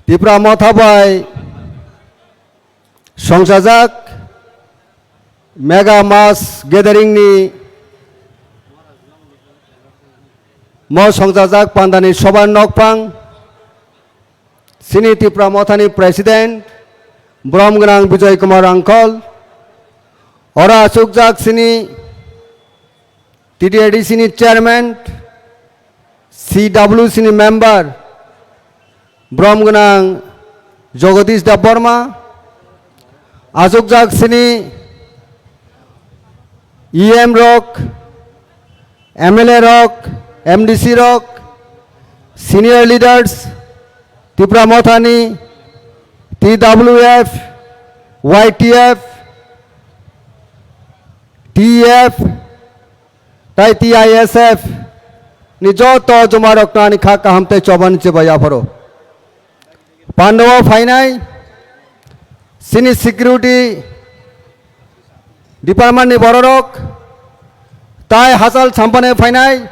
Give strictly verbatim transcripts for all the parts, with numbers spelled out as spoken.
Tipra Motha bai songchajak Mega Mass Gathering ni mo songchajak pandani sobar nokphang, chini Tipra Mothani President, Borom Gwnang Bijoy Kumar Angkol, oro achukjak chini T T A D C ni Chairman, C W C ni Member, Borom Gwnang Jagadish Debbarma, achukjak chini E M rok, M L A rok, M D C rok, senior leaders, Tipra Mothani, T W F, Y T F, T F, tai T I S F ni joto joma rokno ani kha kaham tei chobani chibai yapharo. Pandao phainai chini security department ni bororok tai hachal sampane phainai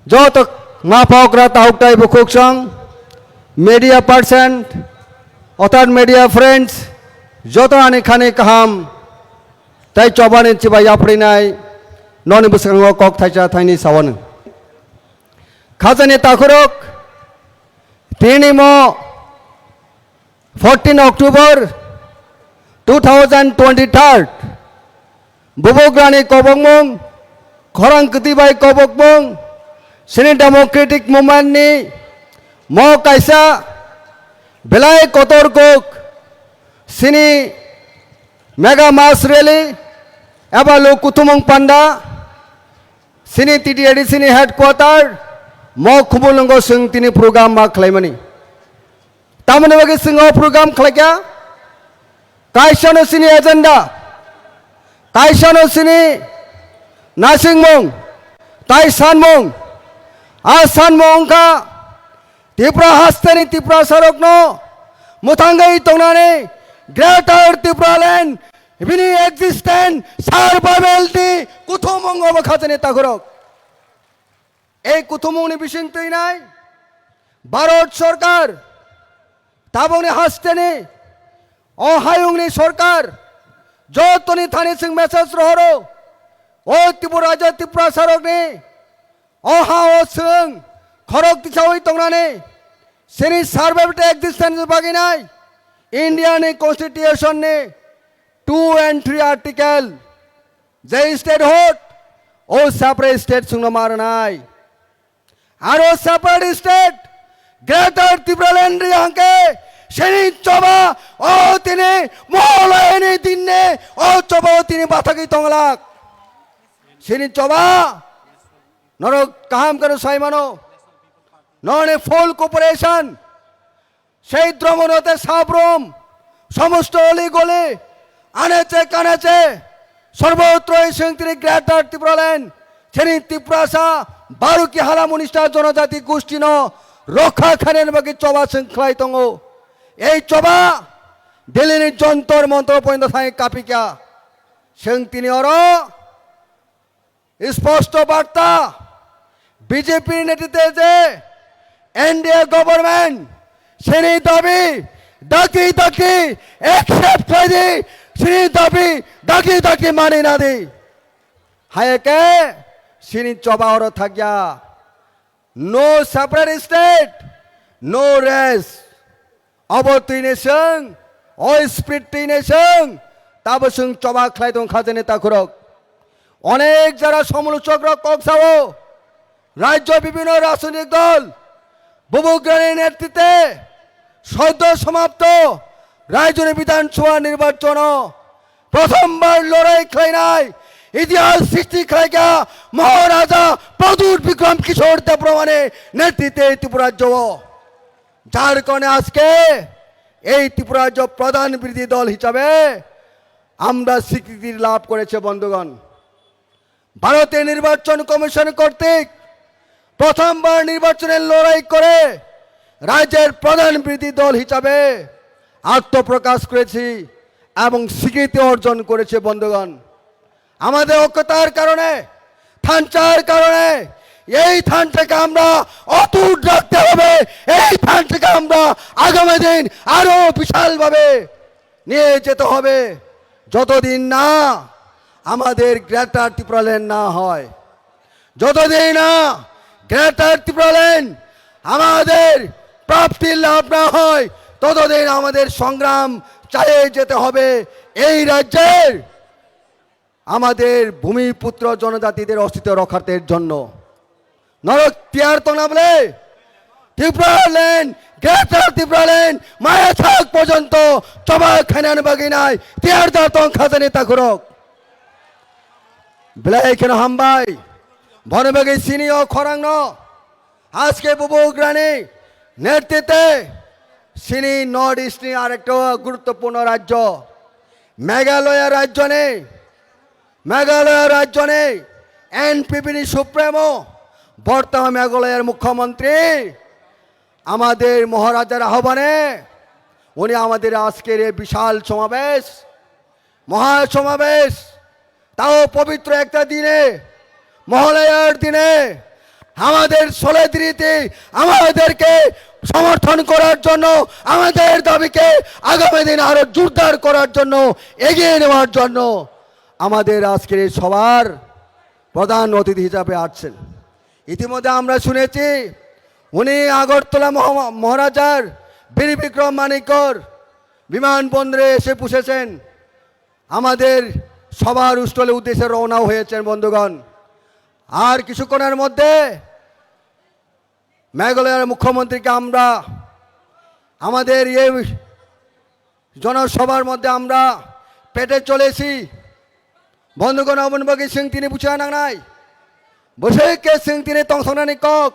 joto ma pokra tahuk tai bukhuk song media person, other media friends, joto ani khani kaham tai chobani chibai yaprinai noni bwskango kok thaisa thaini sawano. Khajani takhurok tini mo fourteen October two thousand twenty-third, Bubagrani kobokmung, khorang kwtwi bai kobokmung, chini democratic movement ni mo kaisa belai kotor kok, chini mega mass rally eba lok kuthumung panda, chini T T A D C ni headquarter mo Khumulwngo chwng tini program ma khlaimani. Tamoni bagwi chwng o program khlaikha, kaisano chini agenda, kaisano chini nasingmung, tai sanmung, a sanmung wngkha Tripura hasteni Tiprasarokno mwthangwi tongnani Greater Tipraland bini existence survival ni kuthumung obo khajani takhurok. Ei kuthumungni bising twinai Bharat Sarkar, tabukni hasteni o hayungni sarkar, jotoni thani chwng message rohoro, o Tripura rajyo Tiprasarokni o ha-o chwng khorok tisawi tongnani chini survival existence baginai India ni constitution ni two and three article, je statehood, o separate state chwngno ma rwnai. Aro separate state, Greater Tipraland ri hangke, chini choba, o tini, molayani dinne, o choba o tini bathagwi tonglak. Chini choba, norok kaham kano saimano, noni full cooperation, Sei Dromonote Sabrom, somosto oli goli, aneche kaneche, sorbotroi chwng tini Greater Tipraland, chini Tiprasa, Baruki hala munista jonojati gustino rokha khainani bagwi choba chwng khlai tongo. Ei choba Delhi ni Jontor Montor pointo thangwi kapikha. Chwng tini oro Sposto barta, B J P ni netritwe je N D A government chini dabi dakti dakti accept khlaidi, chini dabi dakti dakti mani nadi. Hayeke chini choba oro thakya. No separate state, no rest. Abo twini chwng, o speed twini chwng, tabo chwng choba khlai tong khajani takhurok. Onek jara somolochok rok kok sao, rajyo bibhinno rajnitik dol, Bubagrani netritwe soddo somapto rajyoni Bidhan Sabha nirbachon o prothombar lorai khlainai, itihas srishti khlaikha Maharaja Pradyut Bikram Kishore Debbarmani netritwe Tripura rajyo o. যার কারণে আজকে এই ত্রিপুরা রাজ্য প্রধান বিরোধী দল হিসাবে আমরা স্বীকৃতি লাভ করেছে বন্ধুগণ। ভারতীয় নির্বাচন কমিশন কর্তৃক প্রথমবার নির্বাচনের লড়াই করে রাজ্যের প্রধান বিরোধী দল হিসাবে আত্মপ্রকাশ করেছি এবং স্বীকৃতি অর্জন করেছে বন্ধুগণ। আমাদের ঐক্যতার কারণে, থানচার কারণে, এই ধানটাকে আমরা অটুট রাখতে হবে। এই ধানটাকে আমরা আগামী দিন আরো বিশালভাবে নিয়ে যেতে হবে। যতদিন না আমাদের গ্রেটার ত্রিপুরাল্যান্ড না হয়, যতদিন না গ্রেটার ত্রিপুরাল্যান্ড আমাদের প্রাপ্তির লাভ না হয়, ততদিন আমাদের সংগ্রাম চালিয়ে যেতে হবে। এই রাজ্যের আমাদের ভূমিপুত্র জনজাতিদের অস্তিত্ব রক্ষার্থের জন্য। নরক তিয়ার তো না বলে, ত্রিপুরাল্যান্ড, গ্রেটার ত্রিপুরাল্যান্ড, মায়া থাক পর্যন্ত চবা খানান বাগিনায় তিয়ার দা তং খাজানি তাকুরক। Belai kheno hambai. Bono bagwi chini o khorang no. Aske Bubagrani netritwe chini North East ni arekta guruttopurno rajyo Meghalaya rajyoni, Meghalaya rajyoni N P P ni supremo, বর্তমান মেঘালয়ার মুখ্যমন্ত্রী, আমাদের মহারাজার আহ্বানে উনি আমাদের আজকের এই বিশাল সমাবেশ, মহাসমাবেশ, তাও পবিত্র একটা দিনে, মহালয়ার দিনে আমাদের solidarity, আমাদেরকে সমর্থন করার জন্য, আমাদের দাবিকে আগামী দিন আরো জোরদার করার জন্য, এগিয়ে নেওয়ার জন্য আমাদের আজকের এই সভার প্রধান অতিথি হিসাবে আসছেন। ইতিমধ্যে আমরা শুনেছি উনি আগরতলা মহা-, মহারাজার বীর বিক্রম মানিকর বিমানবন্দরে এসে পৌঁছেছেন। আমাদের সভার স্থলে উদ্দেশ্যে রওনা হয়েছেন বন্ধুগণ। আর কিছুক্ষণের মধ্যে মেঘালয়ের মুখ্যমন্ত্রীকে আমরা আমাদের এই জনসভার মধ্যে আমরা পেটে চলেছি। বন্ধুগণ, অবন বগি সিং তিনি বুঝা নাংনাই, বসে কে সিং তিনি তংসংনানি কক,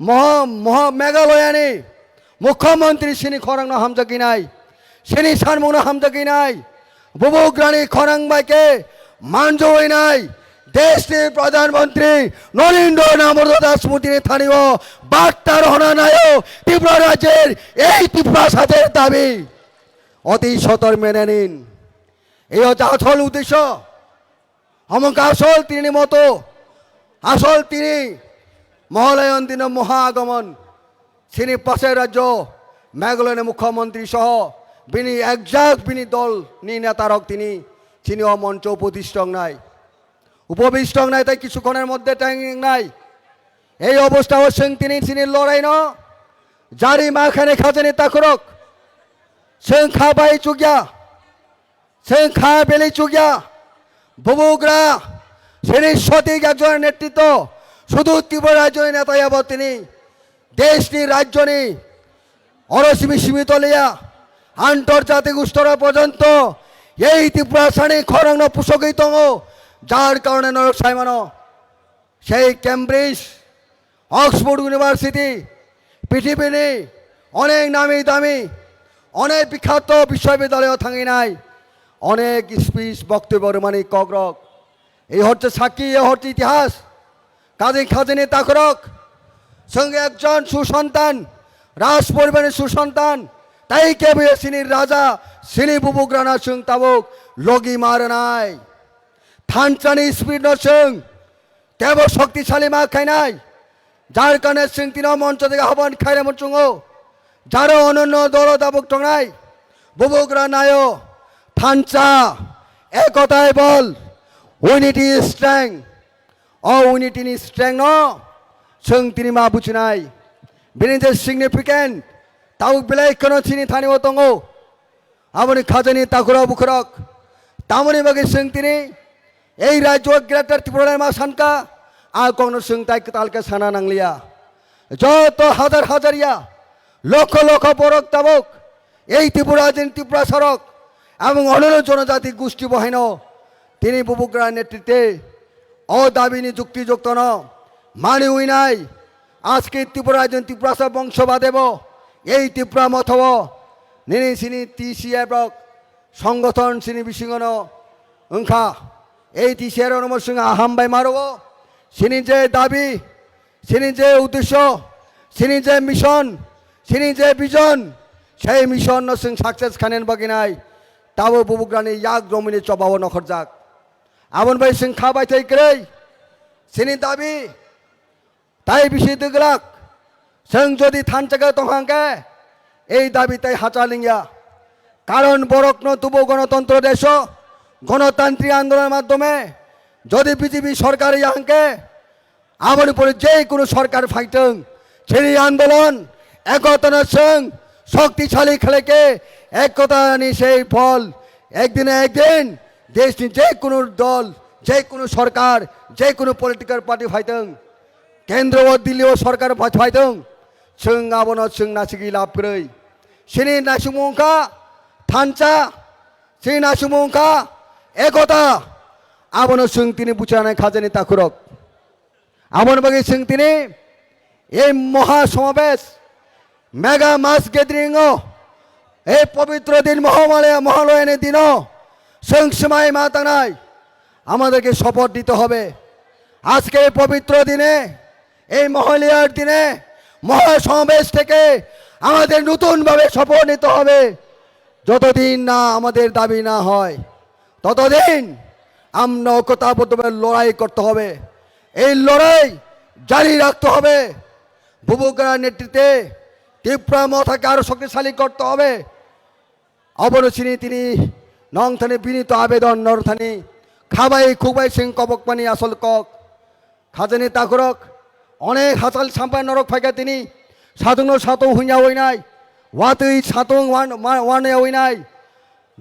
মহ-, মহ-, মেঘালয়ানি মুখ্যমন্ত্রী সিনি খরাংনো হামজাগিনাই, সিনি সানমুংনো হামজাগিনাই, বুবুগ্রানি খরাং বাইকে মানজৌইনাই, দেশনি প্রধানমন্ত্রী নরেন্দ্র দামোদর দাস মোদীনি থানিও বার্তা রহনা নায়ো ত্রিপুরা রাজ্যের এই ত্রিপুরা সাথের দাবি অতি সত্বর মেনে নিন। এই হচ্ছে আসল উদ্দেশ্য। হমক আসল তিনি মতো, আসল তিনি মহালয়ন দিন মহা আগমন। Chini pasai rajyo Meghalaya ni mukhyamantri soho bini exact bini dol ni neta rok tini chini o moncho upobishto wngnai, upobishto wngnai tei kichu khonor moddhe tang wngnai. Ei obostha o chwng tini chini lorai no jari ma khani khajani takhurok chwng kha bai chukya. Chwng kha belai chukya, bubugra, sini sotik ekjon netritw, sudu Tripura rajyoni neta yabo tini, deshni rajyoni, oro simi simi toliya, antarjatik stor porjonto, ei Tripura sani khorangno pusogwi tongo, jar karone norok saimano. Sei Cambridge, Oxford University, পৃথিবীনি অনেক নামি দামি, অনেক বিখ্যাত বিশ্ববিদ্যালয়ে থাকি নাই, অনেক স্পিচ বক্তব্য রুমানি কগ্রক। এই হচ্ছে সাক্ষী, এই হচ্ছে ইতিহাস। কাজী খাজিনি তাকরক, সঙ্গে একজন সুসন্তান, রাজ পরিবারের সুসন্তান, তাই কে বইয়ে সিনির রাজা, সিনি বুবুগ্রানা সিং তাবুক, লগি মার নাই। থানচানি স্পিড নসিং, tebo shoktisali ma khainai, jar karone chwng tino moncho dege hoban khairemo chwngo, jaro ononno dolo dabuk tongnai, bubugra nayo, thansa, ekotai bol, unity strength, o unity ni strength no chwng tini ma bujinai, bini je significant, tabuk belai kheno chini thani o tongo. Aboni khajani takhura bukhrok. Tamoni bagwi chwng tini ei rajyo Greater Tipraland ma sanka, a kokno chwng tai kwtal khe sana nangliya. Joto hajar hajar ya, lokho lokho borok tabuk ei Tripura din Tripura sorok, abong onoro jonojati gusti bo haino tini bubugra netritwe o dabini jukti juktono mani uinai. Aske Tripura din Tripura sa bongso badebo ei Tripura motho o nini sini T C F rok songothon sini bisingono wngkha. Ei T C F rokno mo chwng aham bai maro o. Sini je dabi, sini je uddesho, sini je mission, sini je vision, sei mission no chwng success khainani bagwi nai tabo bubugrani yak romwini chobao nokhorjak. Aboni bai chwng kha bai thai kwrwi sini dabi Tai bisi dwglak, chwng jodi thansa khe tong hang khe, ei dabi tai hachal wngya. Karon borokno tubu gonotontro deso, gonotantri andolon madhyome, jodi B J P sorkar ya hang khe, aboni pore je kono sorkar phaitwng, chini andolon ekotano chwng shoktisali khlai khe, ekotani sei bol, ekdin na ekdin deshni je kono dol, je kono sorkar, je kono political party phaitwng, kendro o Delhi o sorkar pha-, phaitwng, chwng abono chwng nasigwi lab kwrwi. Chini naisingmung wngkha thansa, chini naisingmung wngkha ekota, abono chwng tini buchanai khajani takhurok. Aboni bagwi chwng tini ei moha somabesh, mega mass gathering o, ei pobitro din Mohamalaya, Mohaloyani dino chwng swmai ma tangnai, amaderke support dite hobe. আজকের এই পবিত্র দিনে, এই মহালয়ার দিনে মহাসমাবেশ থেকে আমাদের নতুনভাবে শপথ নিতে হবে। যতদিন না আমাদের দাবি না হয়, ততদিন আমরা ঐক্যতাবদ্ধভাবে লড়াই করতে হবে। এই লড়াই জারি রাখতে হবে। বুবুগ্রার নেতৃত্বে ত্রিপুরা মথাকে আরো শক্তিশালী করতে হবে। Abono chini tini nongthani binito abedon northani khabai khukbai sing kobokmani asol kok. Khajani takhurok, onek hachal sampai norok phaikha tini, satung no satung hunya winai, watwi satung wan-, wa-, wan ya winai,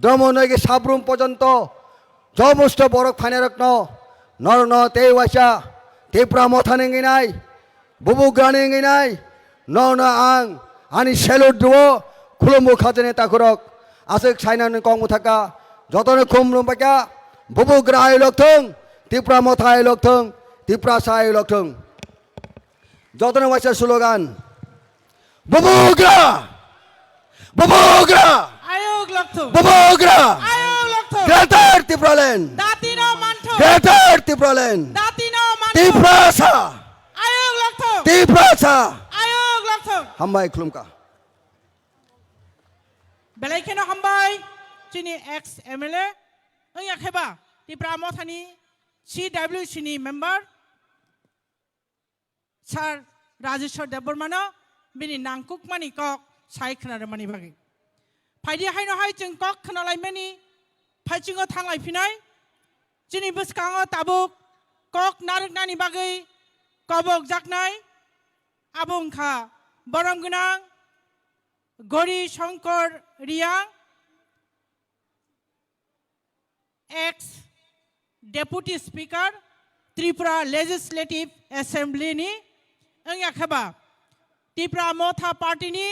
domo noige sabrum pojonto, jomosto borok phainai rokno, norno tei waisa, Tipra motha nengwi nai, bubu grani nengwi nai, norno ang ani salute rwo, khulumu khajani takhurok, aswk sainani kok muthaka, jotono khum lumpaka, bubu gra ai lokthung, Tipra motha ai lokthung, Tiprasa ai lokthung. Jotono waisa slogan. Bubugra! Bubugra! Ayuk lokthung! Bubugra! Ayuk lokthung! Greater Tipraland! Datino manthung! Greater Tipraland! Datino manthung! Tiprasa! Ayuk lokthung! Tiprasa! Ayuk lokthung! Hambai khulumka. Belai kheno hambai chini ex M L A wngya kheba Tipra mothani C W C ni member. Sir Rajeshwar Debbarmano bini nangkukmani kok sai khwnarwmani bagwi. Phaidi haino hai chwng kok khwnalaimani phaichungo thanglai phinai. Chini bwskango tabuk kok narwknani bagwi kobokjaknai abo wngkha borom gwnang Gori Shankar Riyang, ex Deputy Speaker Tripura Legislative Assembly ni wngya kheba Tipra Motha Party ni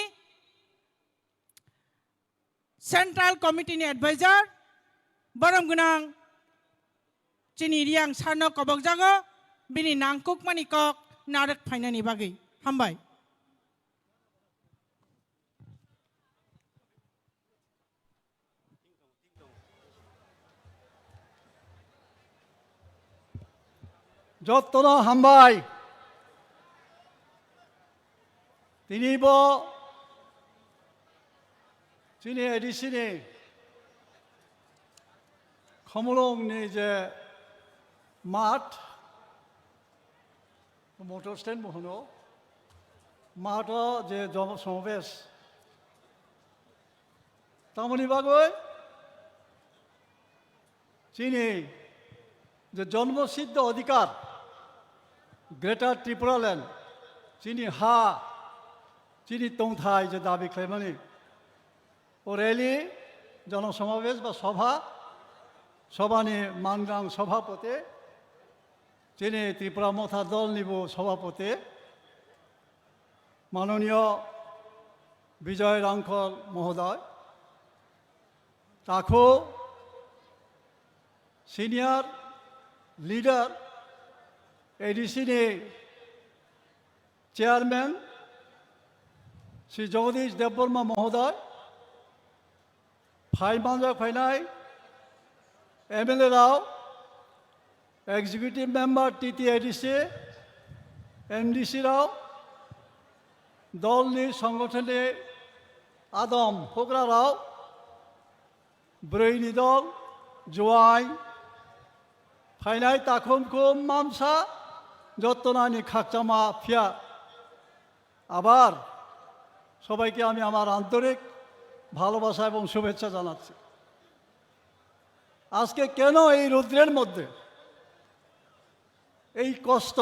Central Committee ni Advisor borom gwnang chini Riyang sir no kobokjago bini nangkukmani kok narwk phainani bagwi. Hambai. Jottono hambai. Tini bo chini A D C ni Khumulwng ni je math, motor stand bo hwno, matho je jono somabesh tamoni bagwi chini je jonmo siddho adhikar, Greater Tripura Land, chini ha, chini tongthai je dabi khlaimani, o rally, jono somabesh ba sobha, sobha ni mangrang sobhapoti, chini Tripura Motha dol ni bo sobhapoti, Manoniyo Bijoy Rangkhol Mohoday, takhu senior leader A D C ni chairman Shri Jagadish Debbarma Mohoday, phai manjak phainai M L A rao, Executive Member T T A D C, M D C rao, dol ni songothon ni adom hokra rao, bwrwi ni dol, juain, phainai takhum khum mamsa, যত্ন নানি খাকচামা ফিয়া। আবার সবাইকে আমি আমার আন্তরিক ভালোবাসা এবং শুভেচ্ছা জানাচ্ছি। আজকে কেন এই রৌদ্রের মধ্যে এই কষ্ট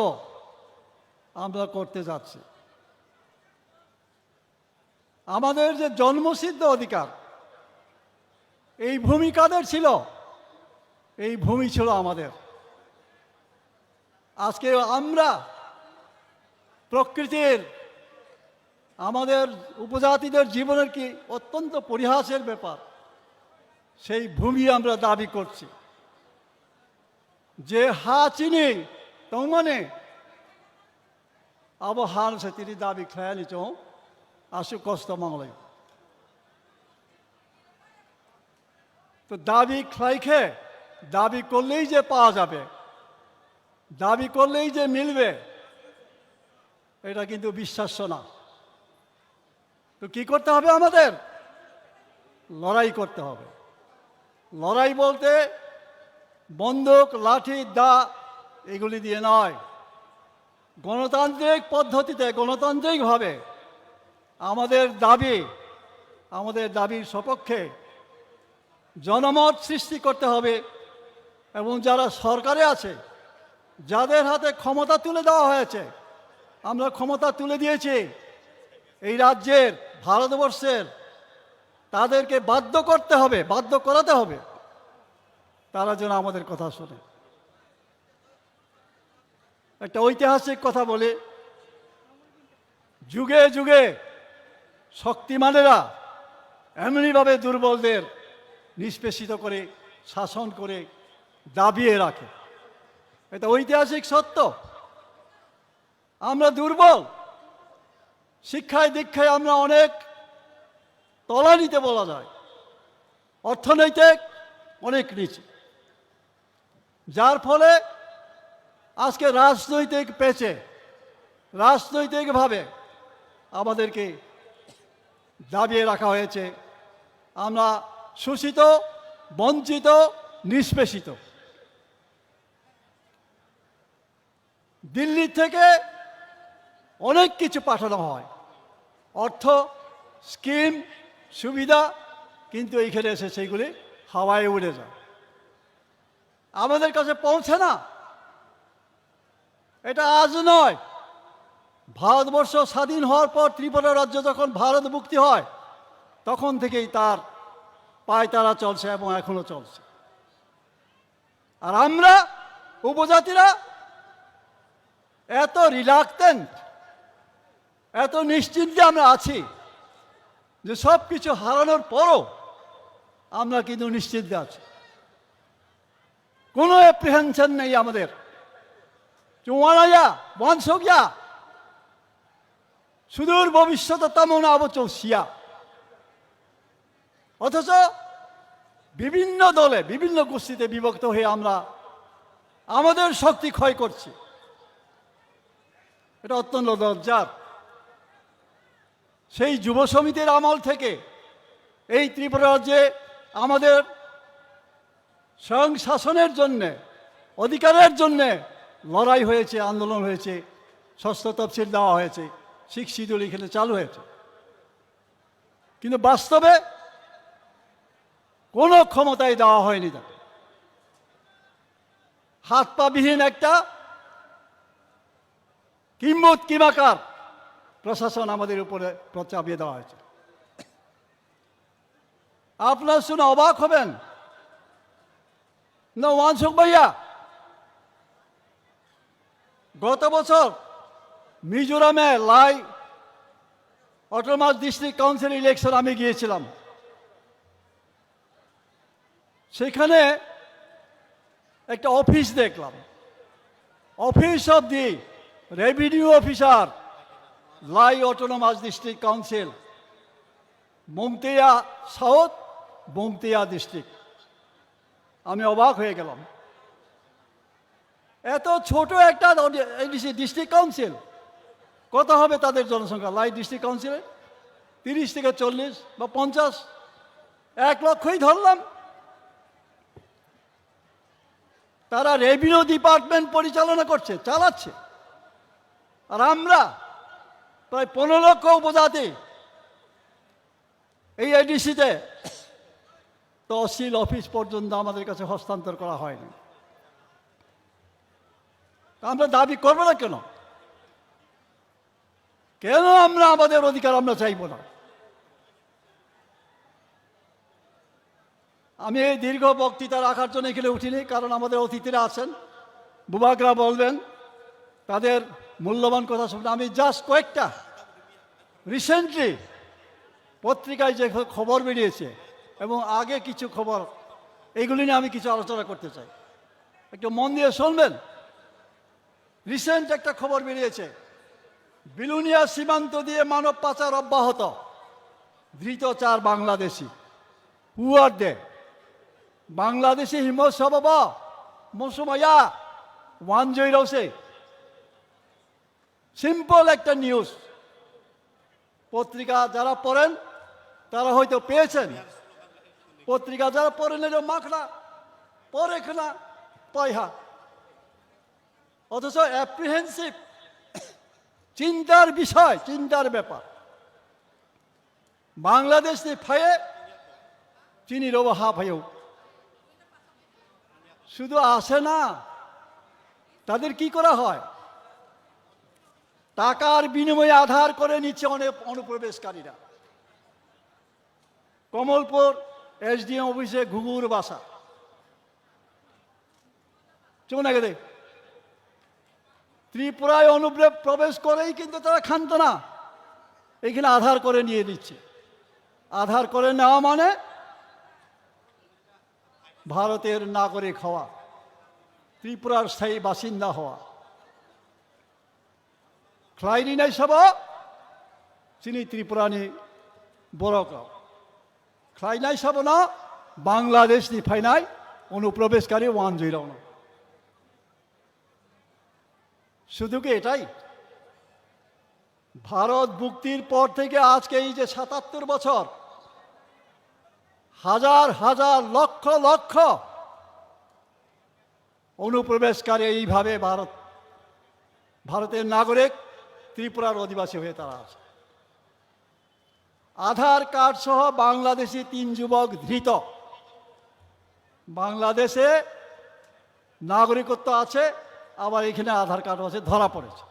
আমরা করতে যাচ্ছি? আমাদের যে জন্মসিদ্ধ অধিকার, এই ভূমি কাদের ছিল? এই ভূমি ছিল আমাদের। আজকে আমরা প্রকৃতির, আমাদের উপজাতিদের জীবনের কি অত্যন্ত পরিহাসের ব্যাপার, সেই ভূমি আমরা দাবি করছি। Je ha chini tongmani, abo ha se tini dabi khlaiyani chwng aswk kosto manglai. তো দাবি খাইখে দাবি করলেই যে পাওয়া যাবে, দাবি করলেই যে মিলবে, এটা কিন্তু বিশ্বাস্য না। তো কি করতে হবে আমাদের? লড়াই করতে হবে। লড়াই বলতে বন্দুক, লাঠি, দা এগুলি দিয়ে নয়, গণতান্ত্রিক পদ্ধতিতে, গণতান্ত্রিকভাবে আমাদের দাবি, আমাদের দাবির সপক্ষে জনমত সৃষ্টি করতে হবে। এবং যারা সরকারে আছে, যাদের হাতে ক্ষমতা তুলে দেওয়া হয়েছে, আমরা ক্ষমতা তুলে দিয়েছি এই রাজ্যের, ভারতবর্ষের, তাদেরকে বাধ্য করতে হবে, বাধ্য করাতে হবে, তারা যেন আমাদের কথা শোনে। একটা ঐতিহাসিক কথা বলি, যুগে যুগে শক্তিমানেরা এমনিভাবে দুর্বলদের নিষ্পেষিত করে, শাসন করে, দাবিয়ে রাখে। এটা ঐতিহাসিক সত্য। আমরা দুর্বল, শিক্ষায় দীক্ষায় আমরা অনেক তলানিতে বলা যায়, অর্থনৈতিক অনেক নিচে, যার ফলে আজকে রাজনৈতিক পেচে, রাজনৈতিকভাবে আমাদেরকে দাবিয়ে রাখা হয়েছে। আমরা শোষিত, বঞ্চিত, নিষ্পেষিত। দিল্লি থেকে অনেক কিছু পাঠানো হয়, অর্থ, স্কিম, সুবিধা, কিন্তু এইখানে এসে সেইগুলি হাওয়ায় উড়ে যায়, আমাদের কাছে পৌঁছে না। এটা আজ নয়, ভারতবর্ষ স্বাধীন হওয়ার পর ত্রিপুরা রাজ্য যখন ভারত মুক্তি হয়, তখন থেকেই তার পায়তারা চলছে এবং এখনো চলছে। আর আমরা উপজাতিরা এত রিলাক্টেন্ট, এত নিশ্চিন্তে আমরা আছি যে সব কিছু হারানোর পরও আমরা কিন্তু নিশ্চিন্তে আছি, কোনো অ্যাপ্রিহেনশন নেই আমাদের। Chunganaya, wansokya, সুদূর ভবিষ্যতে তেমন আবচল শিয়া। অথচ বিভিন্ন দলে, বিভিন্ন গোষ্ঠীতে বিভক্ত হয়ে আমরা আমাদের শক্তি ক্ষয় করছি। এটা অত্যন্ত লজ্জার। সেই যুব সমিতির আমল থেকে এই ত্রিপুরা রাজ্যে আমাদের স্বয়ং শাসনের জন্যে, অধিকারের জন্যে লড়াই হয়েছে, আন্দোলন হয়েছে, ষষ্ঠ তফসিল দেওয়া হয়েছে, সিক্স শিডিউল এখানে চালু হয়েছে। কিন্তু বাস্তবে কোনো ক্ষমতাই দেওয়া হয়নি তাকে। হাত পা বিহীন একটা কিম্বুত কিমাকার প্রশাসন আমাদের উপরে চাপিয়ে দেওয়া হয়েছে। আপনারা শুনে অবাক হবেন, না ওয়ানসুক ভাইয়া, গত বছর মিজোরামে লাই অটোনমাস ডিস্ট্রিক্ট কাউন্সিল ইলেকশন আমি গিয়েছিলাম। সেখানে একটা অফিস দেখলাম, Office of the Revenue Officer, Lai Autonomous District Council, Bumtea South, Bumtea District। আমি অবাক হয়ে গেলাম, এত ছোট একটা এডিসি ডিস্ট্রিক্ট কাউন্সিল, কত হবে তাদের জনসংখ্যা? লাই ডিস্ট্রিক্ট কাউন্সিলে তিরিশ থেকে চল্লিশ বা পঞ্চাশ, এক লক্ষই ধরলাম। তারা রেভিনিউ ডিপার্টমেন্ট পরিচালনা করছে, চালাচ্ছে। আর আমরা প্রায় পনেরো লক্ষ উপজাতি এই এডিসিতে তহসিল অফিস পর্যন্ত আমাদের কাছে হস্তান্তর করা হয়নি। তা আমরা দাবি করবো না কেন? কেন আমরা আমাদের অধিকার আমরা চাইবো না? আমি এই দীর্ঘ বক্তৃতা রাখার জন্য এখানে উঠিনি, কারণ আমাদের অতিথিরা আছেন, বুবাকরা বলবেন, তাদের মূল্যবান কথা শুনবেন। আমি জাস্ট কয়েকটা রিসেন্টলি পত্রিকায় যে খবর বেরিয়েছে এবং আগে কিছু খবর, এইগুলি নিয়ে আমি কিছু আলোচনা করতে চাই। একটু মন দিয়ে শুনবেন। রিসেন্ট একটা খবর বেরিয়েছে, বিলুনিয়া সীমান্ত দিয়ে মানব পাচার অব্যাহত, ধৃত চার বাংলাদেশি। Who are they? বাংলাদেশি হিমো সবাবা মৌসুমাইয়া ওয়ান জয়রাও সে। সিম্পল একটা নিউজ। পত্রিকা যারা পড়েন, তারা হয়তো পেয়েছেন। পত্রিকা যারা পড়েন, এটা মাখনা পরে খানা পাইহা। অথচ অ্যাপ্রিহেন্সিভ, চিন্তার বিষয়, চিন্তার ব্যাপার। বাংলাদেশ নি ফায়ে চিনি রোবো হা ফায়ো। শুধু আসে না, তাদের কি করা হয়? টাকার বিনিময়ে আধার করে নিচ্ছে অনেক অনুপ্রবেশকারীরা। কমলপুর এসডিএম অফিসে ঘুঘুর বাসা। চুপ না গেলে ত্রিপুরায় অনুপ্রবেশ করেই কিন্তু তারা খান্ত না, এখানে আধার করে নিয়ে নিচ্ছে। আধার করে নেওয়া মানে ভারতের নাগরিক হওয়া, ত্রিপুরার স্থায়ী বাসিন্দা হওয়া। Khlaini nai sabo chini Tripura ni borok rok. Khlainai sabo no Bangladesh ni phainai অনুপ্রবেশকারী ওয়ান জয়রাও no. শুধু কি এটাই? ভারত মুক্তির পর থেকে আজকে এই যে সাতাত্তর বছর, হাজার হাজার, লক্ষ লক্ষ অনুপ্রবেশকারী এইভাবে ভারত, ভারতের নাগরিক, ত্রিপুরার অধিবাসী হয়ে তারা আছে। আধার কার্ড সহ বাংলাদেশি তিন যুবক ধৃত। বাংলাদেশে নাগরিকত্ব আছে, আবার এখানে আধার কার্ড আছে, ধরা পড়েছে।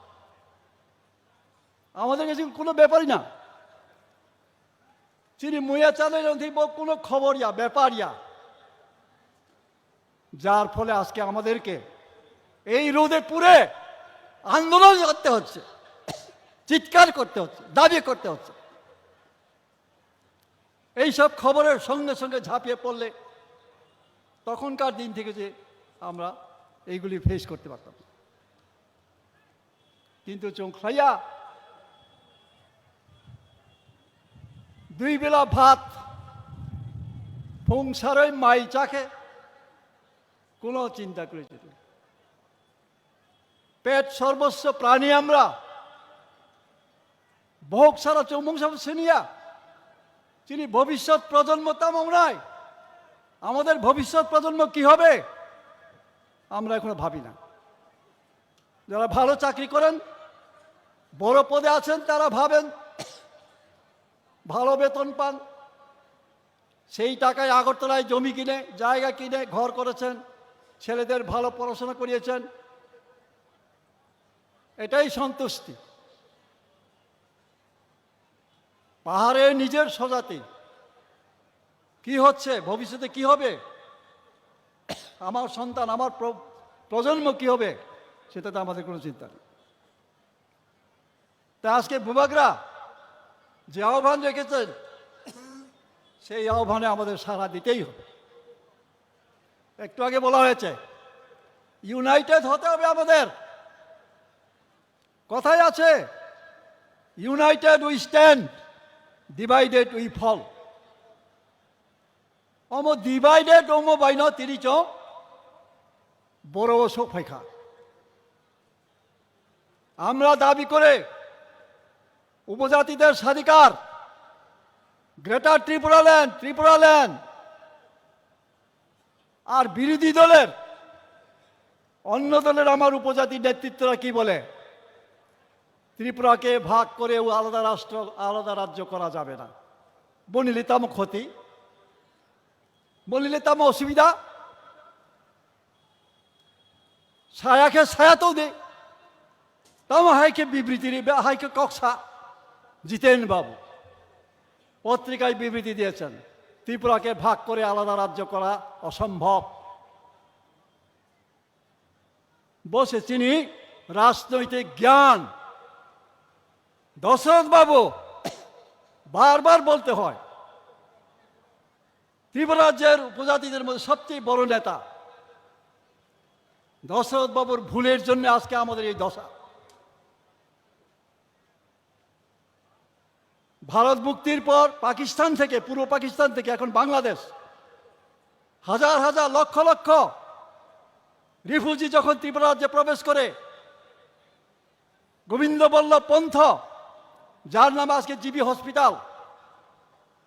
আমাদের কাছে কোনো ব্যাপারই না। চিনি মুয়া চালে যদি কোনো খবর ইয়া, ব্যাপার ইয়া। যার ফলে আজকে আমাদেরকে এই রোদে পুড়ে আন্দোলন করতে হচ্ছে, চিৎকার করতে হচ্ছে, দাবি করতে হচ্ছে। এইসব খবরের সঙ্গে সঙ্গে ঝাঁপিয়ে পড়লে তখনকার দিন থেকে যে আমরা এইগুলি ফেস করতে পারতাম। কিন্তু চোখ খাইয়া দুই বেলা ভাত, ফংসারই মাই চাখে, কোনো চিন্তা করেছে না। পেট সর্বস্ব প্রাণী আমরা। ভোগ ছাড়া চৌমুং সব শুনিয়া, তিনি ভবিষ্যৎ প্রজন্ম তামাও নাই। আমাদের ভবিষ্যৎ প্রজন্ম কি হবে, আমরা এখনো ভাবি না। যারা ভালো চাকরি করেন, বড় পদে আছেন, তারা ভাবেন, ভালো বেতন পান, সেই টাকায় আগরতলায় জমি কিনে, জায়গা কিনে, ঘর করেছেন, ছেলেদের ভালো পড়াশোনা করিয়েছেন, এটাই সন্তুষ্টি। পাহাড়ে নিজের স্বজাতি কি হচ্ছে, ভবিষ্যতে কি হবে, আমার সন্তান, আমার প্র-, প্রজন্ম কি হবে, সেটাতে আমাদের কোনো চিন্তা নেই। তা আজকে বুবাগরা যে আহ্বান রেখেছেন, সেই আহ্বানে আমাদের সাড়া দিতেই হবে। একটু আগে বলা হয়েছে, ইউনাইটেড হতে হবে আমাদের। কথায় আছে, "United we stand, divided we fall." Omo divided omo baino tini chong boro o sok phaikha. আমরা দাবি করে উপজাতিদের স্বাধিকার, গ্রেটার ত্রিপুরা ল্যান্ড, ত্রিপুরা ল্যান্ড। আর বিরোধী দলের, অন্য দলের আমার উপজাতি নেতৃত্বরা কি বলে? ত্রিপুরাকে ভাগ করেও আলাদা রাষ্ট্র, আলাদা রাজ্য করা যাবে না। বনিলে তামো ক্ষতি, বনিলে তামো অসুবিধা। সায়াকে সায়াতেও দে, তামো হাইকে বিবৃতি রে, হাইকে ককসা জিতেন বাবু পত্রিকায় বিবৃতি দিয়েছেন, ত্রিপুরাকে ভাগ করে আলাদা রাজ্য করা অসম্ভব। বসে চিনি রাজনৈতিক জ্ঞান। দশরথ বাবু বারবার বলতে হয়, ত্রিপুরা রাজ্যের উপজাতিদের মধ্যে সবচেয়ে বড় নেতা দশরথ বাবুর ভুলের জন্য আজকে আমাদের এই দশা। ভারত মুক্তির পর পাকিস্তান থেকে, পূর্ব পাকিস্তান থেকে এখন বাংলাদেশ, হাজার হাজার, লক্ষ লক্ষ রিফিউজি যখন ত্রিপুরা রাজ্যে প্রবেশ করে, গোবিন্দ বল্লভ পন্থ, যার নাম আজকে জিবি হসপিটাল,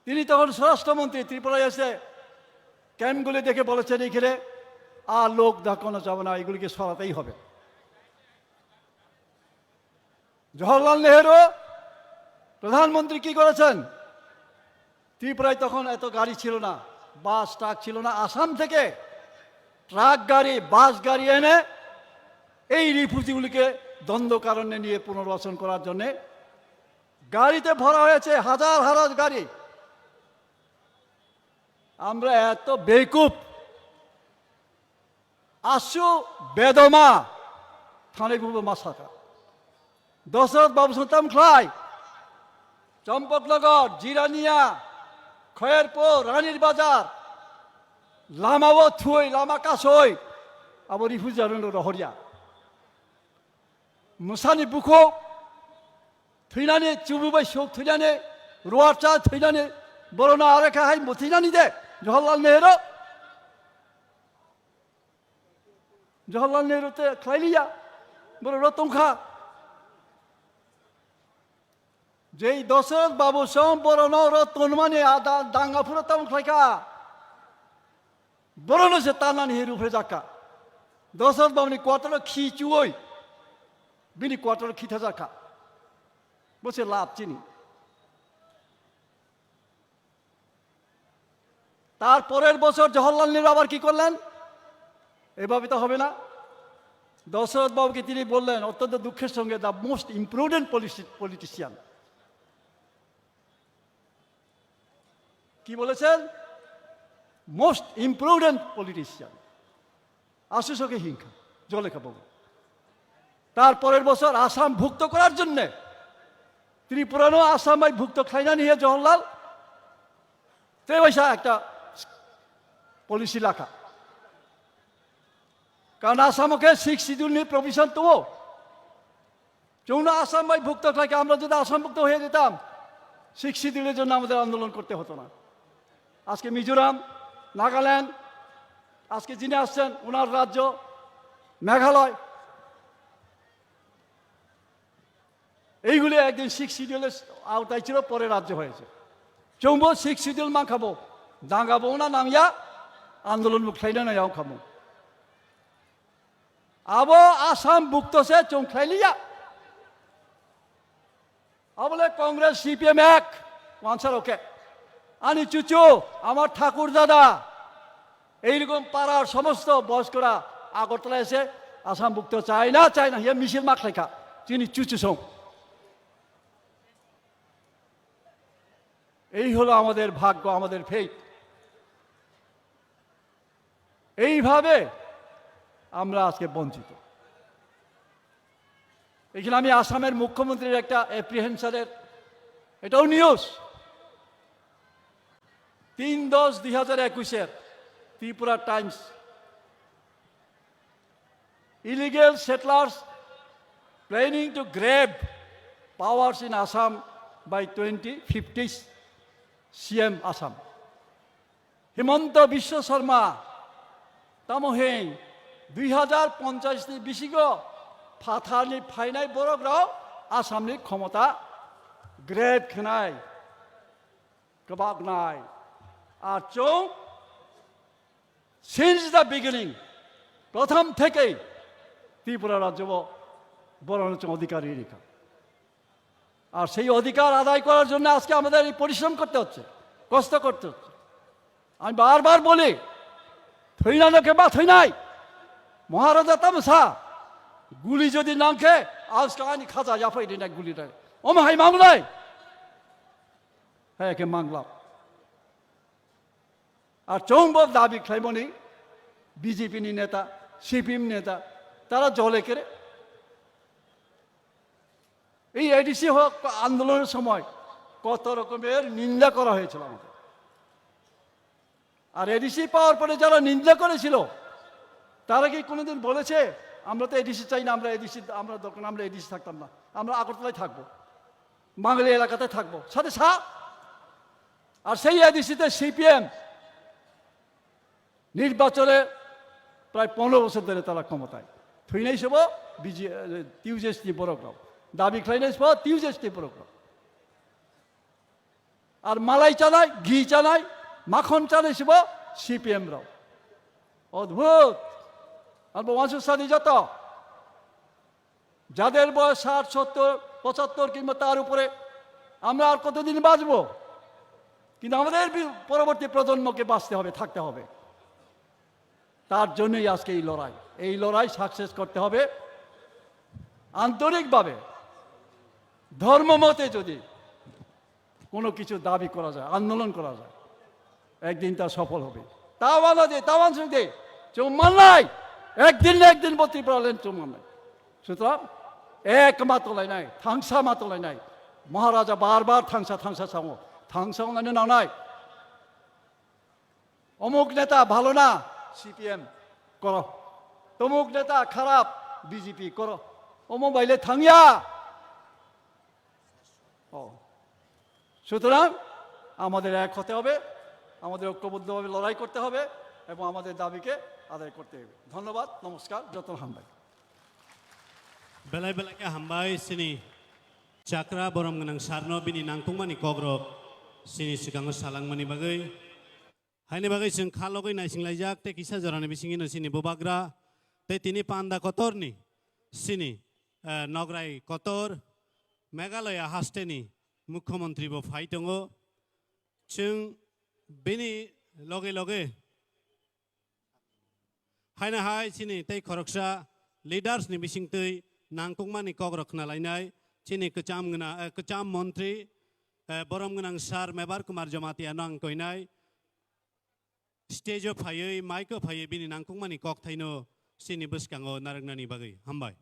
তিনি তখন স্বরাষ্ট্রমন্ত্রী, ত্রিপুরায় এসে ক্যাম্পগুলি দেখে বলেছেন, "এখানে আর লোক দেখানো যাবে না, এগুলিকে সরাতেই হবে।" জওহরলাল নেহেরু প্রধানমন্ত্রী কি করেছেন? ত্রিপুরায় তখন এত গাড়ি ছিল না, বাস, ট্রাক ছিল না। আসাম থেকে ট্রাক গাড়ি, বাস গাড়ি এনে এই রিফিউজিগুলিকে দণ্ডকারণ্যে নিয়ে পুনর্বাসন করার জন্যে গাড়িতে ভরা হয়েছে, হাজার হাজার গাড়ি। আমরা এত বেকুব, asu bedoma thanai bubo masaka. Dosrot babu song tam khlai, Champaknagar, Jirania, Khairpur, Ranir Bazar, lama o thui, lama kasoi, abo refugee rok rohorya. Musani bukhuk thwinani, chubu bai sok thwinani, ruarcha thwinani, borona arekha hai bo thwinani de, Jawaharlal Nehru. Jawaharlal Nehru te khlailiya, borok rok tongkha. Jei Dosrot babu song borok no rok tonmani ada danga phuro tamo khlaikha. Borok no se tanani he ruphe jakha. Dosrot babu ni quarter o khi chuoi, bini quarter o khi thajakha. Bo se lab chini. তার পরের বছর জওহরলাল নেহরু আবার কি করলেন? এভাবে তো হবে না। দশরথ বাবুকে তিনি বললেন অত্যন্ত দুঃখের সঙ্গে, "The most imprudent policy-, politician।" কি বলেছেন? "Most imprudent politician।" Asu soke hingkha, jole kha babu. তার পরের বছর আসাম ভুক্ত করার জন্যে ত্রিপুরানো আসাম bai ভুক্ত khlainani he জওহরলাল tebaisa একটা policy lakha. কারণ আসামকে sixth schedule ni provision tongo. Chwngno Assam bai ভুক্ত khlaikha, আমরা যদি আসাম ভুক্ত হয়ে যেতাম, sixth schedule এর জন্য আমাদের আন্দোলন করতে হতো না। আজকে মিজোরাম, নাগাল্যান্ড, আজকে যিনি আসছেন, ওনার রাজ্য মেঘালয়, এইগুলি একদিন sixth schedule এর আওতায় ছিল, পরে রাজ্য হয়েছে। Chwngbo sixth schedule mankha bo, danga bo wngna nangya, আন্দোলন bo khlaina nangya wngkha bo. Abo Assam ভুক্ত se chwng khlailiya. Abole Congress, C P M ek, wansarok khe. Ani chuchu, amar thakur dada, এইরকম পাড়ার সমস্ত বয়স্করা আগরতলা এসে আসাম ভুক্ত চায় না, চায় না, হিয়া মিছিল মাখলাইখা, চিনি চুচু সং। এই হলো আমাদের ভাগ্য, আমাদের fate। এইভাবে আমরা আজকে বঞ্চিত। এখানে আমি আসামের মুখ্যমন্ত্রীর একটা অ্যাপ্রিহেনশনের, এটাও নিউজ, তিন দশ দুই হাজার একুশের Tripura Times, "Illegal settlers planning to grab powers in Assam by twenty fifty, C M Assam." Himanta Biswa Sarma, tamo hing, dui hajar ponchas ni bisingo phathar ni phainai borok rok Assam ni khomota grab khenai, kwbak nai. Ar chwng since the beginning, prothom thekei Tripura rajyo bo borok no chwng odhikar ri rikha. আর সেই অধিকার আদায় করার জন্য আজকে আমাদের এই পরিশ্রম করতে হচ্ছে, কষ্ট করতে হচ্ছে। আমি বারবার বলি, থইনা লোকে বা থইনাই, মহারাজা তামসা, গুলি যদি নাংখে, আজকে আনি খাজা জাফাই দিনা গুলি নাই। ওম হাই মাংলাই। হ্যাঁ, একে মাংলাম। আর চৌম্বক দাবি খাইমনি বিজেপি নি নেতা, সিপিএম নেতা, তারা জলে কেরে। এই এডিসি হক আন্দোলনের সময় কত রকমের নিন্দা করা হয়েছিল আমাদের। আর এডিসি পাওয়ার পরে যারা নিন্দা করেছিল, তারা কি কোনোদিন বলেছে, "আমরা তো এডিসি চাই না, আমরা এডিসি, আমরা দরকার না, আমরা এডিসি থাকতাম না, আমরা আগরতলায় থাকবো, বাঙালি এলাকাতে থাকবো, সাথে সা-?" আর সেই এডিসিতে সিপিএম নির্বাচনে প্রায় পনেরো বছর ধরে তারা ক্ষমতায়। থুইনাই সব বিজি, টিউজেসনি বরকরাও। দাবি খাইনাই সব টিউজেসনি বরকরাও। আর মালাই চানাই, ঘি চানাই, মাখন চানাই সব সিপিএম রাও। অদ্ভুত। আর বংশ সাদী যত, যাদের বয়স ষাট, সত্তর, পঁচাত্তর কিংবা তার উপরে, আমরা আর কতদিন বাঁচবো? কিন্তু আমাদের বি-, পরবর্তী প্রজন্মকে বাঁচতে হবে, থাকতে হবে। তার জন্যই আজকে এই লড়াই। এই লড়াই সাকসেস করতে হবে আন্তরিকভাবে, ধর্ম মতে যদি কোনো কিছু দাবি করা যায়, আন্দোলন করা যায়, একদিন তা সফল হবে। Tawan de, tawan sung de, chumannai, একদিন না একদিন bo Tripura len chumannai. সুতরাং এক মাত্র লাই নাই, থাংসা মাত্র লাই নাই। মহারাজা বারবার থাংসা, থাংসা সামো, থাংসা অন্যান্য না নাই। অমুক নেতা ভালো না, সিপিএম করো। তমুক নেতা খারাপ, বিজেপি করো। অমুক বাইলে থাংয়া। ও, সুতরাং আমাদের এক হতে হবে, আমাদের ঐক্যবদ্ধভাবে লড়াই করতে হবে এবং আমাদের দাবিকে আদায় করতে হবে। ধন্যবাদ, নমস্কার, যত হামবাই। Belai belai khe hambai chini chakra borom gwnang sarno bini nangkukmani kokrok chini swkango salangmani bagwi. Haini bagwi chwng kha logwi naisinglaijak tei kisa jorani bisingino chini bubagra tei tini panda kotorni chini, eh, nograi kotor Meghalaya hasteni mukhyamantri bo phai tongo. Chwng bini loge loge haino hai chini tei khoroksa leaders ni bisingtwi nangkukmani kokrok khna lainai chini kwcham gwnang, eh, kwcham montri, eh, borom gwnang sir Mebar Kumar Jamatia no ang koinai. Stage o phaiwi, mic o phaiwi bini nangkukmani kokthaino chini bwskango narwknani bagwi. Hambai.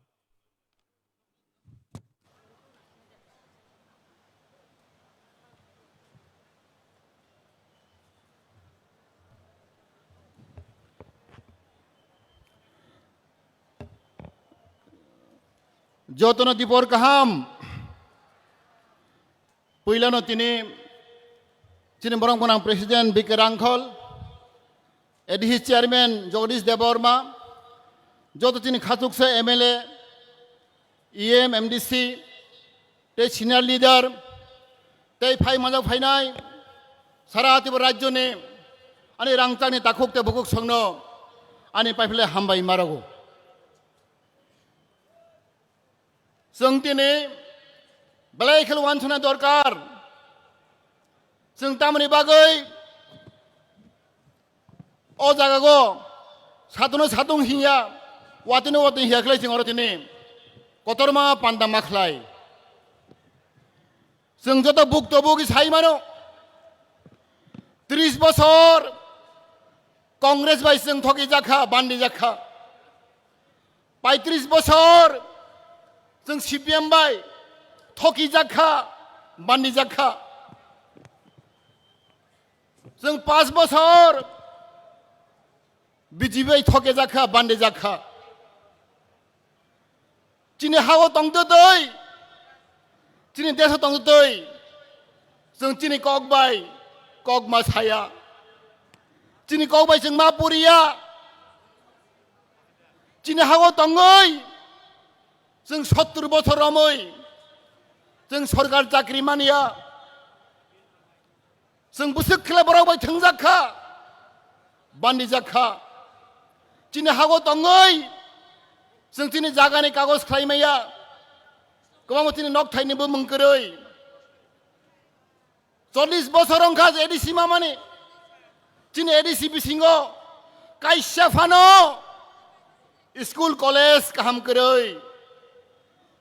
Jotono dipor kaham. Puilano tini chini borok gwnang President B K Rangkhol, A D C Chairman Jagadish Debbarma, joto chini khachuksa M L A, E M, M D C, tei senior leader, tei phai manjak phainai sara Tripura rajyoni ani rangchakni takhuk tei bukhuk songno ani paiphile hambai marogo. Chwng tini belai kheno uansukna dorkar. Chwng tamoni bagwi o jagago satono satung hinya, watino watwi hiya khlai chwng oro tini kotorma panda ma khlai. Chwng joto bukto bugi sai mano, tris bosor Congress bai chwng thoki jakha, bandi jakha. Paitris bosor chwng C P M bai thoki jakha, bandi jakha. Chwng pas bosor B J P bai thoke jakha, bandi jakha. Chini hao tongtwtwi, chini deso tongtwtwi, chwng chini kok bai kok ma saya, chini kok bai chwng ma puriya. Chini hao tongwi chwng sottur bochor romwi chwng sorkar chakri manya. Chwng bwswk khle borok bai thwngjak kha, bandijak kha. Chini hago tongwi chwng chini jagani kagoj khlai maya. Kwbangma chini nok thaini bumung kwrwi. Chollish bosor wngkha je A D C mamani. Chini A D C bisingo kaisa phano school college kaham kwrwi.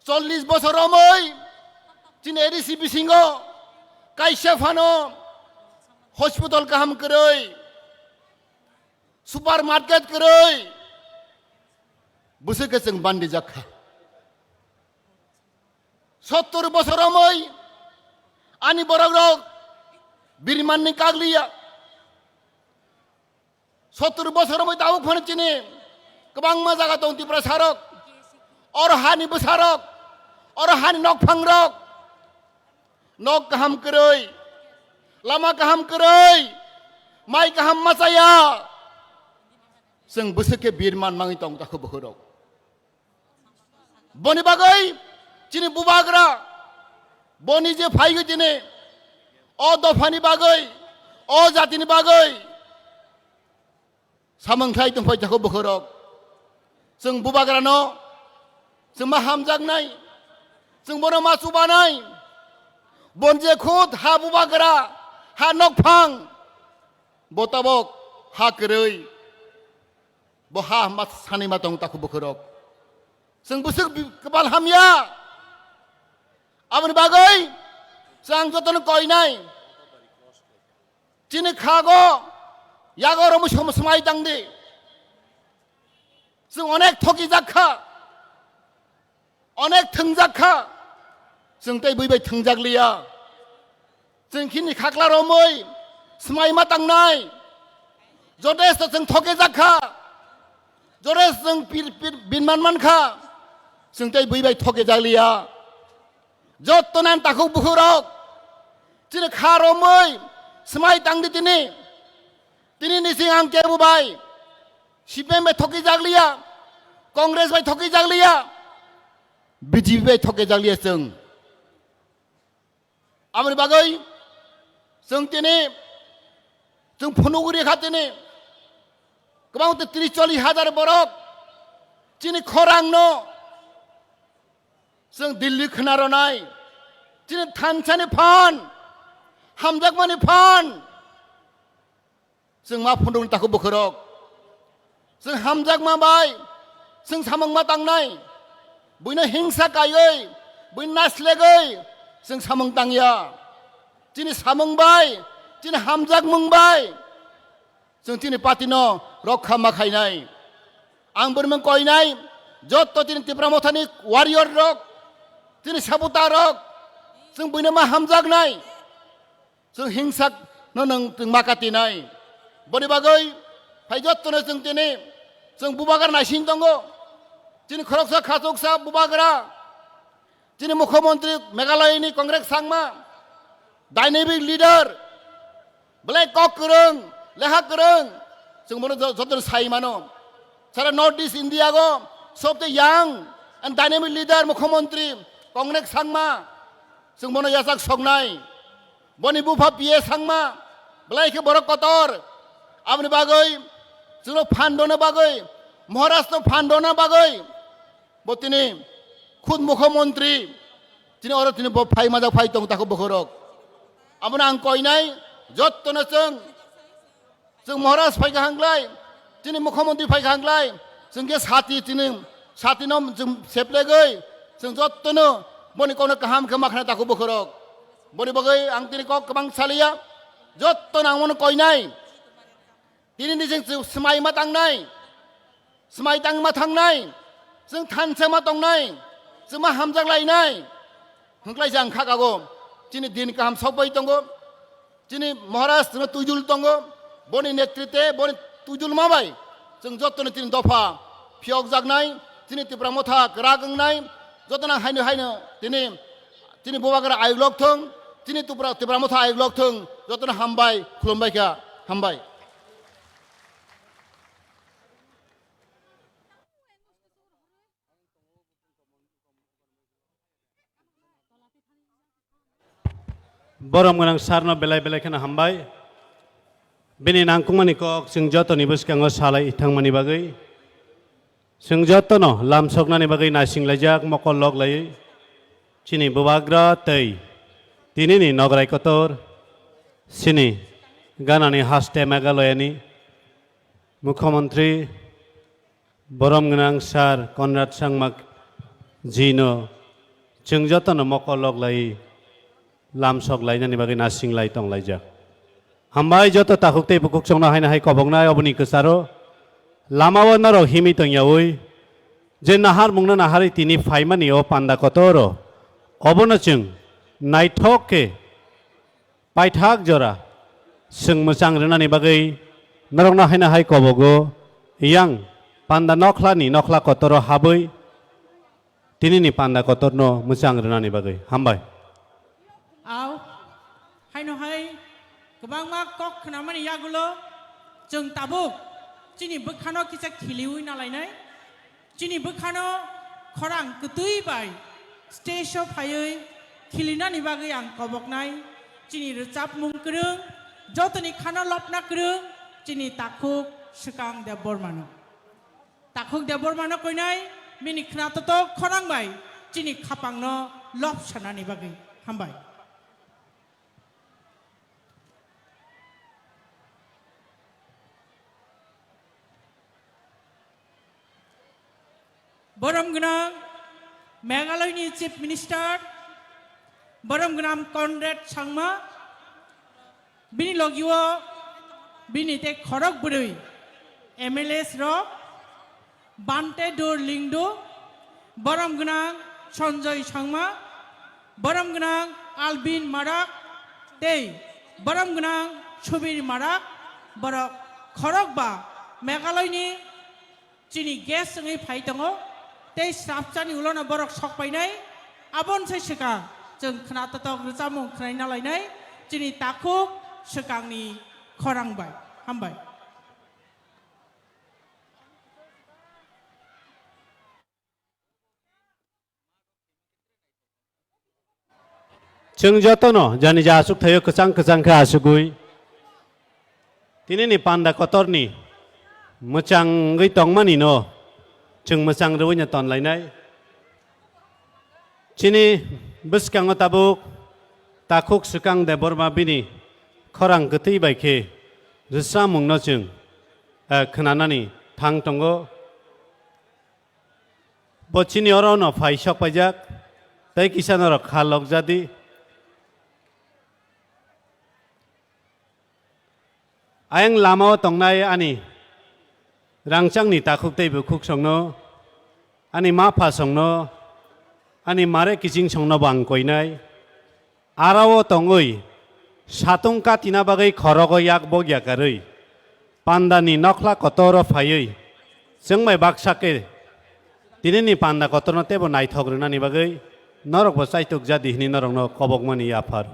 Chollish bosor romwi chini A D C bisingo kaisa phano hospital kaham kwrwi, supermarket kwrwi. Bwswk khe chwng bandi jakha. Sottor bosor romwi ani borok rok birmanni kagliya. Sottor bosor romwi tabuk phano chini kwbangma jaga tong Tiprasa rok. Oro hani bwsa rok, oro hani nokphang rok, nok kaham kwrwi, lama kaham kwrwi, mai kaham machaya. Chwng bwswk khe birman mangwi tong takhu bukhurok. Boni bagwi chini bubagra, boni je phaigwi tini o dophani bagwi, o jatini bagwi samung khlai tongphai takhu bukhurok. Chwng bubagrano chwng ma hamjaknai, chwng bono ma chubanai. Bon je khud ha bubagra, ha nokphang, bo tabok ha kwrwi. Bo ha ma sani ma tong takhu bukhurok. Chwng bwswk bi-, kwbal hamya. Aboni bagwi chwng jotono koinai. Chini khago yago romwi som-, swmai tangdi. Chwng onek thokijak kha. Onek thwngjak kha, chwng tei bui bai thwngjak liya. Chwng khini khakla romwi swmai ma tangnai. Jotesto chwng thokejak kha, jotesto chwng pir-, pir-, binman man kha, chwng tei bui bai thokejak liya. Jotto nan takhuk bukhuk rok, chini kha romwi swmai tangdi tini. Tini nising ang kebo bai C P M bai thokijak liya, Congress bai thokijak liya, B J P bai thokijak liya chwng. Aboni bagwi chwng tini, chwng phunugwi rikha tini. Kwbang tei tris chollish hajar borok chini khorangno chwng Delhi khna rwnai. Chini thansani phan, hamjakmani phan. Chwng ma phunukni takhuk bukhurok. Chwng hamjakma bai, chwng samung ma tangnai. Buino hingsa kaiwi, buino naslegwi, chwng samung tangya. Chini samung bai, chini hamjakmung bai, chwng chini party no rokha ma khainai. Ang bwrwimung koinai, jotto chini Tipra Mothani warrior rok, chini sabuta rok, chwng buino ma hamjaknai. Chwng hingsak no nwng chwng ma katinai. Boni bagwi phai jottono chwng tini, chwng bubagra naising tongo. Chini khoroksa khachuksa bubagra, chini mukhyamantri Meghalaya ni Congress sangma, dynamic leader, belai kok kwrwng, leha kwrwng, chwng bono jo-, jotono sai mano. Sara North East India go sobte young and dynamic leader mukhyamantri Congress sangma, chwng bono yachak soknai. Boni bupha P A sangma, belai khe borok kotor. Aboni bagwi chwngno phan rwna bagwi, Maharashtra phan rwna bagwi bo tini khud mukhyamantri, tini oro tini bo phai majak phai tong takhuk bukhurok. Abono ang koinai, jottono chwng, chwng Maharaj phai kha hwnglai, chini mukhyamantri phai kha hwnglai, chwng khe sati chini, satino chwng seplegwi, chwng jottono boni kokno kaham khe ma khna takhuk bukhurok. Boni bagwi ang tini kok kwbang saliya, jottono ang bono koinai. Tini ni chwng swmai ma tangnai, swmai tangma thangnai, chwng thansa ma tongnai, chwng ma hamjak lainai. Hwnkhlai jang kha kago, chini din kaham sokbai tongo, chini Maharaj chwngno twijul tongo, boni netrite, boni twijulma bai chwng jottoni chini dopha phiyokjaknai, chini Tipra Motha kwrak wngnai, jotono haino haino tini, chini bubagra ayuk lok thung, chini Tipra, Tipra Motha ayuk lok thung, jotono hambai, khulumbai kha, hambai. Borom gwnang sir no belai belai kheno hambai. Bini nangkukmani kok chwng jotoni bwskango salai thangmani bagwi. Chwng jotono lamsoknani bagwi naising laijak mokol lok laiwi. Chini bubagra tei tinini nograi kotor, chini ganani haste Meghalayani Mukhyamantri borom gwnang Sir Conrad Sangma jino chwng jotono mokol lok lai lamsok lainani bagwi nasinglai tonglaijak. Hambai joto takhuk tei bukhuk chwngno haino hai koboknai oboni kwcharo lamao norok himwi tongyaui je naharmungno naharwi tini phaimani o panda kotoro obono chwng naithok khe paithak jora chwng mwchang rwnani bagwi norokno haino hai kobogo yang panda nokhlani nokhla kotoro habwi tinini panda kotorno mwchang rwnani bagwi. Hambai. Au, haino hai kwbangma kok khnamani yagulo chwng tabuk chini bwkhano kisa khiliwi nalainai. Chini bwkhano khorang kwtwi bai stage-o phaiwi khilinani bagwi ang koboknai chini rwchapmung kwrwng, jotoni khano lobna kwrwng chini takhuk Swkang Debbarmano. Takhuk Debbarmano koinai bini khna totok khorang bai chini khapangno lob sanani bagwi. Hambai. Borom gwnang Meghalayani Chief Minister, borom gwnang Conrad Sangma, bini logio bini tei khorok bwrwi M L As rok, Bante Dor Lingdo, borom gwnang Sanjoy Sangma, borom gwnang Albin Marak tei borom gwnang Subir Marak, borok khorokba Meghalayani chini guest wngwi phai tongo tei swrapsani ulono borok sok painai. Aboni sai swkang chwng khna totok rwchapmung khwnai nalainai chini takhuk Swkangni khorang bai. Hambai. Chwng jotono jani ja aswk thaio kwchang kwchang khe aswgwi tinini panda kotorni mwchangwi tongmani no chwng mwchang rwino tonlainai. Chini bwskango tabuk takhuk Swkang Debbarma bini khorang kwtwi bai khe rwchapmungno chwng, eh, khwnanani thang tongo. Bo chini oro no phai sok paijak, tei kisa norok kha lok jadi. Ayang lama o tongnai ani rangchakni takhuk tei bukhuk songno, ani ma pha songno, ani mare kiching songno bo ang koinai. Aro o tongwi satung katina bagwi khorogo yak bok yakarwi pandani nokhla kotoro phaiwi chwng bai baksa khe tinini panda kotorno teibo naithok rwnani bagwi norokbo chaitok jadi hwnwi norokno kobokmani yaphar.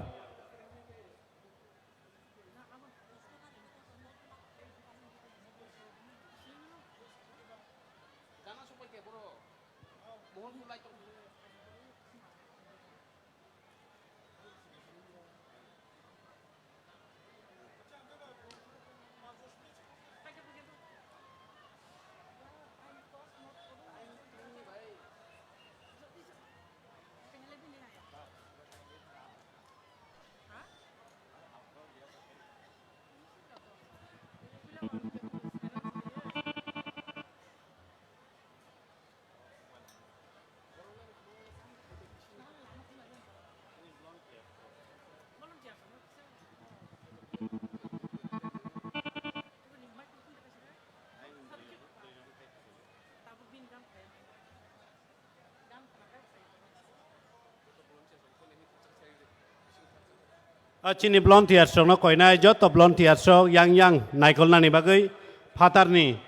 A chini volunteers rokno koinai joto volunteers rok yang yang naikolnani bagwi phatarni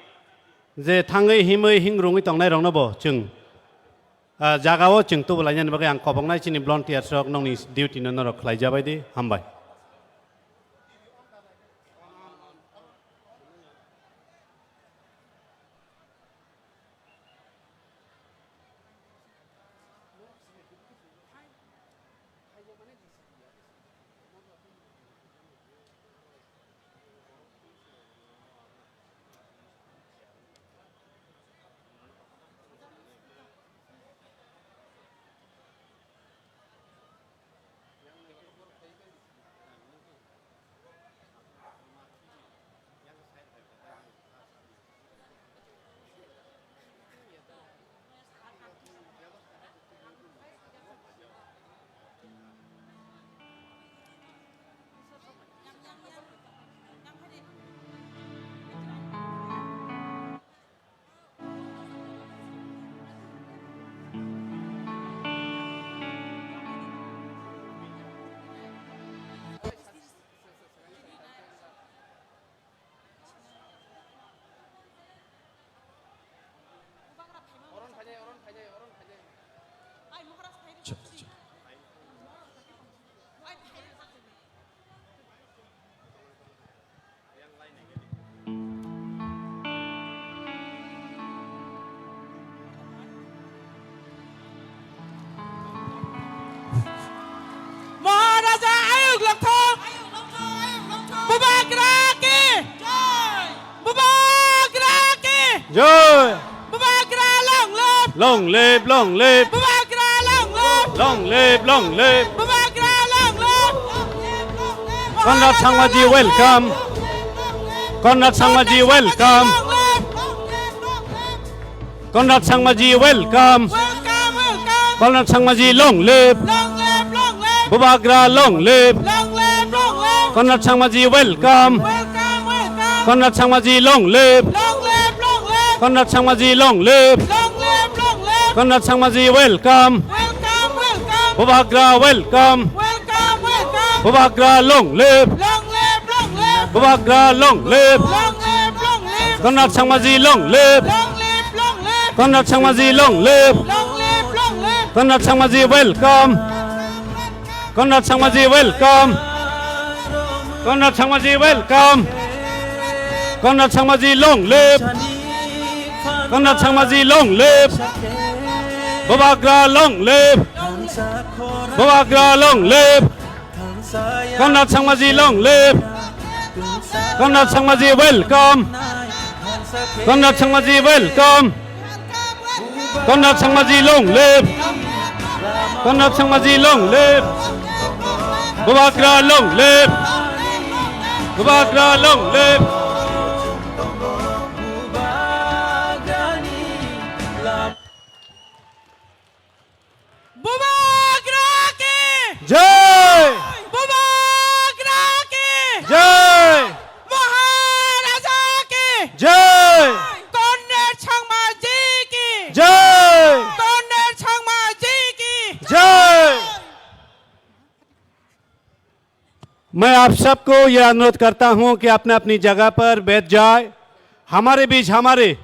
je thangwi himwi hingrungwi tongnai rokno bo chwng, ah, jagao chwng tubulainani bagwi ang koboknai chini volunteers rok nokni duty no norok khlai jabai di, hambai. Bubagra ki! Bubagra ki! Joy! Bubagra long live! Long live, long live! Bubagra long live! Long live, long live! Bubagra long live! Conrad Sangmaji, welcome! Conrad Sangmaji, welcome! Conrad Sangmaji, welcome. Welcome, welcome. Conrad Sangmaji, long live. Long live, long live. Bubagra, long live. Long live, long live. Conrad Sangmaji, welcome. Welcome, welcome. Conrad Sangmaji, long live. Long live, long live. Conrad Sangmaji, long live. Long live, long live. Conrad Sangmaji, welcome. Welcome, welcome. Bubagra, welcome. Welcome, welcome. Bubagra, long live. Long live, long live. Bubagra, long live. Long live, long live. Conrad Sangmaji, long live. Long live, long live. Conrad Sangmaji, long live. Long live, long live. Conrad Sangmaji, welcome. Conrad Sangmaji, welcome. Conrad Sangmaji, welcome. Conrad Sangmaji, long live. Conrad Sangmaji, long live. Bubagra, long live. Bubagra, long live. Conrad Sangmaji, long live. Conrad Sangmaji, welcome. Conrad Sangmaji, welcome. Conrad Sangmaji, long live. Conrad Sangmaji, long live. Bubagra, long live. Bubagra, long live. Bubagra ki! Jai! Bubagra ki! Jai! Maharaja ki! Jai! Conrad Sangmaji ki! Jai! Conrad Sangmaji ki! Jai! मैं आप सबको यह अनुरोध करता हूं कि अपने अपनी जगह पर बैठ जाए। हमारे बीच हमारे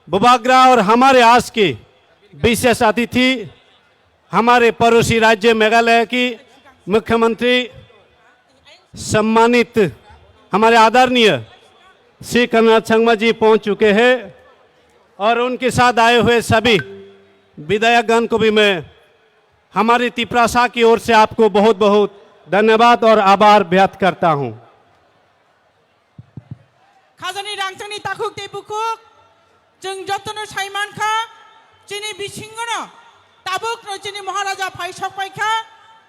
बुबाग्रा और हमारे आज के विशेष अतिथि हमारे पड़ोसी राज्य मेघालय की मुख्यमंत्री सम्मानित हमारे आदरणीय श्री कन्हैया संगमा जी पहुंच चुके हैं और उनके साथ आए हुए सभी विधायकगण को भी मैं हमारी तिप्रासा की ओर से आपको बहुत बहुत धन्यवाद और आभार व्यक्त करता हूं। Khajani rangchakni takhuk tei bukhuk, chwng jotono sai mankha, chini bisingono tabukno chini Maharaja phai sokpaikha,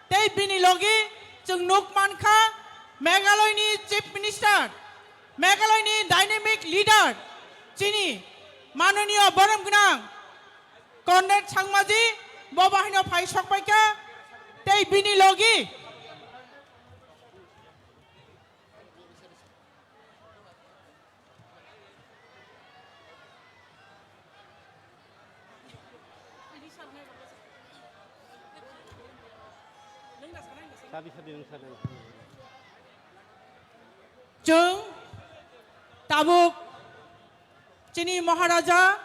tei bini logi chwng nuk mankha, Meghalaya ni Chief Minister, Meghalaya ni dynamic leader, chini manoniyo borom gwnang Conrad Sangmaji bo bahaino phai sokpaikha, tei bini logi Chwng tabuk chini Maharaja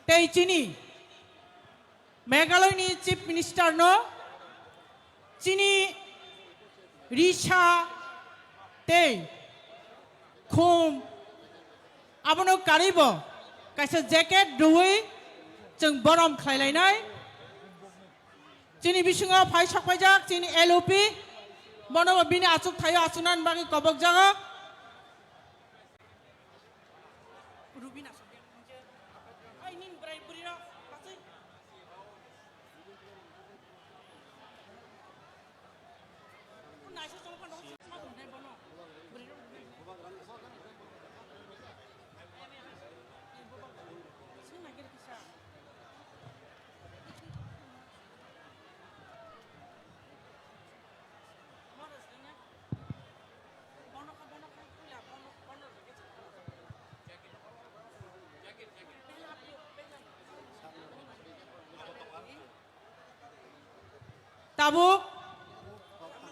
tei chini Meghalaya ni Chief Minister no chini risa tei khum abono karwi bo kaisa jacket rwui chwng borom khlailainai. Chini bisingo phai sokpaijak chini L O P, bono bo bini achuk thaio achuknani bagwi kobokjago. Rubina sokya. Ai, nini bwrai bwrwi rok, patswi. Naisok chong phano, ma tong nai bono. Bwrwi rok rubina. Sing nai giri kisa. Tabuk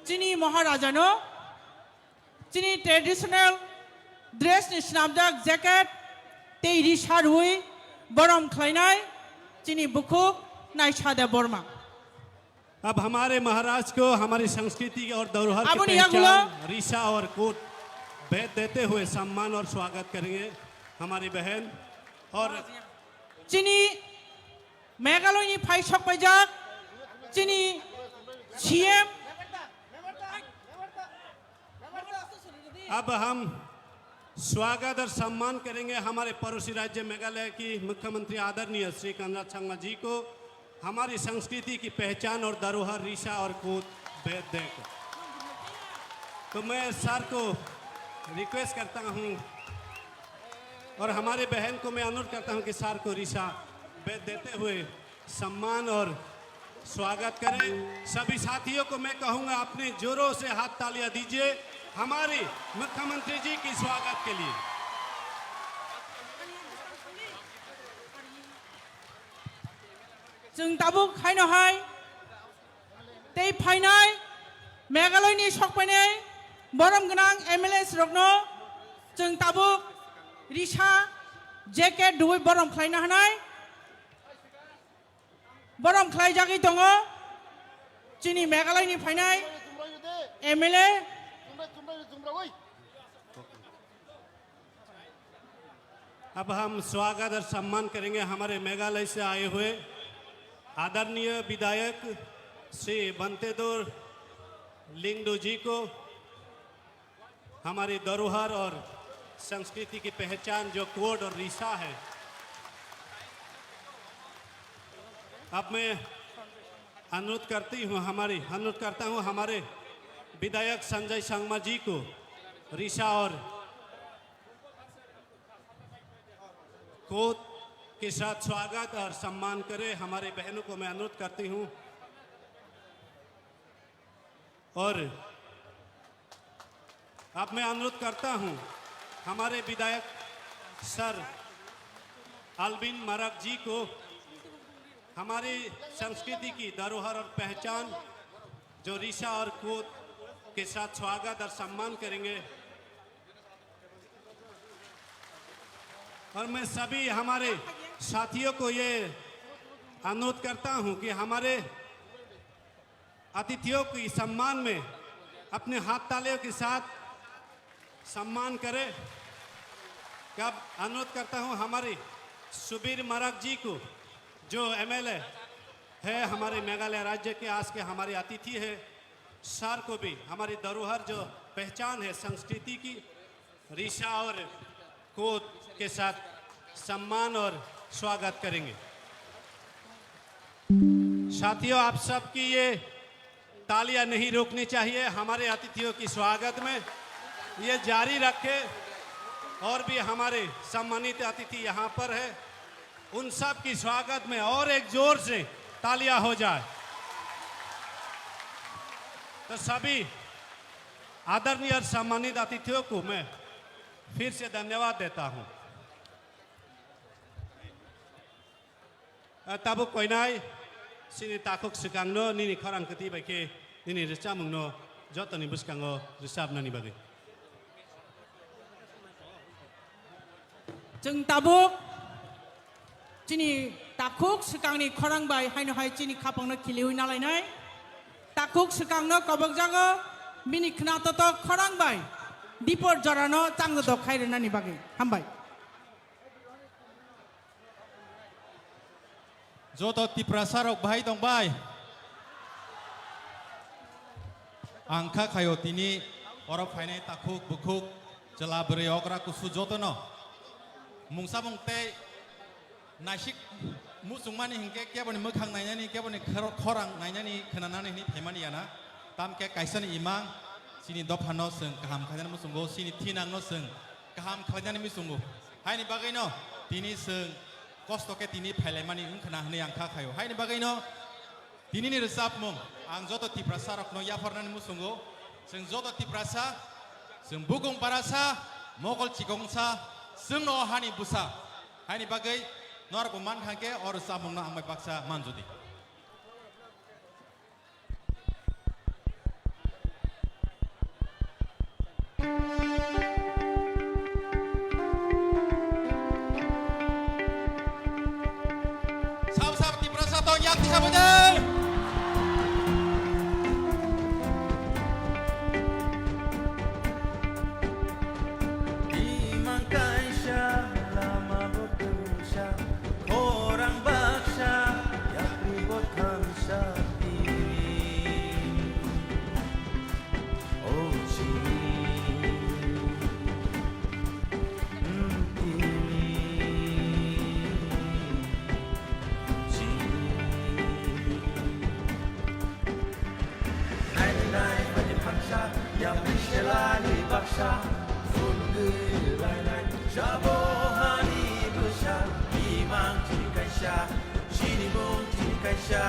chini Maharajano chini traditional dress ni swnamjak jacket tei ri sarwi borom khlainai chini bukhuk Naisade Borma. अब हमारे महाराज को हमारी संस्कृति और धरोहर की Aboni पहचान yagulo। रिसा और कोट भेद देते हुए सम्मान और स्वागत करेंगे हमारी बहन और Chini Meghalaya ni phai sokpaijak chini C M, अब हम स्वागत और सम्मान करेंगे हमारे पड़ोसी राज्य मेघालय की मुख्यमंत्री आदरणीय श्री कोनराड संगमा जी को, हमारी संस्कृति की पहचान और धरोहर रीसा और कूद भेद देकर। तो मैं सर को रिक्वेस्ट करता हूँ और हमारे बहन को मैं अनुरोध करता हूँ कि सर को रीसा भेद देते हुए सम्मान और स्वागत करें। सभी साथियों को मैं कहूँगा, अपने जोरों से हाथ तालियां दीजिए हमारी मुख्यमंत्री जी की स्वागत के लिए। Chwng tabuk haino hai tei phainai Meghalaya ni sokphainai borom gwnang M L As rokno chwng tabuk risa jacket rwui borom khlaina hanai. Borom khlaijagwi tongo chini Meghalaya ni phainai M L A. अब हम स्वागत और सम्मान करेंगे हमारे मेघालय से आए हुए आदरणीय विधायक श्री बंतेदोर लिंगडो जी को। हमारी धरोहर और संस्कृति की पहचान जो कोड और रीसा है, अब मैं अनुरोध करती हूँ, हमारी अनुरोध करता हूँ हमारे विधायक संजय संगमा जी को रीसा और कोद के साथ स्वागत और सम्मान करें। हमारे बहनों को मैं अनुरोध करती हूँ और अब मैं अनुरोध करता हूँ हमारे विधायक सर अल्विन मारक जी को हमारी संस्कृति की धरोहर और पहचान जो रीसा और कोद के साथ स्वागत और सम्मान करेंगे। और मैं सभी हमारे साथियों को ये अनुरोध करता हूँ कि हमारे अतिथियों की सम्मान में अपने हाथ तालियों के साथ सम्मान करें। अब अनुरोध करता हूँ हमारे सुबीर मारक जी को, जो M L A है हमारे मेघालय राज्य के, आज के हमारे अतिथि है, सर को भी हमारी धरोहर जो पहचान है संस्कृति की, रीसा और कोद के साथ सम्मान और स्वागत करेंगे। साथियों, आप सबकी ये तालियां नहीं रुकनी चाहिए हमारे अतिथियों की स्वागत में, ये जारी रखें। और भी हमारे सम्मानित अतिथि यहाँ पर है, उन सब की स्वागत में और एक जोर से तालियां हो जाए। तो सभी आदरणीय और सम्मानित अतिथियों को मैं फिर से धन्यवाद देता हूँ। Tabuk koinai, chini takhuk swkangno nini khorang kwtwi bai khe nini rwchapmungno jotoni bwskango rwchapnani bagwi. Chwng tabuk chini takhuk swkangni khorang bai haino hai chini khapangno khiliwi nalainai. Takhuk swkangno kobokjago bini khna totok khorang bai dipor jorano changdodok khai rwnani bagwi. Hambai. Joto Tiprasa rok bahai tong bai? Ang kha khaio tini oro phainai takhuk bukhuk chwla bwrwi okra kusu jotono mungsa mung tei naisik muchungmani hinkhe keboni mwkhang nainani, keboni khor-, khorang nainani, khwnanani hwnwi phaimani yana. Tamkhe kaisani imang chini dophano chwng kaham khainani muchungo, chini thinangno chwng kaham khlainani muchungo. Haini bagwino tini chwng kosto khe tini phailaimani wngkhwna hwnwi ang kha khaio. Haini bagwino tinini rwchapmung ang joto Tiprasa rokno yapharnani muchungo. Chwng joto Tiprasa, chwng bukung barasa, mokol chikongsa, chwngno hani bwsa. Haini bagwi norokbo mankha khe o rwchapmungno ang bai baksa manjodi. Sab sab Tiprasa tong yak tisa bwdai. Imang kaisa lama bo twisa, khorang baksa yapri Phunugwi rwlainai jabo hani bwsa, imang chini kaisa, chini mung chini kaisa,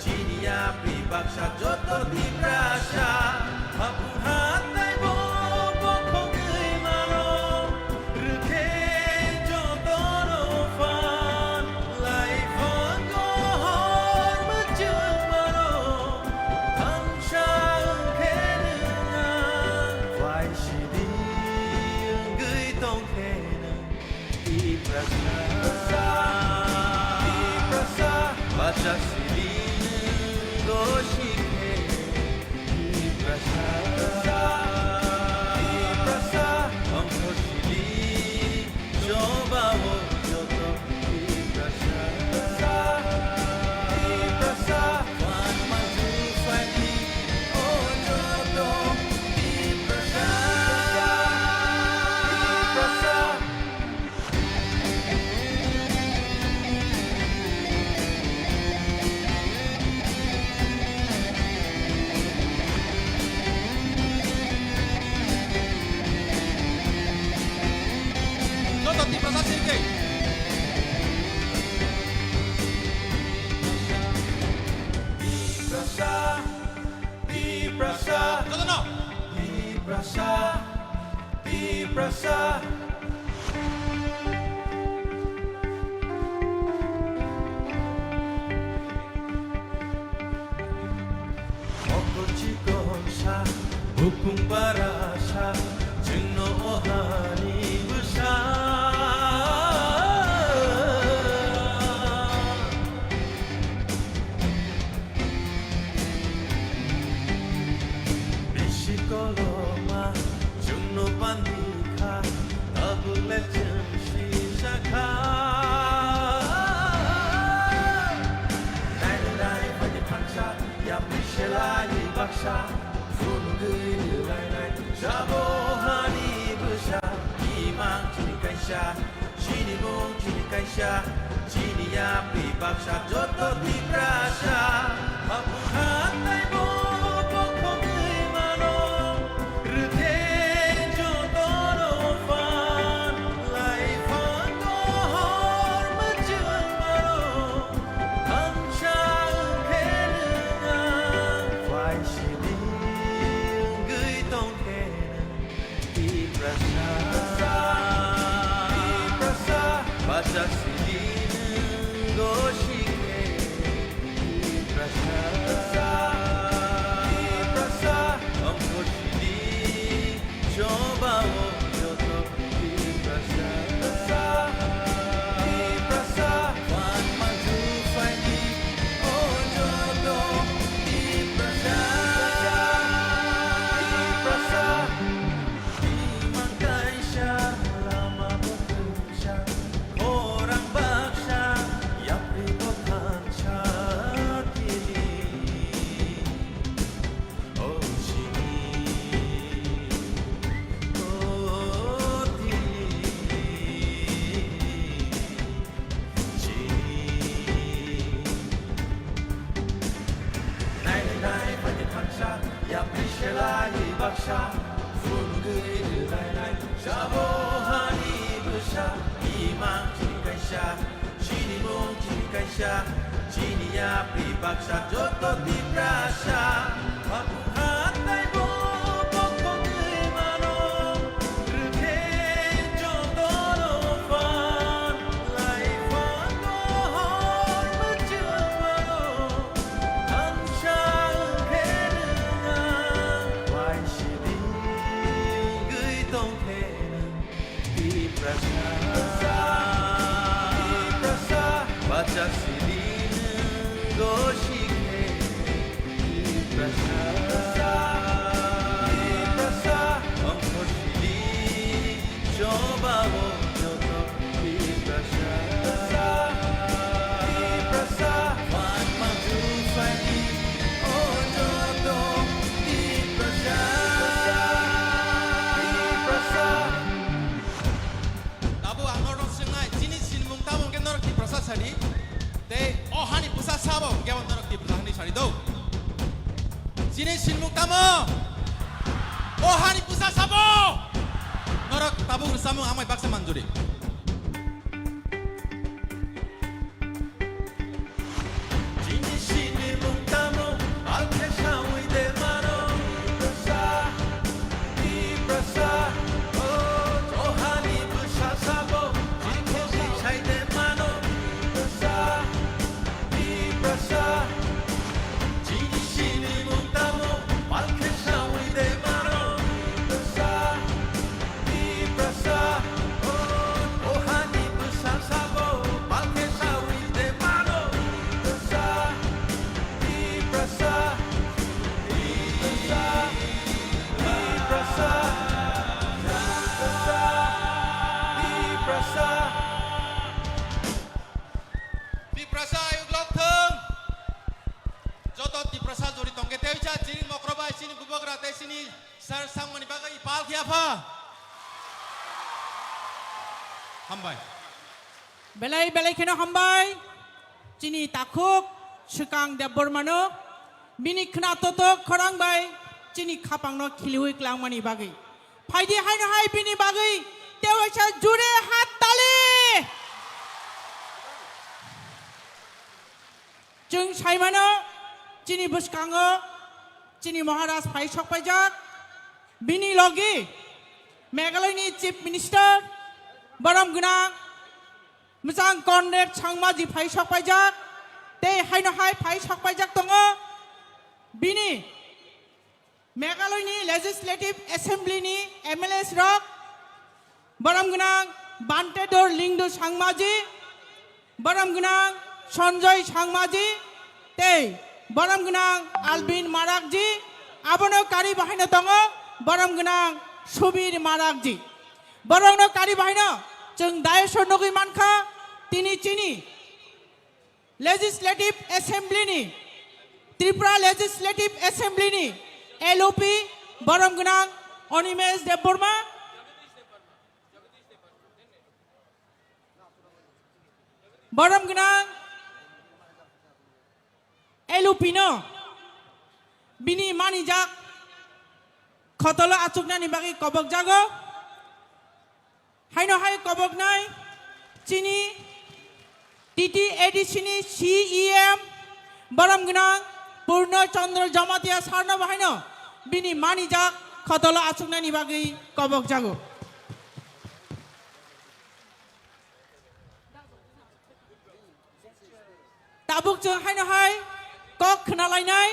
chini yapri baksa joto Tiprasa. Hapung hatai bo bokhogwi mano, rwkhe jotono phan, laiphang gohor mwchwng mano. Thansa wngkhe nwng ang, waisidi wngwi tongkhe nwng. Tiprasa, Tiprasa, bacha sidi nwng gosikhe. Tiprasa, Tiprasa, tongtho sidi. Choba o joto Tiprasa, Tiprasa, wan manju fani o joto Tiprasa, Tiprasa. Joto Tiprasa sirkhe. Tiprasa, Tiprasa, jotono. Tiprasa, Tiprasa. Mokol chikon sa, bukung bara sa, chwngno o hani bwsa. Bisi koloma chwngno bandi kha, tabuk le chwng sijak kha. Nainai nainai phaidi thansa, yapri selai baksa, phunugwi rwlainai jabo hani bwsa, imang chini kaisa. Chini mung chini kaisa, chini yapri baksa joto Tiprasa. Hapung hatai bo bokhogwi mano, rwkhe jotono phan, laiphang gohor mwchwng mano. Thansa wngkhe nwng ang, waisidi wngwi tongkhe nwng. Tiprasa, Tiprasa, bacha sidi nwng gosikhe. Tiprasa, Tiprasa, tongtho sidi choba o joto Tiprasa, Tiprasa, wan manju phaidi o joto Tiprasa, Tiprasa. Imang kaisa lama bo kwchang, khorang baksa, yapri bo thansa tini. O chini, o tini. Nainai nainai phaidi thansa, yapri selai baksa, phunugwi rwlainai jabo hani bwsa, imang chini kaisa, chini mung chini kaisa, chini yapri baksa joto Tiprasa. Hapung hatai bo bokhogwi mano, rwkhe jotono phan, laiphang gohor mwchwng mano. Thansa wngkhe nwng ang, waisidi wngwi tongkhe nwng. Tiprasa, Tiprasa, bacha sidi nwng gosikhe. Tiprasa, Tiprasa, tongtho sidi, choba o joto Tiprasa, Tiprasa, wan manju phaidi o joto Tiprasa, Tiprasa. Tabuk ang norok swngnai, chini sinimung tamo hwnkhe norok Tiprasa sadi? Tei o hani bwsa sabo hwnkhe bo norok Tiprasa hwnwi sadi do? Chini sinimung tamo? O hani bwsa sabo? Tabuk rwchapmung amai baksa manjuri. Chini sinimung tamo, alkhe sawi de mano. Tiprasa, Tiprasa, oh, johani bwsa sabo, chini khesi sai de mano. Tiprasa, Tiprasa, chini sinimung tamo, alkhe sawi de mano. Tiprasa, Tiprasa, oh, oh, hani bwsa sabo, balkhe sawi de mano. Tiprasa, Tiprasa, Tiprasa, Tiprasa, Tiprasa. Tiprasa ayuk lok thung. Joto Tiprasa jori tongkhe tei cha chini mokro bai chini bubagra tei chini Sir, sangmani bagwi pal khe apha. Hambai. Belai belai kheno hambai. Chini takhuk swkang Debbarmano bini khna totok khorang bai chini khapangno khiliwi klangmani bagwi. Phaidi haino hai bini bagwi tewaisa jure hat tali. Chwng saimano chini bwskango chini Maharaj phai sokpaijak. Bini logi Meghalayani Chief Minister borom gwnang Mwchang Conrad Sangmaji phai sokpaijak. Tei haino hai phai sokpaijak tongo bini Meghalayani Legislative Assembly ni M L As rok, borom gwnang Bantedor Lingdo Sangmaji, borom gwnang Sanjoy Sangmaji, tei borom gwnang Albin Marakji, abono kari bahaino tongo borom gwnang Subir Marakji. Borokno kari bahaino chwng dais o nugwi mankha, tini chini Legislative Assembly ni, Tripura Legislative Assembly ni L O P borom gwnang Animesh Debbarma, borom gwnang L O P no bini manijak khotolo achuknani bagwi kobokjago. Haino hai koboknai chini T T A D C ni C E M borom gwnang Purno Chandra Jamatia sarno bo haino bini manijak khotolo achuknani bagwi kobokjago. Tabuk chwng haino hai kok khwnalainai,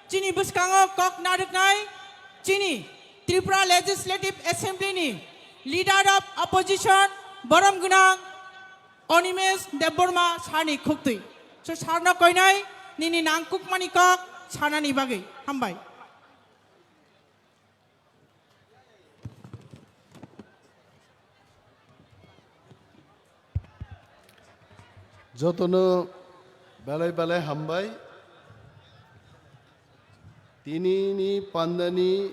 chini bwskango kok narwknai, chini Tripura Legislative Assembly ni Leader of Opposition borom gwnang Animesh Debbarma sarni khuktwi. So sarno koinai nini nangkukmani kok sanani bagwi. Hambai. Jotono belai belai hambai. Tinini pandani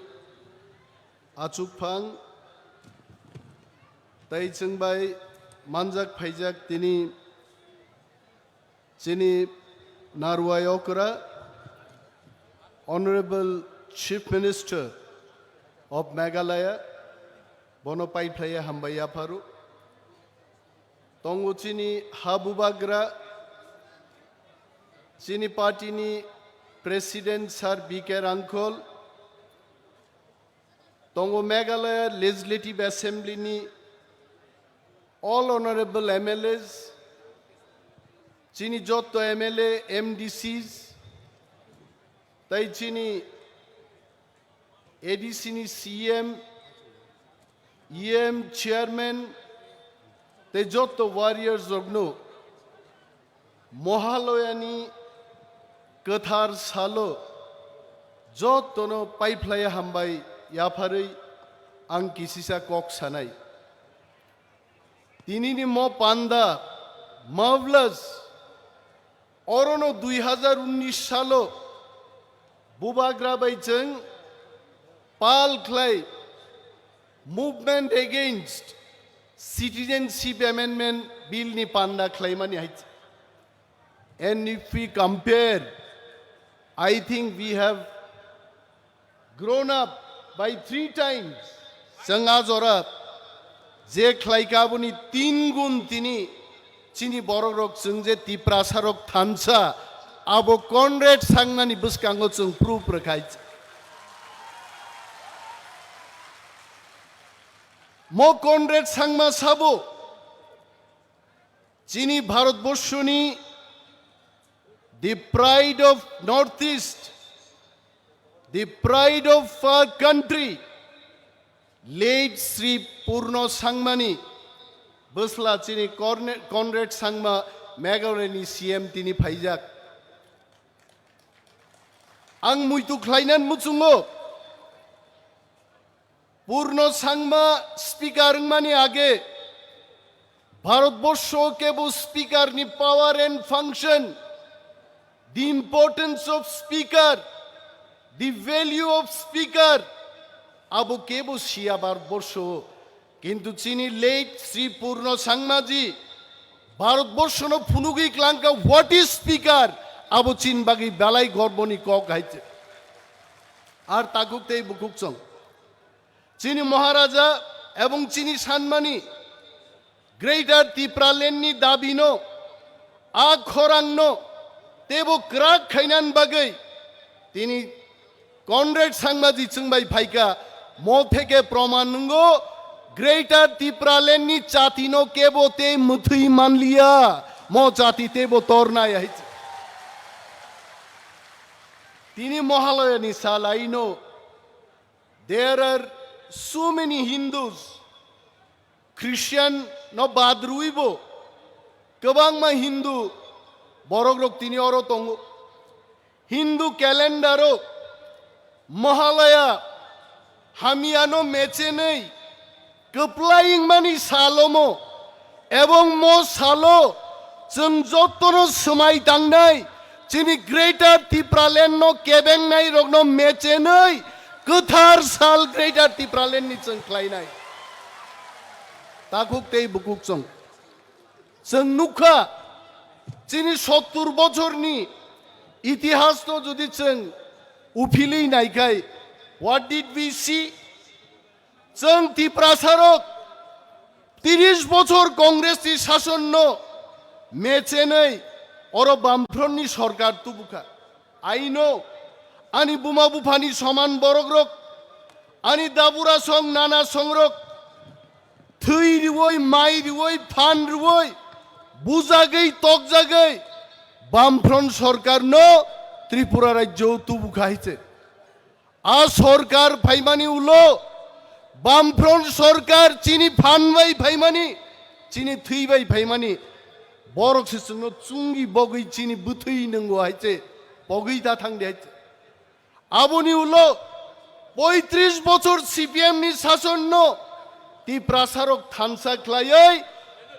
achukphang tei chwngbai manjak phaijak tini chini narwai okra, Honorable Chief Minister of Meghalaya, bono paiphlaiya hambai yapharu. Tongo chini ha bubagra, chini party ni President Sir B K Rangkhol, tongo Meghalaya Legislative Assembly ni all honorable M L As, chini jotto M L A, M D Cs, tai chini A D C ni C M, E M, Chairman, tei jotto warriors rokno Mohaloyani kwthar salo jottono paiphlaiya hambai yapharwi ang kisisa kok sanai. Tinini mo panda, Mavlas, orono dui hazar unnish salo bubagra bai chwng pal khlai Movement Against Citizenship Amendment Bill ni panda khlaimani hai. And if we compare, I think we have grown up by three times. Chwng a jora Je khlaika aboni tin gun tini chini borok rok chwng je Tiprasa rok thansa abo Conrad Sangmani bwskango chwng proof rwkhai. Mo Conrad Sangma sabo chini Bharatborshoni the pride of Northeast, the pride of our country, late Sri Purno Sangmani bwsla chini Corne-, Conrad Sangma Meghalaya ni C M tini phaijak. Ang muitu khlainan muchungo, Purno Sangma speaker wngmani age Bharatborsho kebo speaker ni power and function, the importance of speaker, the value of speaker, abo kebo siya Bharatborsho. Kintu chini late Sri Purno Sangmaji Bharatborshono phunugwi klangka what is speaker, abo chin bagwi belai gorboni kok hai. Ar takhuk tei bukhuk chwng. Chini Maharaja ebong chini sanmani Greater Tipraland ni dabi no, a khorang no tebo kwrak khainan bagwi tini Conrad Sangmaji chwngbai phaika, mo theke proman nungo Greater Tipraland ni chati no kebo tei mwthwi manliya, mo chati tebo tornai hai. Tini Mahalaya ni salai no There are so many Hindus, Christian no bad rwibo, kwbangma Hindu borok rok tini oro tongo. Hindu calendar o Mahalaya hamyano mechenwi kwplai wngmani salomo, ebong mo salo chwng jotono swmai tangnai, chini Greater Tipraland no kebengnai rokno mechenwi kwthar sal Greater Tipraland ni chwng khlainai. Takhuk tei bukhuk chwng. Chwng nukha, chini sottur bochorni itihas no jodi chwng uphilwi naikhai, what did we see? Chwng Tiprasa rok tris bochor Congress ni sason no mechenwi oro Bamfront ni sorkar tubukha. I know, ani buma buphani soman borok rok, ani dabura song nana song rok, thwi rwoi, mai rwoi, phan rwoi, bujagwi, tokjagwi Bamfront sorkar no Tripura rajyo tubukha hai se. A sorkar phaimani ulo, Bamfront sorkar chini phan bai phaimani, chini thwi bai phaimani, borok se chwngno chungi bogwi chini bwthwi nwngo hai se, pogwi da thang de hai se. Aboni ulo poitris bochor C P M ni sason no Tiprasa rok thansa khlaiwi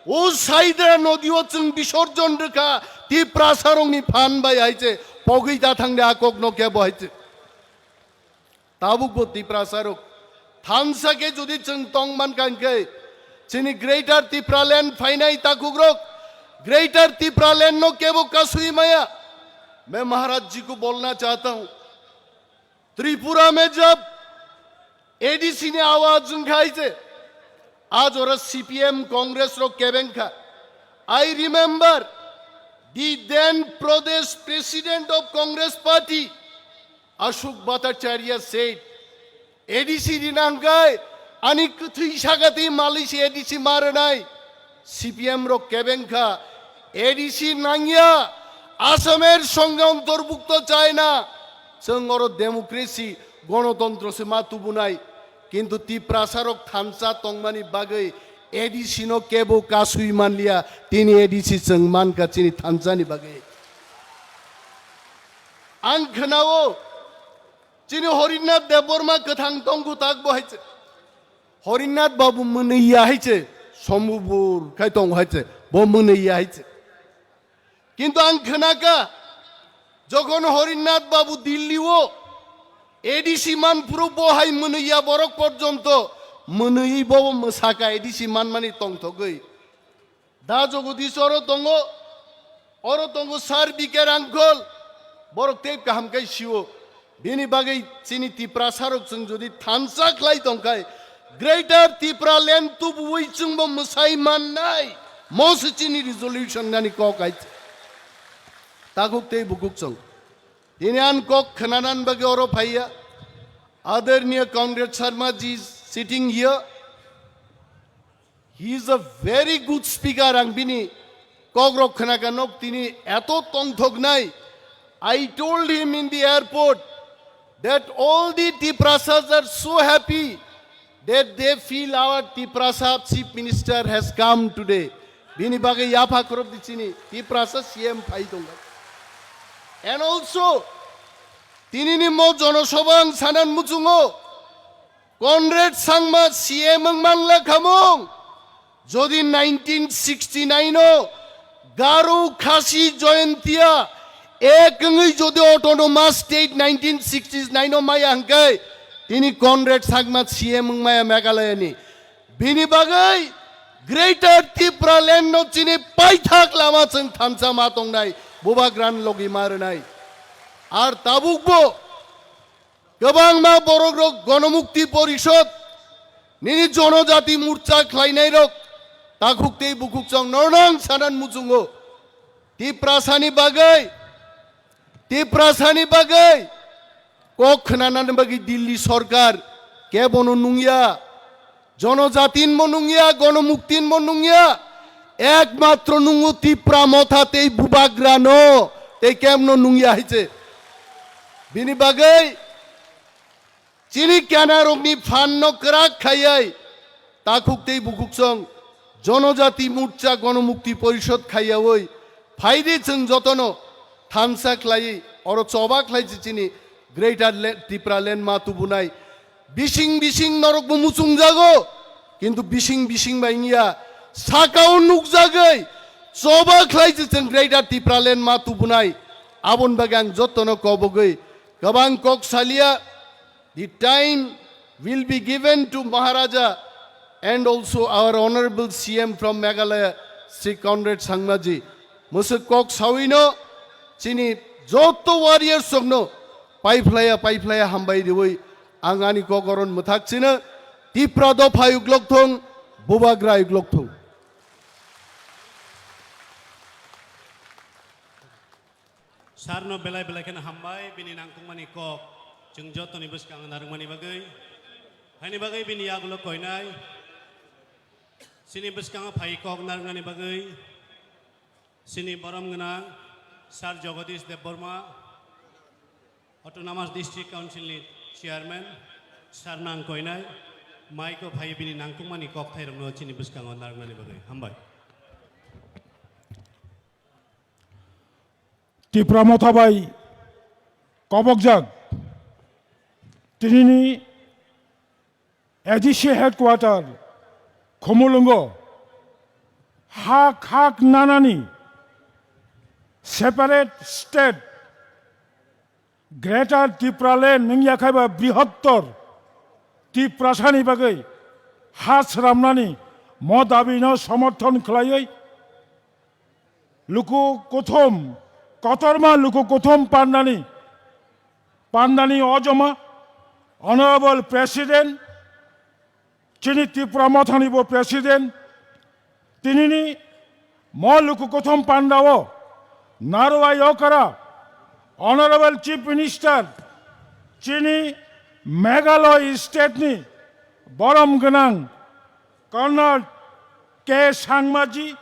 o Saidra nodi o chwng bisorjon rwkha Tiprasa rokni phan bai hai se, pogwi da thang de a kok no kebo hai se. Tabuk bo Tiprasa rok thansa khe jodi chwng tong man kha hwnkhe, chini Greater Tipraland phainai takhuk rok Greater Tipraland no kebo kasui maya. मैं महाराज जी को बोलना चाहता हूँ, त्रिपुरा में जब A D C ni awaz wngkha hai se, a jora C P M Congress rok kebeng kha. I remember the then Pradesh President of Congress Party, Ashok Bhattacharya said, A D C rina hwnkhe ani kwthwi sakati malwi se A D C ma rwnai. C P M rok kebeng kha, A D C nangya, Asamer songhe ontorbukto chai na. Chwng oro democracy, gonotontro se ma tubunai. Kintu Tiprasa rok thansa tongmani bagwi A D C no kebo kasui manliya, tini A D C chwng mankha chini thansani bagwi. Ang khwnao, chini Horinath Debbarma kwthang tongkhu tak bo hai se. Horinath Babu mwnwi ya hai se, sombubur khai tong hai se, bo mwnwi ya hai se. Kintu ang khwnakha, jokhon Horinath Babu Dilli o A D C man phuru bo hai mwnwi ya borok porjonto mwnwi bo mwsaka A D C manmani tongthogwi. Da Jagadish oro tongo, oro tongo Sir B K Rangkhol, borok tei kaham khai sio. Bini bagwi chini Tiprasa rok chwng jodi thansa khlai tongkhai, Greater Tipraland tubuwi chwngbo mwsai mannai. Mo se chini resolution nani kok hai. Takhuk tei bukhuk chwng. Tini an kok khwnanan bagwi oro phaiya. Adorniya Conrad Sharma ji is sitting here. He is a very good speaker. Ang bini kokrok khwnaka nok tini eto tongthoknai. I told him in the airport that all the Tiprasas are so happy that they feel our Tiprasa chief minister has come today. Bini bagwi yapha khorop di chini Tiprasa C M phai tongo. And also, tinini mo jonosabha ang sanan muchungo, Conrad Sangma C M wng manla khamung. Jodi nineteen sixty-nine o Garo Khasi Jaintia ek wngwi jodi autonomous state nineteen sixty-nine o maya hwnkhe, tini Conrad Sangma C M wng maya Meghalaya ni. Bini bagwi Greater Tipraland no chini paithak lama chwng thansa ma tongnai, bubagra ni logi ma rwnai. Ar tabukbo kwbangma borokrok Gonomukti Porishod nini Jonojati Morcha khlainairok takhuk tei bukhuk chwng nornang sanan muchungo. Tiprasani bagwi, Tiprasani bagwi kok khwnanani bagwi Delhi sorkar kebono nungya. Jonojatin mo nungya, Gonomuktin mo nungya, ekmatro nungo Tipra Motha tei bubagrano tei kemno nungya hai se. Bini bagwi chini kenarokni phanno kwrak khaiwi takhuk tei bukhuk chwng Jonojati Morcha Gonomukti Porishod khaiyawi phaidi chwng jotono thansa khlaiwi oro choba khlai se chini Greater Le-, Tipraland ma tubunai. Bising bising norokbo muchungjago, kintu bising bising bai wngya, sakao nukjagwi choba khlai se chwng Greater Tipraland ma tubunai. Aboni bagwi ang jotono kobogwi kwbang kok salia. The time will be given to Maharaja and also our honorable C M from Meghalaya, Shri Conrad Sangma ji. Mwswk kok sawino chini joto warriors rokno paiphlaya paiphlaya hambai riwi ang ani kok oron mwthak chino, Tipra dopha yuklok thung, bubagra yuklok thung. Sarno belai belai kheno hambai bini nangkukmani kok chwng jotoni bwskango narwkmani bagwi. Haini bagwi bini yagulo koinai chini bwskango phai kok narwknani bagwi chini borom gwnang Sir Jagadish Debbarma, Autonomous District Council ni Chairman, Sir nang koinai maiko phai bini nangkukmani kok thairokno chini bwskango narwknani bagwi. Hambai. Tipra Motha bai kobokjak tinini A D C headquarter Khumulwngo hak hak nanani separate state Greater Tipraland wngya khai ba brihottor Tiprasani bagwi ha sramnani mo dabino somorthon khlaiwi luku kuthum, kotorma luku kuthum pandani, pandani ojoma, Honorable President, chini Tipra Mothani bo President, tinini mo luku kuthum pandao, Narwai Okra, Honorable Chief Minister, chini Meghalaya State ni borom gwnang Conrad K Sangmaji,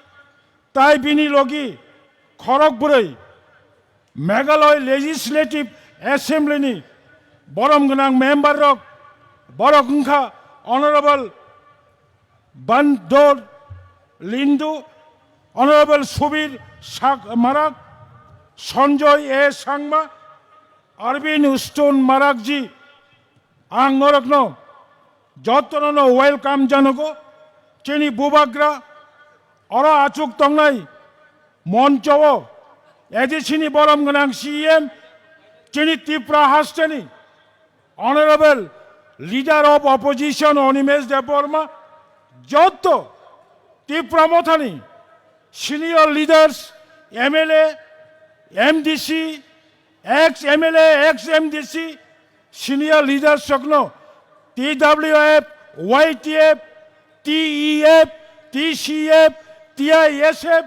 tai bini logi khorok bwrwi Meghalaya Legislative Assembly ni borom gwnang member rok, borok wngkha Honorable Bandor Lindu, Honorable Subir Sak-, Marak, Sanjoy A Sangma, Arvind Stone Marakji, ang norokno jotono no welcome janogo, chini bubagra, oro achuk tongnai moncho o A D C ni borom gwnang C E M, chini Tipra hasteni Honorable Leader of Opposition Animesh Debbarma, joto Tipra Mothani senior leaders, M L A, M D C, ex M L A, ex M D C, senior leaders rokno T W F Y T F, T E F, T C F, T I S F,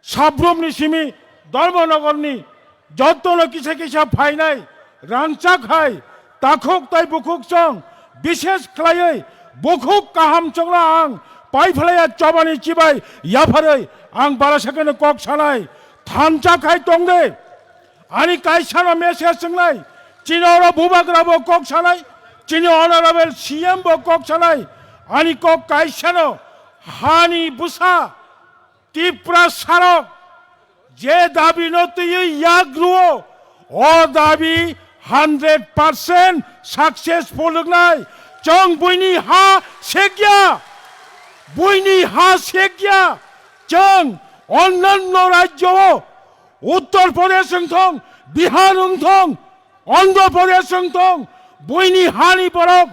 Sabrumni simi Dharmanagorni jottono kisa kisa phainai rangchak hai takhuk tai bukhuk chong, bishesh khlaiwi bukhuk kaham chongla ang paiphlaiya chobani chibai yapharwi ang barasakeno kok sanai thanchak hai tongde. Ani kaisano message swngnai, chini oro bubagra bo kok sanai, chini honorable C M bo kok sanai, ani kok kaisano hani bwsa Tipra sarok je dabi no twiwi yak ruo, o dabi hundred percent successful wngnai. Chwng buini ha sekya, buini ha sekya, chwng onnanno rajyo o Uttar Pradesh wng thong, Bihar wng thong, Andhra Pradesh wng thong, buini hani borok,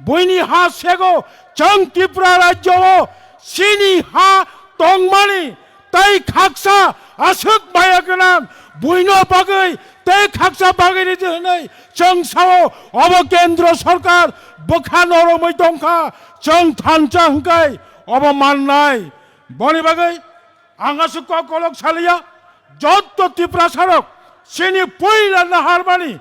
buini ha sego, chwng Tripura rajyo o chini ha tongmani tei khaksa aswk maya gwnang buino bagwi tei khaksa bagwi ridi hwnwi chwng sao, obo kendro sorkar bwkha noromwi tongkha, chwng thansa hwnkhe obo mannai. Boni bagwi ang aswk kok kolok saliya, jotto Tiprasarok chini puila naharmani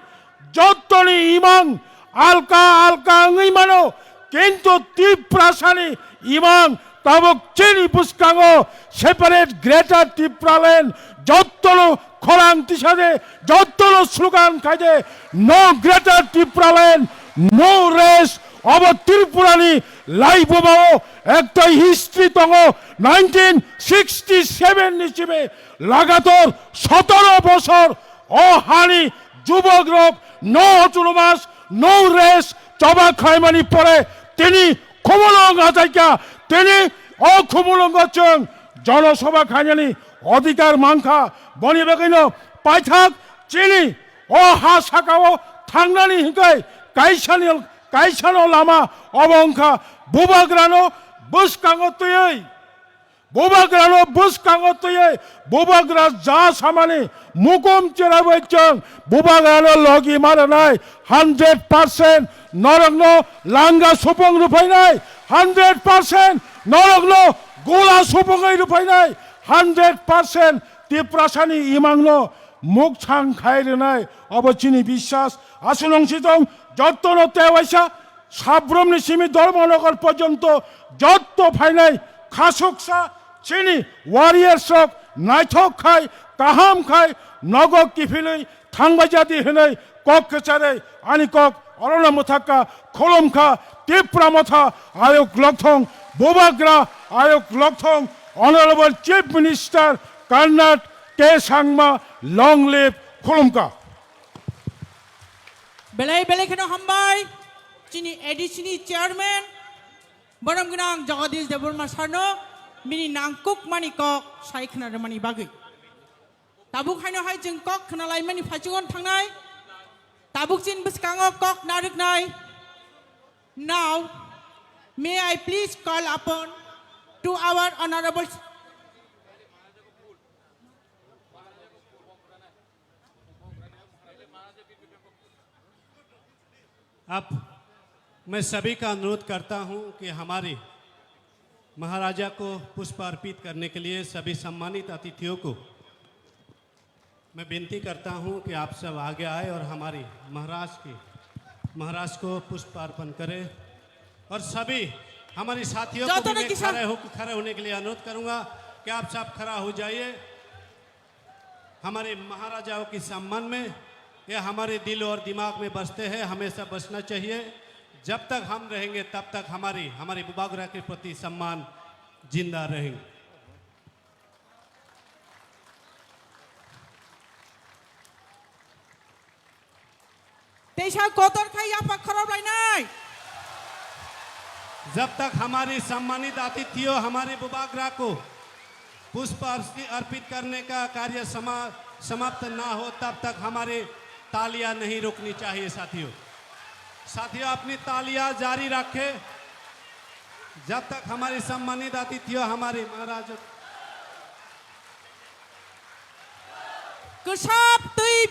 jottoni imang alka alka wngwi mano, kintu Tiprasani imang tabuk chini bwskango separate Greater Tipraland, jottono khorang tisade, jottono slogan khaide, "No Greater Tipraland, no rest." Obo Tripurani laibumao ekta history tongo, nineteen sixty seven ni simi lagator sotoro bosor o hani jubokrok no autonomous, no rest choba khlaimani pore tini khumulwng achaikha, tini o khumulwngo chwng jonosobha khainani odhikar mankha. Boni bagwino paithak chini o ha sakao thangnani hwnkhe kaisani, kaisano lama obo wngkha bubagrano bwskango twiwi, bubagrano bwskango twiwi bubagra ja samani mukum cherabai chwng bubagrano logi ma rwnai. Hundred percent norokno langa supung rwphainai, hundred percent norokno gola supungwi rwphainai, hundred percent Tiprasani imangno mukchang khai rwnai. Obo chini biswas. Aswk nung si tong, jottono tewaisa, Sabrumni simi Dharmanagar porjonto jotto phainai khasuksa chini warriors rok naithok khai, kaham khai, nogo kiphilwi thangbai jadi hwnwi kok kwcharwi ani kok orono mwthakha, khulumkha. Tipra Motha ayuk lokthong, bubagra ayuk lokthong, Honorable Chief Minister Conrad K Sangma, long live, khulumkha. Belai belai kheno hambai chini A D C ni chairman borom gwnang Jagadish Debbarma sarno bini nangkukmani kok sai khna rwmani bagwi. Tabuk haino hai chwng kok khna laimani phaichungo thangnai. Tabuk chini bwskango kok narwknai. Now, may I please call upon to our honorable अब मैं सभी का अनुरोध करता हूं कि हमारे महाराजा को पुष्प अर्पित करने के लिए सभी सम्मानित अतिथियों को मैं विनती करता हूं कि आप सब आगे आए और हमारे महाराज के, महाराज को पुष्प अर्पण करें। और सभी हमारे साथियों को भी मैं खड़े हो, खड़े होने के लिए अनुरोध करूंगा कि आप सब खड़ा हो जाइए। हमारे महाराजाओं के सम्मान में ये हमारे दिल और दिमाग में बसते हैं, हमेशा बसना चाहिए। जब तक हम रहेंगे, तब तक हमारी, हमारे बुबागरा के प्रति सम्मान जिंदा रहेंगे। Teisa kotor khai yaphak khorok lainai. जब तक हमारे सम्मानित अतिथियों, हमारे बुबागरा को पुष्प अर्पि-, अर्पित करने का कार्य समा-, समाप्त ना हो, तब तक हमारे तालियां नहीं रुकनी चाहिए साथियों। साथियों, अपनी तालियां जारी रखें, जब तक हमारे सम्मानित अतिथियों, हमारे महाराज Kwsap twi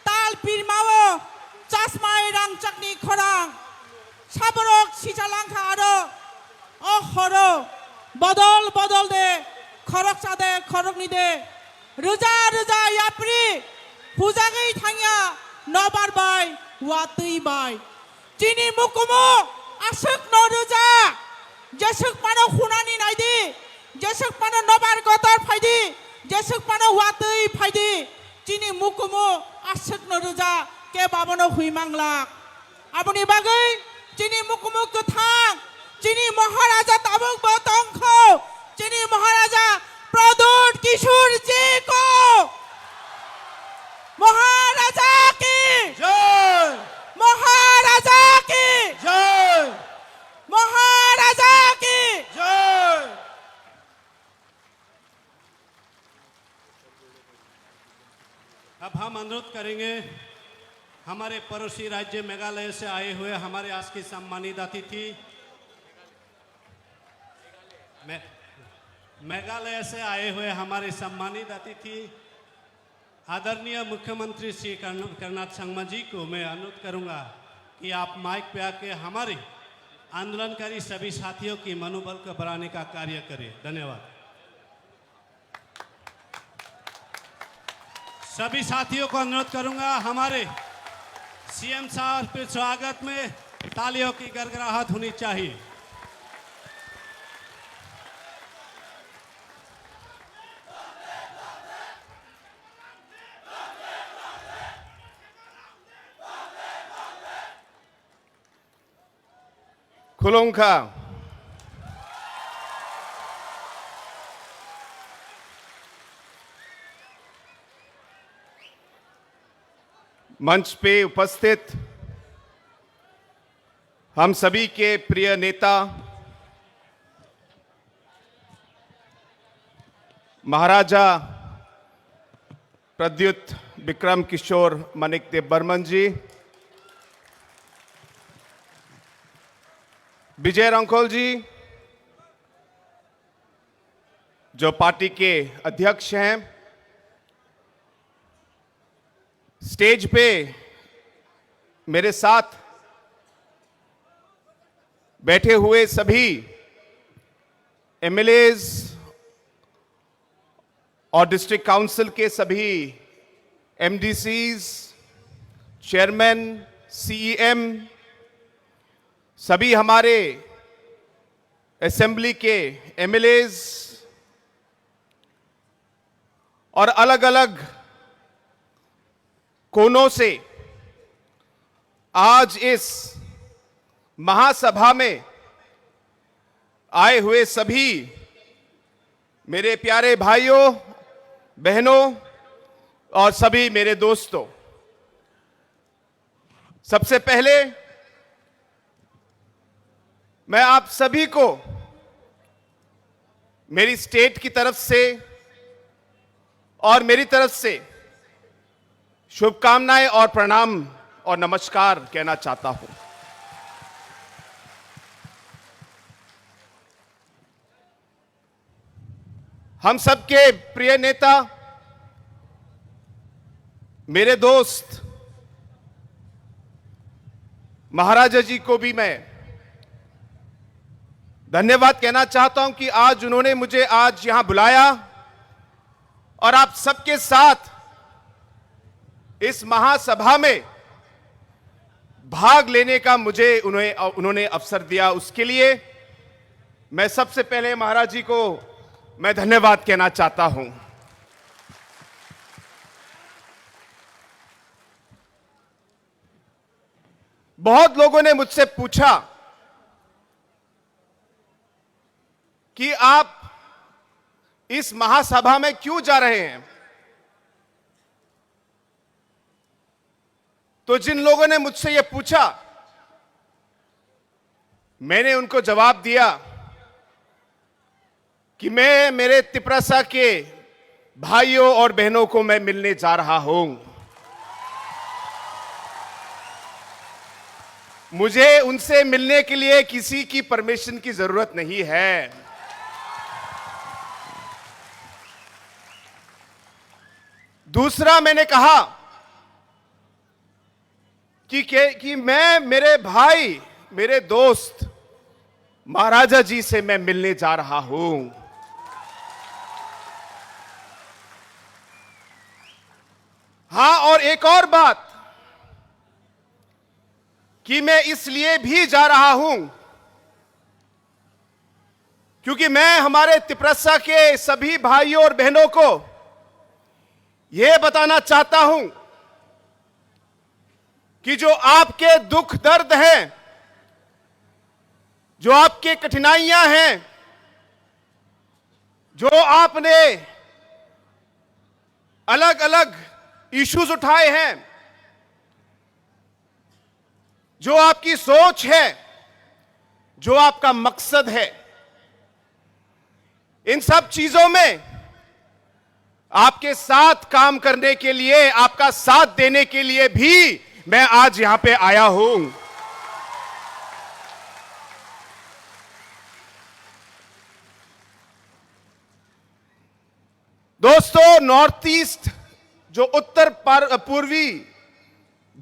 tal pirmao chasmai rangchakni khorang. Saborok sicha langkha aro o horo bodol bodol de, khoroksa de, khorokni de, rwja rwja yapri pujagwi thangya nobar bai, watwi bai. Chini mukumu aswk no rwja, jeswk mano hunani naidi, jeswk mano nobar kotor phaidi, jeswk mano watwi phaidi, chini mukumu aswk no rwja, kebo abono hui manglak. Aboni bagwi chini mukumu kwthang, chini Maharaja tabuk bo tongkho, chini Maharaja Pradyut Kishore ji ko. Maharaja ki Jai! Maharaja ki Jai! Maharaja ki Jai! अब हम अनुरोध करेंगे हमारे पड़ोसी राज्य मेघालय से आए हुए हमारे आज के सम्मानित अतिथि, मे-, मेघालय से आए हुए हमारे सम्मानित अतिथि आदरणीय मुख्यमंत्री श्री कर्ण-, कर्नाथ संगमा जी को मैं अनुरोध करूंगा कि आप माइक पे आके हमारे आंदोलनकारी सभी साथियों की मनोबल को बढ़ाने का कार्य करें। धन्यवाद। सभी साथियों को अनुरोध करूंगा, हमारे सीएम साहब के स्वागत में तालियों की गड़गड़ाहट होनी चाहिए। Khulumkha. मंच पे उपस्थित हम सभी के प्रिय नेता महाराजा प्रद्युत विक्रम किशोर मानिक देव बर्मन जी, विजय रंखोल जी, जो पार्टी के अध्यक्ष हैं, स्टेज पे मेरे साथ बैठे हुए सभी एमएलएज और डिस्ट्रिक्ट काउंसिल के सभी एमडीसीज, चेयरमैन, सीईएम, सभी हमारे असेंबली के एमएलएज और अलग-अलग कोनों से आज इस महासभा में आए हुए सभी मेरे प्यारे भाइयों, बहनों और सभी मेरे दोस्तों, सबसे पहले मैं आप सभी को मेरी स्टेट की तरफ से और मेरी तरफ से शुभकामनाएं और प्रणाम और नमस्कार कहना चाहता हूं। हम सबके प्रिय नेता, मेरे दोस्त महाराजा जी को भी मैं धन्यवाद कहना चाहता हूं कि आज उन्होंने मुझे आज यहां बुलाया और आप सबके साथ इस महासभा में भाग लेने का मुझे उन्हें, उन्होंने अवसर दिया, उसके लिए मैं सबसे पहले महाराज जी को मैं धन्यवाद कहना चाहता हूं। बहुत लोगों ने मुझसे पूछा कि आप इस महासभा में क्यों जा रहे हैं? तो जिन लोगों ने मुझसे ये पूछा, मैंने उनको जवाब दिया कि मैं मेरे तिपरासा के भाइयों और बहनों को मैं मिलने जा रहा हूं। मुझे उनसे मिलने के लिए किसी की परमिशन की जरूरत नहीं है। दूसरा, मैंने कहा कि, कि, कि मैं मेरे भाई मेरे दोस्त महाराजा जी से मैं मिलने जा रहा हूं। हां, और एक और बात कि मैं इसलिए भी जा रहा हूं क्योंकि मैं हमारे तिपरसा के सभी भाइयों और बहनों को यह बताना चाहता हूं कि जो आपके दुख दर्द हैं, जो आपके कठिनाइयां हैं, जो आपने अलग-अलग इश्यूज उठाए हैं, जो आपकी सोच है, जो आपका मकसद है, इन सब चीजों में आपके साथ काम करने के लिए, आपका साथ देने के लिए भी मैं आज यहां पे आया हूं। दोस्तों, नॉर्थ ईस्ट जो उत्तर पर-, पूर्वी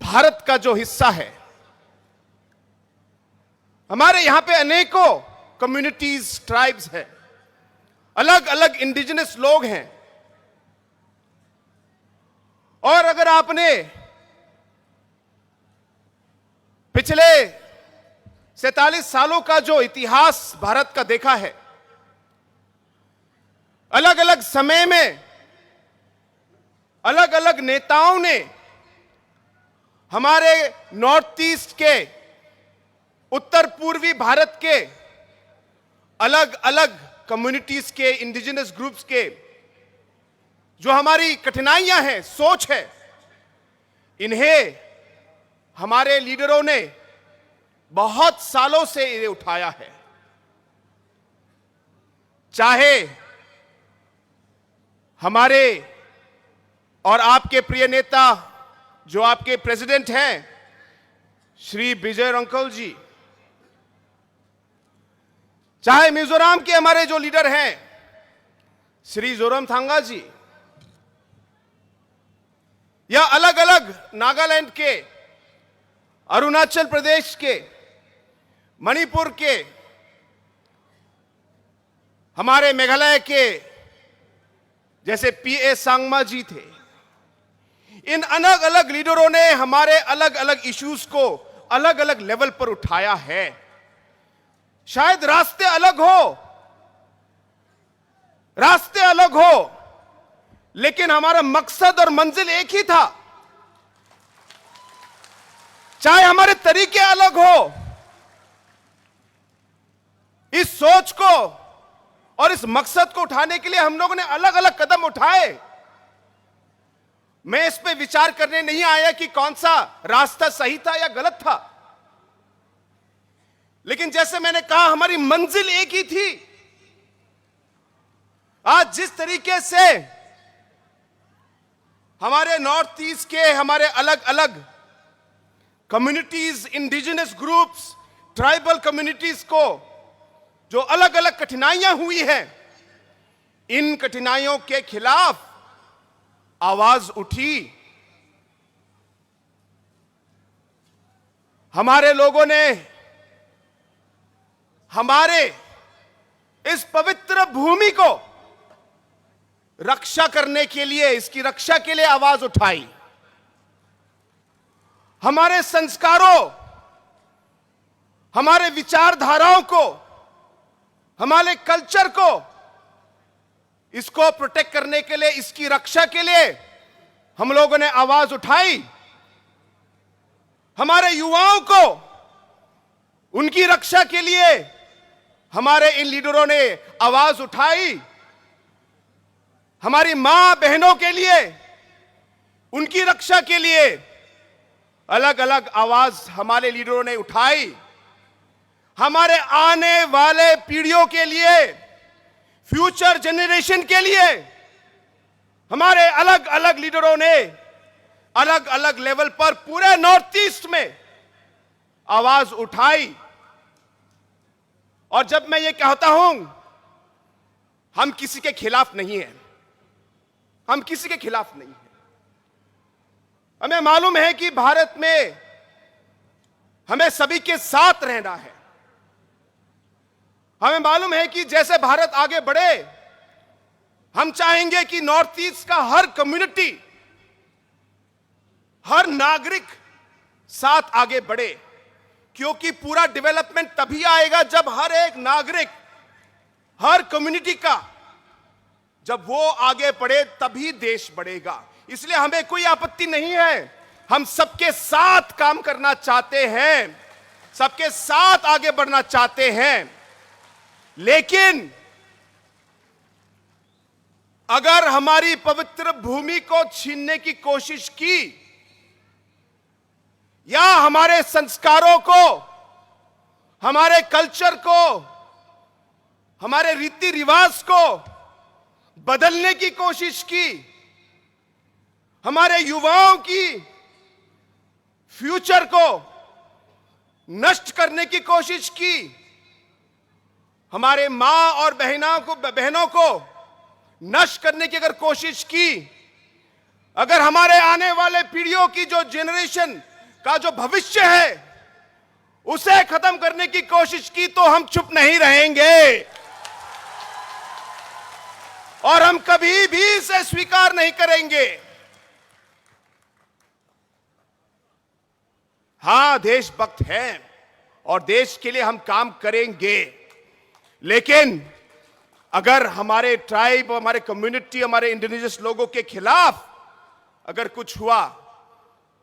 भारत का जो हिस्सा है, हमारे यहां पे अनेकों कम्युनिटीज, ट्राइब्स हैं, अलग-अलग इंडिजिनस लोग हैं। और अगर आपने पिछले सैंतालीस सालों का जो इतिहास भारत का देखा है, अलग-अलग समय में अलग-अलग नेताओं ने हमारे नॉर्थ ईस्ट के, उत्तर पूर्वी भारत के अलग-अलग कम्युनिटीज के, इंडिजिनस ग्रुप्स के जो हमारी कठिनाइयां हैं, सोच है, इन्हें हमारे लीडरों ने बहुत सालों से इन्हें उठाया है। चाहे हमारे और आपके प्रिय नेता, जो आपके प्रेसिडेंट हैं, श्री विजय रंकल जी, चाहे मिजोरम के हमारे जो लीडर हैं, श्री जोरमथंगा जी, या अलग-अलग नागालैंड के, अरुणाचल प्रदेश के, मणिपुर के, हमारे मेघालय के जैसे पीए संगमा जी थे, इन अलग-अलग लीडरों ने हमारे अलग-अलग इश्यूज को अलग-अलग लेवल पर उठाया है। शायद रास्ते अलग हो, रास्ते अलग हो, लेकिन हमारा मकसद और मंजिल एक ही था। चाहे हमारे तरीके अलग हो, इस सोच को और इस मकसद को उठाने के लिए हम लोगों ने अलग-अलग कदम उठाए। मैं इस पे विचार करने नहीं आया कि कौन सा रास्ता सही था या गलत था, लेकिन जैसे मैंने कहा, हमारी मंजिल एक ही थी। आज जिस तरीके से हमारे नॉर्थ ईस्ट के हमारे अलग-अलग communities, indigenous groups, tribal communities को जो अलग-अलग कठिनाइयां हुई हैं, इन कठिनाइयों के खिलाफ आवाज उठी। हमारे लोगों ने हमारे इस पवित्र भूमि को रक्षा करने के लिए, इसकी रक्षा के लिए आवाज उठाई। हमारे संस्कारों, हमारे विचारधाराओं को, हमारे कल्चर को, इसको प्रोटेक्ट करने के लिए, इसकी रक्षा के लिए हम लोगों ने आवाज उठाई। हमारे युवाओं को उनकी रक्षा के लिए हमारे इन लीडरों ने आवाज उठाई। हमारी मां बहनों के लिए, उनकी रक्षा के लिए अलग-अलग आवाज हमारे लीडरों ने उठाई। हमारे आने वाले पीढ़ियों के लिए, फ्यूचर जनरेशन के लिए हमारे अलग-अलग लीडरों ने अलग-अलग लेवल पर पूरे नॉर्थ ईस्ट में आवाज उठाई। और जब मैं ये कहता हूं, हम किसी के खिलाफ नहीं हैं, हम किसी के खिलाफ नहीं हैं। हमें मालूम है कि भारत में हमें सभी के साथ रहना है। हमें मालूम है कि जैसे भारत आगे बढ़े, हम चाहेंगे कि नॉर्थ ईस्ट का हर कम्युनिटी, हर नागरिक साथ आगे बढ़े, क्योंकि पूरा डेवलपमेंट तभी आएगा जब हर एक नागरिक, हर कम्युनिटी का, जब वो आगे बढ़े तभी देश बढ़ेगा। इसलिए हमें कोई आपत्ति नहीं है, हम सबके साथ काम करना चाहते हैं, सबके साथ आगे बढ़ना चाहते हैं। लेकिन अगर हमारी पवित्र भूमि को छीनने की कोशिश की या हमारे संस्कारों को, हमारे कल्चर को, हमारे रीति रिवाज को बदलने की कोशिश की, हमारे युवाओं की फ्यूचर को नष्ट करने की कोशिश की, हमारे माँ और बहना को, बहनों को नष्ट करने की अगर कोशिश की, अगर हमारे आने वाले पीढ़ियों की जो जनरेशन का जो भविष्य है, उसे खत्म करने की कोशिश की, तो हम चुप नहीं रहेंगे और हम कभी भी इसे स्वीकार नहीं करेंगे। हाँ, देशभक्त हैं और देश के लिए हम काम करेंगे, लेकिन अगर हमारे ट्राइब, हमारे कम्युनिटी, हमारे इंडिजिनस लोगों के खिलाफ अगर कुछ हुआ,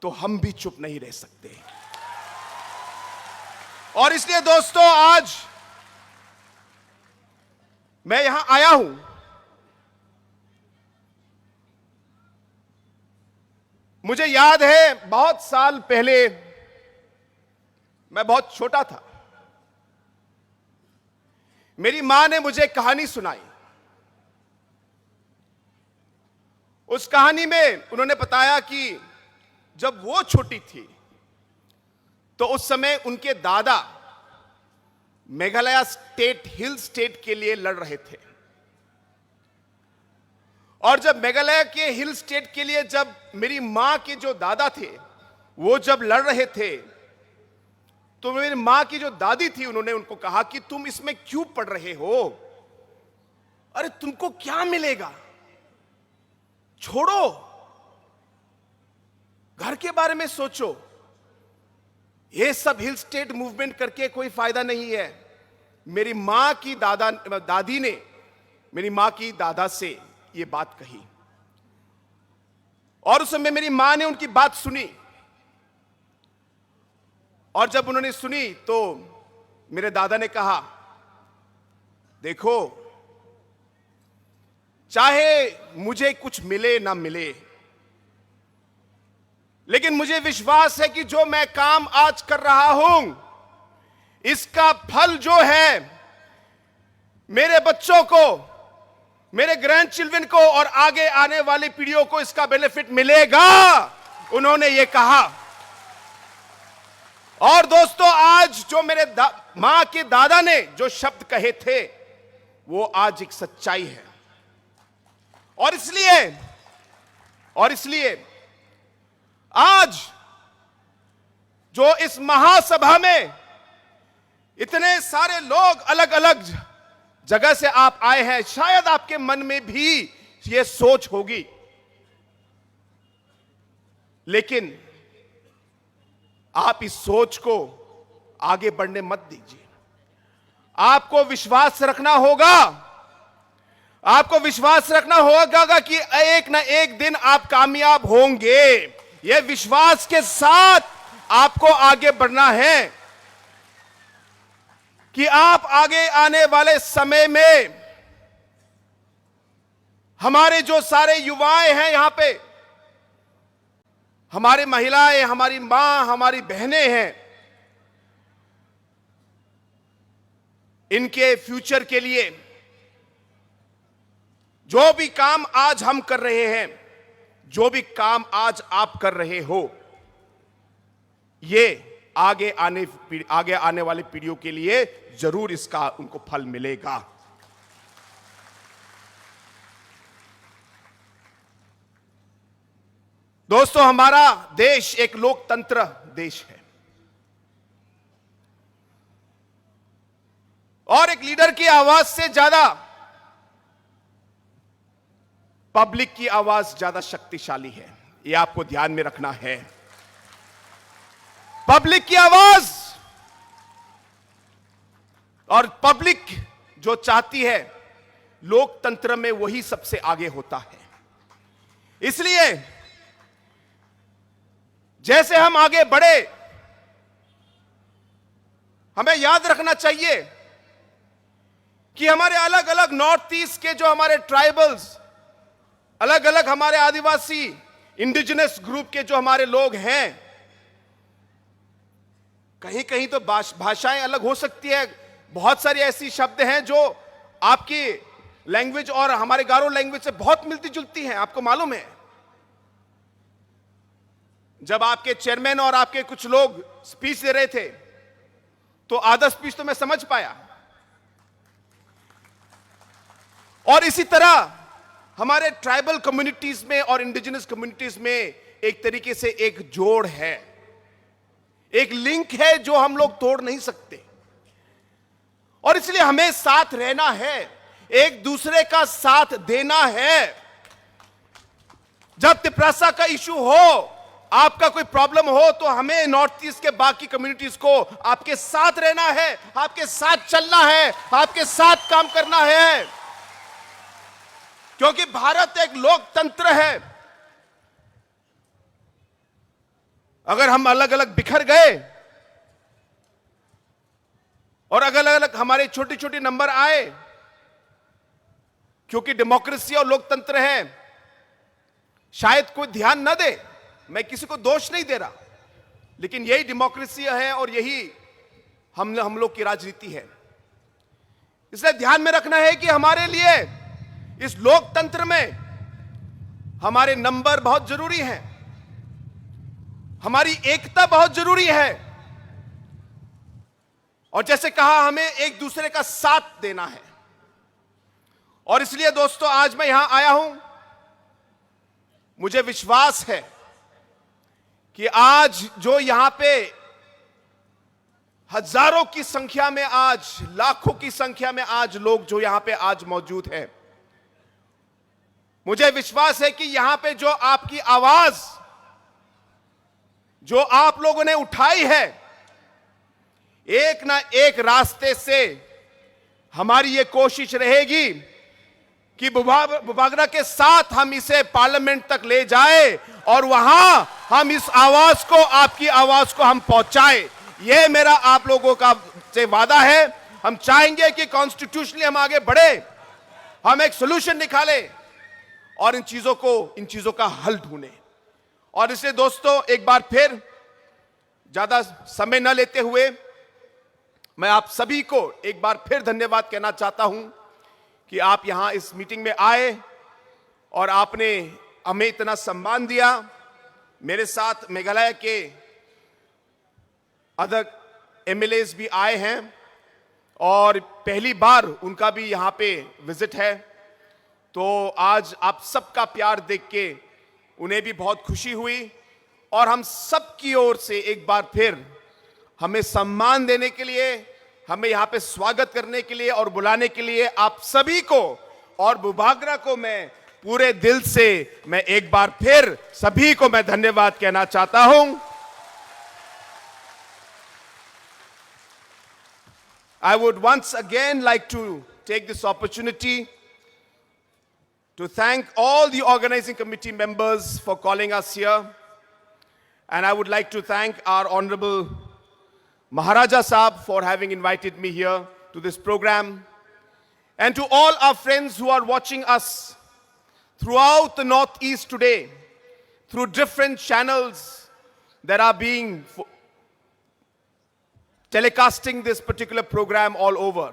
तो हम भी चुप नहीं रह सकते। और इसलिए दोस्तों, आज मैं यहां आया हूं। मुझे याद है, बहुत साल पहले मैं बहुत छोटा था, मेरी माँ ने मुझे कहानी सुनाई। उस कहानी में उन्होंने बताया कि जब वो छोटी थी, तो उस समय उनके दादा मेघालय स्टेट, हिल स्टेट के लिए लड़ रहे थे। और जब मेघालय के हिल स्टेट के लिए जब मेरी माँ के जो दादा थे, वो जब लड़ रहे थे, तो मेरी माँ की जो दादी थी, उन्होंने उनको कहा कि तुम इसमें क्यों पड़ रहे हो? अरे, तुमको क्या मिलेगा? छोड़ो, घर के बारे में सोचो। ये सब हिल स्टेट मूवमेंट करके कोई फायदा नहीं है। मेरी माँ की दादा, दादी ने मेरी माँ की दादा से ये बात कही और उस समय मेरी माँ ने उनकी बात सुनी। और जब उन्होंने सुनी तो मेरे दादा ने कहा, देखो, चाहे मुझे कुछ मिले ना मिले, लेकिन मुझे विश्वास है कि जो मैं काम आज कर रहा हूं, इसका फल जो है, मेरे बच्चों को, मेरे ग्रैंड चिल्ड्रन को और आगे आने वाली पीढ़ियों को इसका बेनिफिट मिलेगा, उन्होंने ये कहा। और दोस्तों, आज जो मेरे दा-, माँ के दादा ने जो शब्द कहे थे, वो आज एक सच्चाई है। और इसलिए, और इसलिए आज जो इस महासभा में इतने सारे लोग अलग-अलग जगह से आप आए हैं, शायद आपके मन में भी ये सोच होगी, लेकिन आप इस सोच को आगे बढ़ने मत दीजिए। आपको विश्वास रखना होगा, आपको विश्वास रखना होगा कि एक ना एक दिन आप कामयाब होंगे। ये विश्वास के साथ आपको आगे बढ़ना है कि आप आगे आने वाले समय में हमारे जो सारे युवाएं हैं यहाँ पे, हमारी महिलाएं, हमारी माँ, हमारी बहनें हैं, इनके फ्यूचर के लिए जो भी काम आज हम कर रहे हैं, जो भी काम आज आप कर रहे हो, ये आगे आने पीढ़-, आगे आने वाली पीढ़ियों के लिए जरूर इसका उनको फल मिलेगा। दोस्तों, हमारा देश एक लोकतंत्र देश है। और एक लीडर की आवाज से ज्यादा पब्लिक की आवाज ज्यादा शक्तिशाली है। ये आपको ध्यान में रखना है। पब्लिक की आवाज और पब्लिक जो चाहती है, लोकतंत्र में वही सबसे आगे होता है। इसलिए जैसे हम आगे बढ़े, हमें याद रखना चाहिए कि हमारे अलग-अलग नॉर्थ ईस्ट के जो हमारे ट्राइबल्स, अलग-अलग हमारे आदिवासी, इंडिजिनस ग्रुप के जो हमारे लोग हैं, कहीं-कहीं तो भाष-, भाषाएं अलग हो सकती है, बहुत सारी ऐसी शब्द हैं जो आपकी लैंग्वेज और हमारे गारो लैंग्वेज से बहुत मिलती जुलती हैं, आपको मालूम है। जब आपके चेयरमैन और आपके कुछ लोग स्पीच दे रहे थे, तो आधा स्पीच तो मैं समझ पाया। और इसी तरह हमारे ट्राइबल कम्युनिटीज में और इंडिजिनस कम्युनिटीज में एक तरीके से एक जोड़ है, एक लिंक है, जो हम लोग तोड़ नहीं सकते। और इसलिए हमें साथ रहना है, एक दूसरे का साथ देना है। जब तिपरासा का इशू हो, आपका कोई प्रॉब्लम हो, तो हमें नॉर्थ ईस्ट के बाकी कम्युनिटीज को आपके साथ रहना है, आपके साथ चलना है, आपके साथ काम करना है, क्योंकि भारत एक लोकतंत्र है। अगर हम अलग-अलग बिखर गए और अलग-अलग हमारे छोटे-छोटे नंबर आए, क्योंकि डेमोक्रेसी और लोकतंत्र है, शायद कोई ध्यान न दे, मैं किसी को दोष नहीं दे रहा, लेकिन यही डेमोक्रेसी है और यही हम, हम लोग की राजनीति है। इसलिए ध्यान में रखना है कि हमारे लिए इस लोकतंत्र में हमारे नंबर बहुत जरूरी हैं, हमारी एकता बहुत जरूरी है, और जैसे कहा, हमें एक दूसरे का साथ देना है। और इसलिए दोस्तों, आज मैं यहां आया हूं, मुझे विश्वास है कि आज जो यहां पे हजारों की संख्या में, आज लाखों की संख्या में आज लोग जो यहां पे आज मौजूद हैं, मुझे विश्वास है कि यहां पे जो आपकी आवाज, जो आप लोगों ने उठाई है, एक ना एक रास्ते से हमारी ये कोशिश रहेगी कि बुभा-, बुभागरा के साथ हम इसे पार्लियामेंट तक ले जाए और वहां हम इस आवाज को, आपकी आवाज को हम पहुंचाए। ये मेरा आप लोगों का से वादा है। हम चाहेंगे कि कॉन्स्टिट्यूशनली हम आगे बढ़े, हम एक सॉल्यूशन निकालें और इन चीजों को, इन चीजों का हल ढूंढें। और इसलिए दोस्तों, एक बार फिर ज्यादा समय न लेते हुए मैं आप सभी को एक बार फिर धन्यवाद कहना चाहता हूं कि आप यहां इस मीटिंग में आए और आपने हमें इतना सम्मान दिया। मेरे साथ मेघालय के अदर एमएलएज भी आए हैं और पहली बार उनका भी यहां पे विजिट है। तो आज आप सबका प्यार देख के उन्हें भी बहुत खुशी हुई और हम सब की ओर से एक बार फिर हमें सम्मान देने के लिए, हमें यहाँ पे स्वागत करने के लिए और बुलाने के लिए आप सभी को और बुभागरा को मैं पूरे दिल से, मैं एक बार फिर सभी को मैं धन्यवाद कहना चाहता हूं। I would once again like to take this opportunity to thank all the organizing committee members for calling us here. And I would like to thank our Honorable Maharaja Saab for having invited me here to this program. And to all our friends who are watching us throughout the Northeast today, through different channels that are being fo-, telecasting this particular program all over.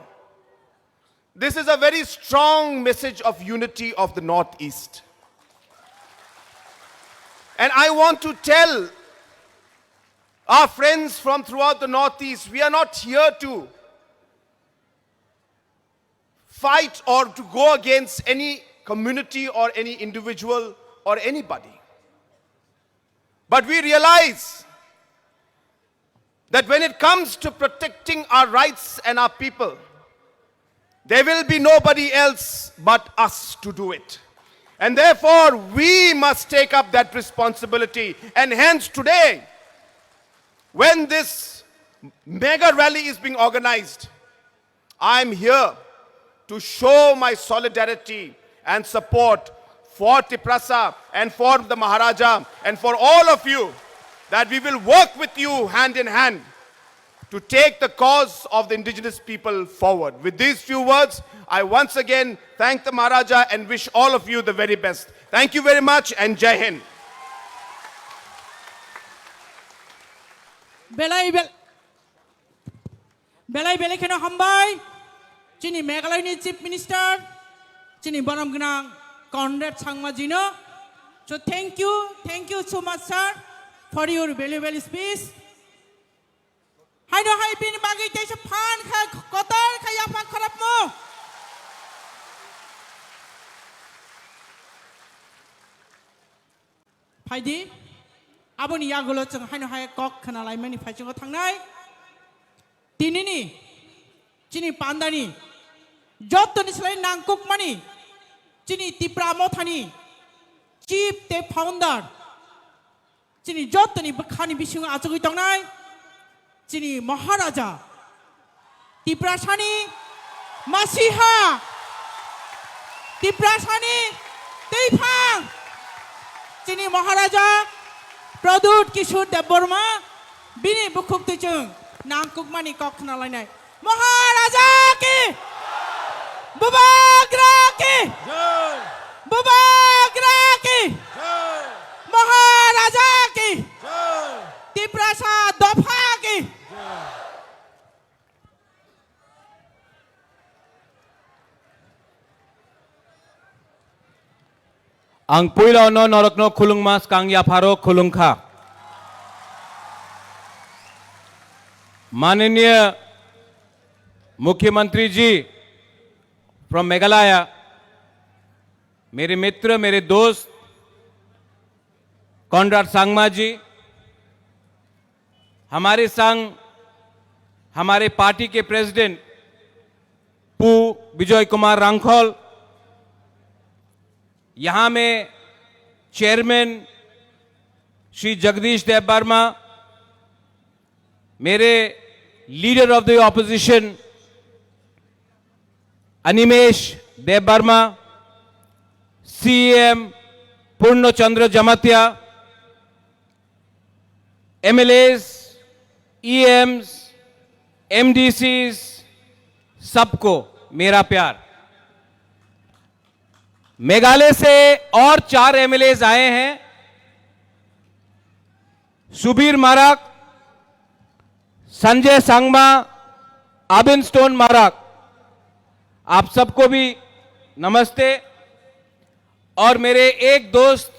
This is a very strong message of unity of the Northeast. And I want to tell our friends from throughout the Northeast, we are not here to fight or to go against any community or any individual or anybody. But we realize that when it comes to protecting our rights and our people, There will be nobody else but us to do it. And therefore, we must take up that responsibility. And hence, today, when this mega rally is being organized, I am here to show my solidarity and support for Tiprasa and for the Maharaja and for all of you, that we will work with you hand in hand to take the cause of the indigenous people forward. With these few words, I once again thank the Maharaja and wish all of you the very best. Thank you very much and Jai Hind. Belai bel- Belai belai kheno hambai chini Meghalaya ni Chief Minister, chini borom gwnang Conrad Sangma ji no. So thank you, thank you so much, sir, for your valuable speech. Haino hai bini bagwi teisa phan kha, kotor kha yapha kharap mo. Phaidi, aboni yagulo chwng haino hai kok khna laimani phaichungo thangnai. Tinini, chini pandani, jottoni slai nangkukmani, chini Tipra Mothani chief tei founder, chini jottoni bwkhani bisingo achugwi tongnai, chini Maharaja, Tiprasani masiha, Tiprasani twiphang, chini Maharaja Pradyut Kishore Debbarma, bini bukhuk twi chwng nangkukmani kok khna lainai. Maharaja ki! Bubagra ki! Jai! Bubagra ki! Jai! Maharaja ki! Jai! Tiprasa dopha ki! Jai! Ang puila no norokno khulungma skang yapharo khulungkha. माननीय मुख्यमंत्री जी from Meghalaya, मेरे मित्र, मेरे दोस्त कॉनराड संगमा जी, हमारे संग हमारे पार्टी के प्रेसिडेंट पू विजय कुमार रांखल, यहाँ में चेयरमैन श्री जगदीश देव वर्मा, मेरे leader of the opposition Animesh Deb Barma, CM Purna Chandra Jamatia, एमएलएस, ईएम्स, एमडीसीज, सबको मेरा प्यार। मेघालय से और चार एमएलएज आए हैं, सुबीर माराक, संजय संगमा, आबिन स्टोन माराक, आप सबको भी नमस्ते। और मेरे एक दोस्त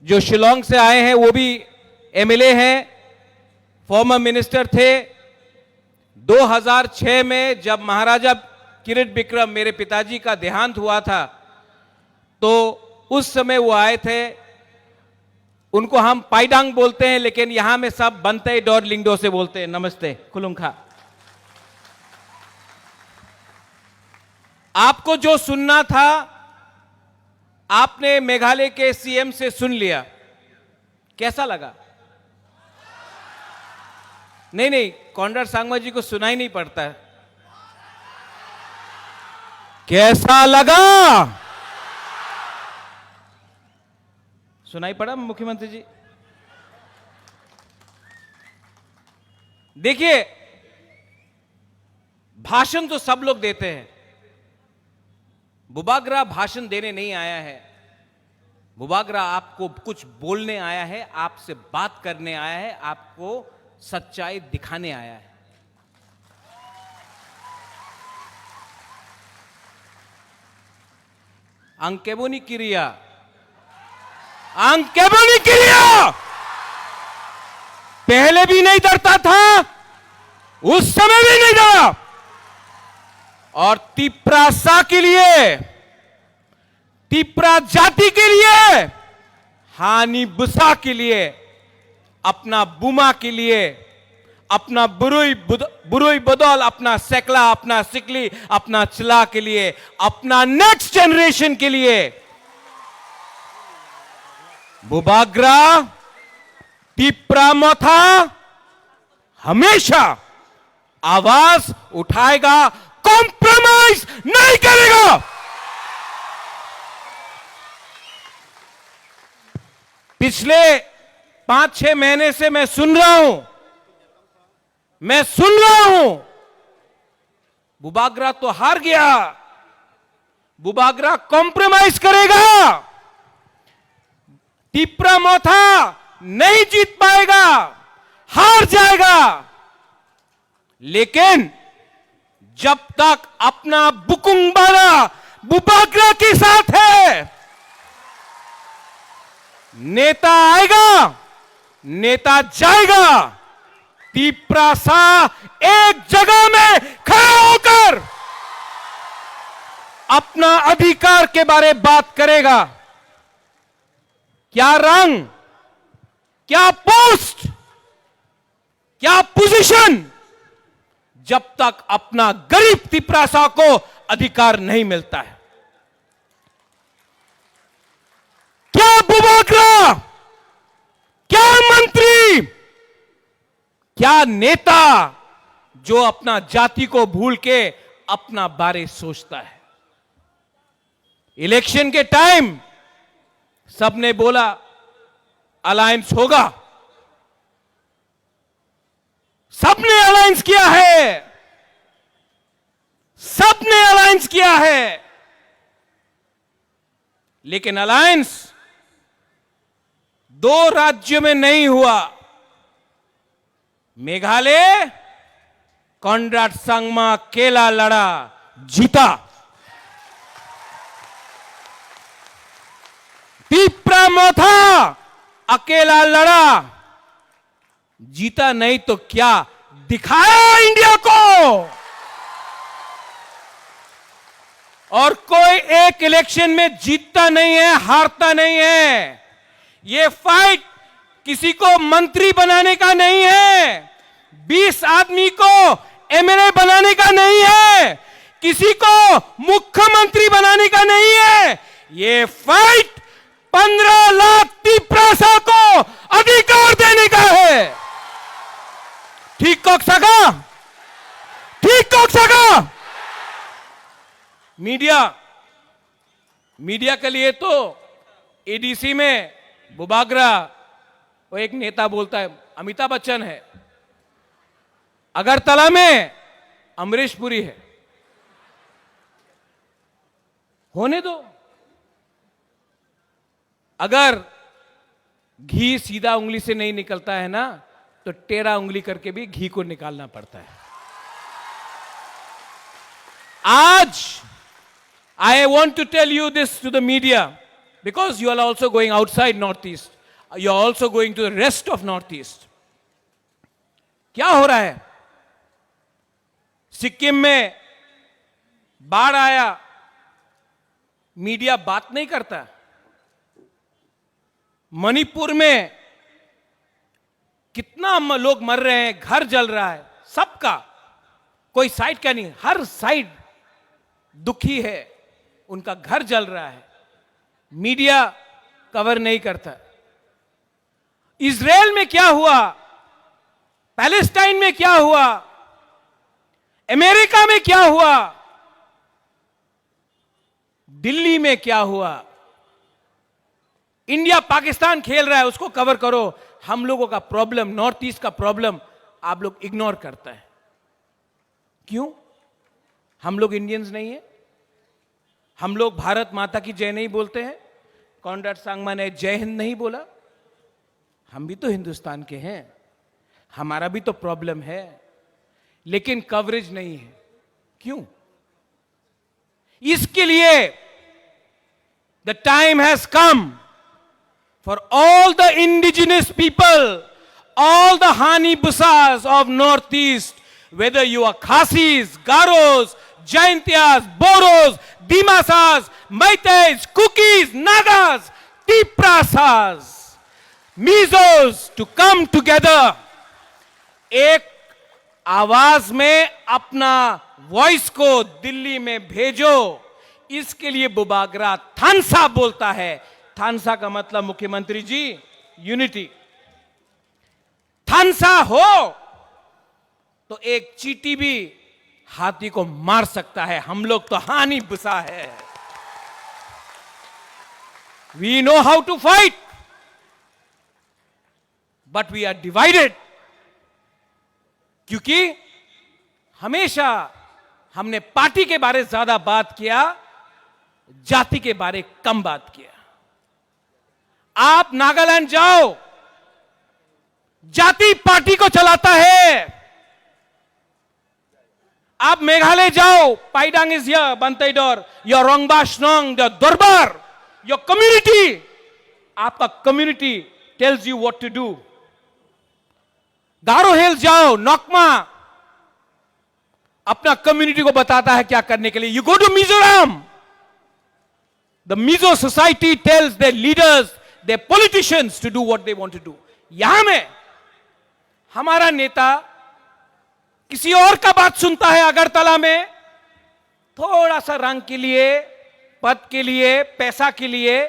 जो शिलोंग से आए हैं, वो भी एमएलए हैं, फॉर्मर मिनिस्टर थे। दो हज़ार छह में जब महाराजा किरिट विक्रम, मेरे पिताजी का देहांत हुआ था, तो उस समय वो आए थे। उनको हम पाइडांग बोलते हैं, लेकिन यहाँ में सब बनते डोर लिंगडो से बोलते हैं। नमस्ते, खुलुंखा। आपको जो सुनना था, आपने मेघालय के सीएम से सुन लिया। कैसा लगा? नहीं, नहीं, कॉनराड संगमा जी को सुनाई नहीं पड़ता। कैसा लगा? सुनाई पड़ा मुख्यमंत्री जी? देखिए, भाषण तो सब लोग देते हैं। बुबागरा भाषण देने नहीं आया है। बुबागरा आपको कुछ बोलने आया है, आपसे बात करने आया है, आपको सच्चाई दिखाने आया है। Ang keboni kiriya. Ang keboni kiriya. पहले भी नहीं डरता था, उस समय भी नहीं डरा। और तिप्रासा के लिए, तिप्रा जाति के लिए, हानि बुसा के लिए, अपना बुमा के लिए, अपना बुरुई बुद-, बुरुई बदल, अपना सेकला, अपना सिकली, अपना चिला के लिए, अपना नेक्स्ट जनरेशन के लिए बुबाग्रा, तिप्रा मोथा हमेशा आवाज उठाएगा, कॉम्प्रोमाइज नहीं करेगा। पिछले पांच छह महीने से मैं सुन रहा हूं, मैं सुन रहा हूं, बुबाग्रा तो हार गया, बुबाग्रा कॉम्प्रोमाइज करेगा, तिप्रा मोथा नहीं जीत पाएगा, हार जाएगा। लेकिन जब तक अपना बुकुंग बाला बुबाग्रा के साथ है, नेता आएगा, नेता जाएगा, तिप्रासा एक जगह में खड़ा होकर अपना अधिकार के बारे बात करेगा। क्या रंग, क्या पोस्ट, क्या पोजीशन, जब तक अपना गरीब तिप्रासा को अधिकार नहीं मिलता है। क्या बुबाग्रा, क्या मंत्री, क्या नेता जो अपना जाति को भूल के अपना बारे सोचता है? इलेक्शन के टाइम सबने बोला अलायंस होगा, सबने अलायंस किया है, सबने अलायंस किया है, लेकिन अलायंस दो राज्यों में नहीं हुआ। मेघालय, कॉनराड संगमा अकेला लड़ा, जीता। तिप्रा मोथा अकेला लड़ा, जीता नहीं तो क्या, दिखाया इंडिया को। और कोई एक इलेक्शन में जीतता नहीं है, हारता नहीं है। ये फाइट किसी को मंत्री बनाने का नहीं है, बीस आदमी को एमएलए बनाने का नहीं है, किसी को मुख्यमंत्री बनाने का नहीं है। ये फाइट पन्ध्र लाख तिप्रासा को अधिकार देने का है। ठीक कक्साका, ठीक कक्साका। मीडिया, मीडिया के लिए तो एडीसी में बुबाग्रा, वो एक नेता बोलता है, अमिताभ बच्चन है, अगरतला में अमरीश पुरी है। होने दो। अगर घी सीधा उंगली से नहीं निकलता है ना, तो टेढ़ा उंगली करके भी घी को निकालना पड़ता है। आज, I want to tell you this to the media, because you are also going outside Northeast, you are also going to the rest of Northeast. क्या हो रहा है? सिक्किम में बाढ़ आया, मीडिया बात नहीं करता। मणिपुर में कितना म-, लोग मर रहे हैं, घर जल रहा है, सबका, कोई साइड का नहीं, हर साइड दुखी है, उनका घर जल रहा है, मीडिया कवर नहीं करता। इजराइल में क्या हुआ, पैलेस्टाइन में क्या हुआ, अमेरिका में क्या हुआ, दिल्ली में क्या हुआ, इंडिया पाकिस्तान खेल रहा है, उसको कवर करो। हम लोगों का प्रॉब्लम, नॉर्थ ईस्ट का प्रॉब्लम आप लोग इग्नोर करता है। क्यों? हम लोग इंडियंस नहीं है? हम लोग भारत माता की जय नहीं बोलते हैं? कॉनराड संगमा ने जय हिंद नहीं बोला? हम भी तो हिंदुस्तान के हैं, हमारा भी तो प्रॉब्लम है, लेकिन कवरेज नहीं है। क्यों? इसके लिए the time has come for all the indigenous people, all the Hani Busas of Northeast, whether you are Khasis, Garos, Jaintias, Boros, Dimasas, Meiteis, Kukis, Nagas, Tiprasas, Mizos to come together. एक आवाज में अपना वॉइस को दिल्ली में भेजो, इसके लिए बुबागरा थानसा बोलता है। थानसा का मतलब मुख्यमंत्री जी, यूनिटी। थानसा हो तो एक चींटी भी हाथी को मार सकता है। हम लोग तो हानि बुसा है। We know how to fight, but we are divided. क्योंकि हमेशा हमने पार्टी के बारे ज्यादा बात किया, जाति के बारे कम बात किया। आप नागालैंड जाओ, जाति पार्टी को चलाता है। आप मेघालय जाओ, Paidang is here, Banteidor, your Rangbah Shnong, your Dorbar, your community, आपका community tells you what to do। गारो हिल्स जाओ, नोकमा अपना कम्युनिटी को बताता है क्या करने के लिए। You go to Mizoram, the Mizo society tells their leaders, their politicians to do what they want to do। यहां में हमारा नेता किसी और का बात सुनता है अगरतला में, थोड़ा सा रंग के लिए, पद के लिए, पैसा के लिए,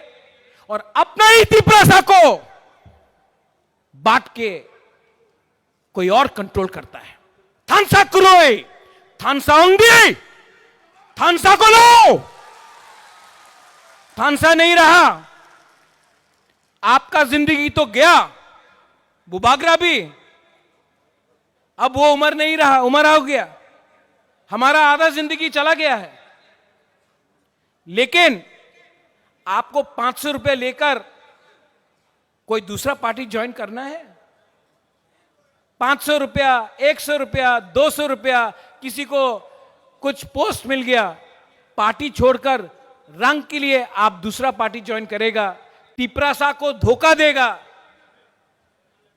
और अपना ही तिपरासा को बांट के कोई और कंट्रोल करता है। थानसा क्रोई, थानसा ओंगदी, थानसा को लो। थानसा नहीं रहा, आपका जिंदगी तो गया, बुबागरा भी। अब वो उम्र नहीं रहा, उम्र हो गया, हमारा आधा जिंदगी चला गया है। लेकिन आपको पांच सौ रुपए लेकर कोई दूसरा पार्टी ज्वाइन करना है? पांच सौ रुपया, एक सौ रुपया, दो सौ रुपया, किसी को कुछ पोस्ट मिल गया, पार्टी छोड़कर रंग के लिए आप दूसरा पार्टी ज्वाइन करेगा, तिपरासा को धोखा देगा।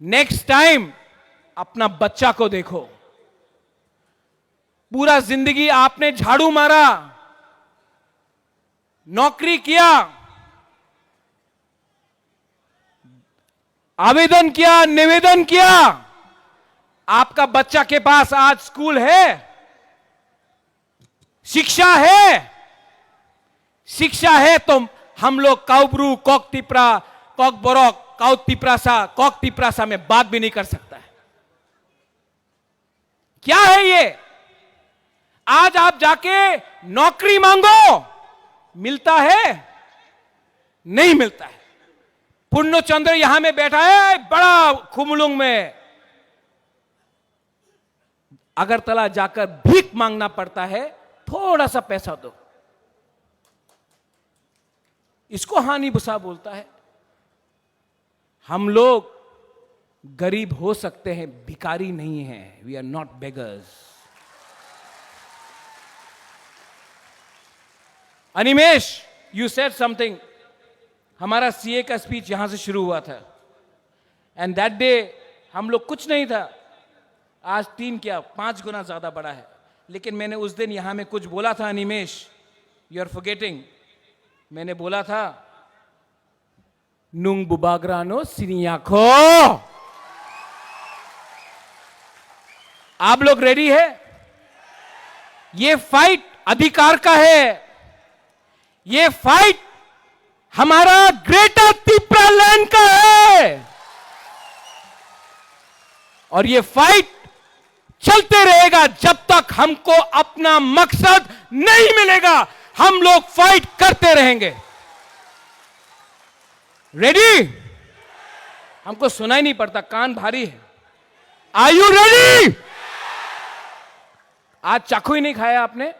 नेक्स्ट टाइम अपना बच्चा को देखो। पूरा जिंदगी आपने झाड़ू मारा, नौकरी किया, आवेदन किया, निवेदन किया, आपका बच्चा के पास आज स्कूल है, शिक्षा है, शिक्षा है तो हम लोग काउब्रू, कॉक तिपरा, कॉक बरक, काउ तिपरासा, कॉक तिपरासा में बात भी नहीं कर सकता है। क्या है ये? आज आप जाके नौकरी मांगो, मिलता है? नहीं मिलता है। पूर्णचंद्र यहां में बैठा है, बड़ा खुमलुंग में। अगरतला जाकर भीख मांगना पड़ता है, थोड़ा सा पैसा दो। इसको हानि बुसा बोलता है। हम लोग गरीब हो सकते हैं, भिखारी नहीं है। We are not beggars। Animesh, you said something। हमारा सीए का स्पीच यहां से शुरू हुआ था, एंड दैट डे हम लोग कुछ नहीं था। आज तीन क्या, पांच गुना ज्यादा बड़ा है। लेकिन मैंने उस दिन यहां में कुछ बोला था, अनिमेश, you are forgetting। मैंने बोला था, Nung bubagrano siniya kho। आप लोग रेडी है? ये फाइट अधिकार का है, ये फाइट हमारा ग्रेटर तिपरा लैंड का है। और ये फाइट चलते रहेगा जब तक हमको अपना मकसद नहीं मिलेगा। हम लोग फाइट करते रहेंगे। रेडी? हमको सुनाई नहीं पड़ता, कान भारी है। Are you ready? आज चाकू ही नहीं खाया आपने।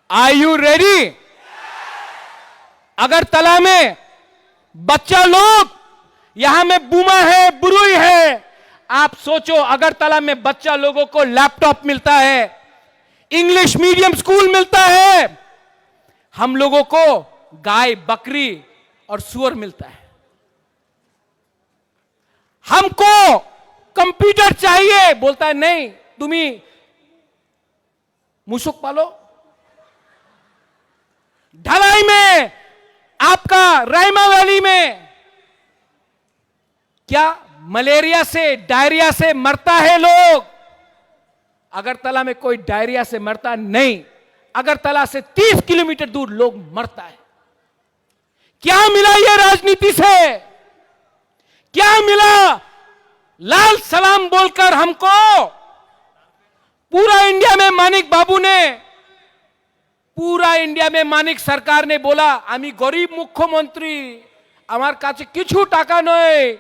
Are you ready? अगरतला में बच्चा लोग, यहां में बुमा है, बुरुई है। आप सोचो, अगरतला में बच्चा लोगों को लैपटॉप मिलता है, इंग्लिश मीडियम स्कूल मिलता है, हम लोगों को गाय, बकरी और सुअर मिलता है। हमको कंप्यूटर चाहिए, बोलता है, नहीं, तुम्ही मुसुक पालो। ढलाई में आपका रायमा वैली में क्या मलेरिया से, डायरिया से मरता है लोग, अगरतला में कोई डायरिया से मरता नहीं। अगरतला से तीस किलोमीटर दूर लोग मरता है। क्या मिला ये राजनीति से? क्या मिला? लाल सलाम बोलकर हमको पूरा इंडिया में मानिक बाबू ने, पूरा इंडिया में मानिक सरकार ने बोला, "আমি গরিব মুখ্যমন্ত্রী, আমার কাছে কিছু টাকা নেই।"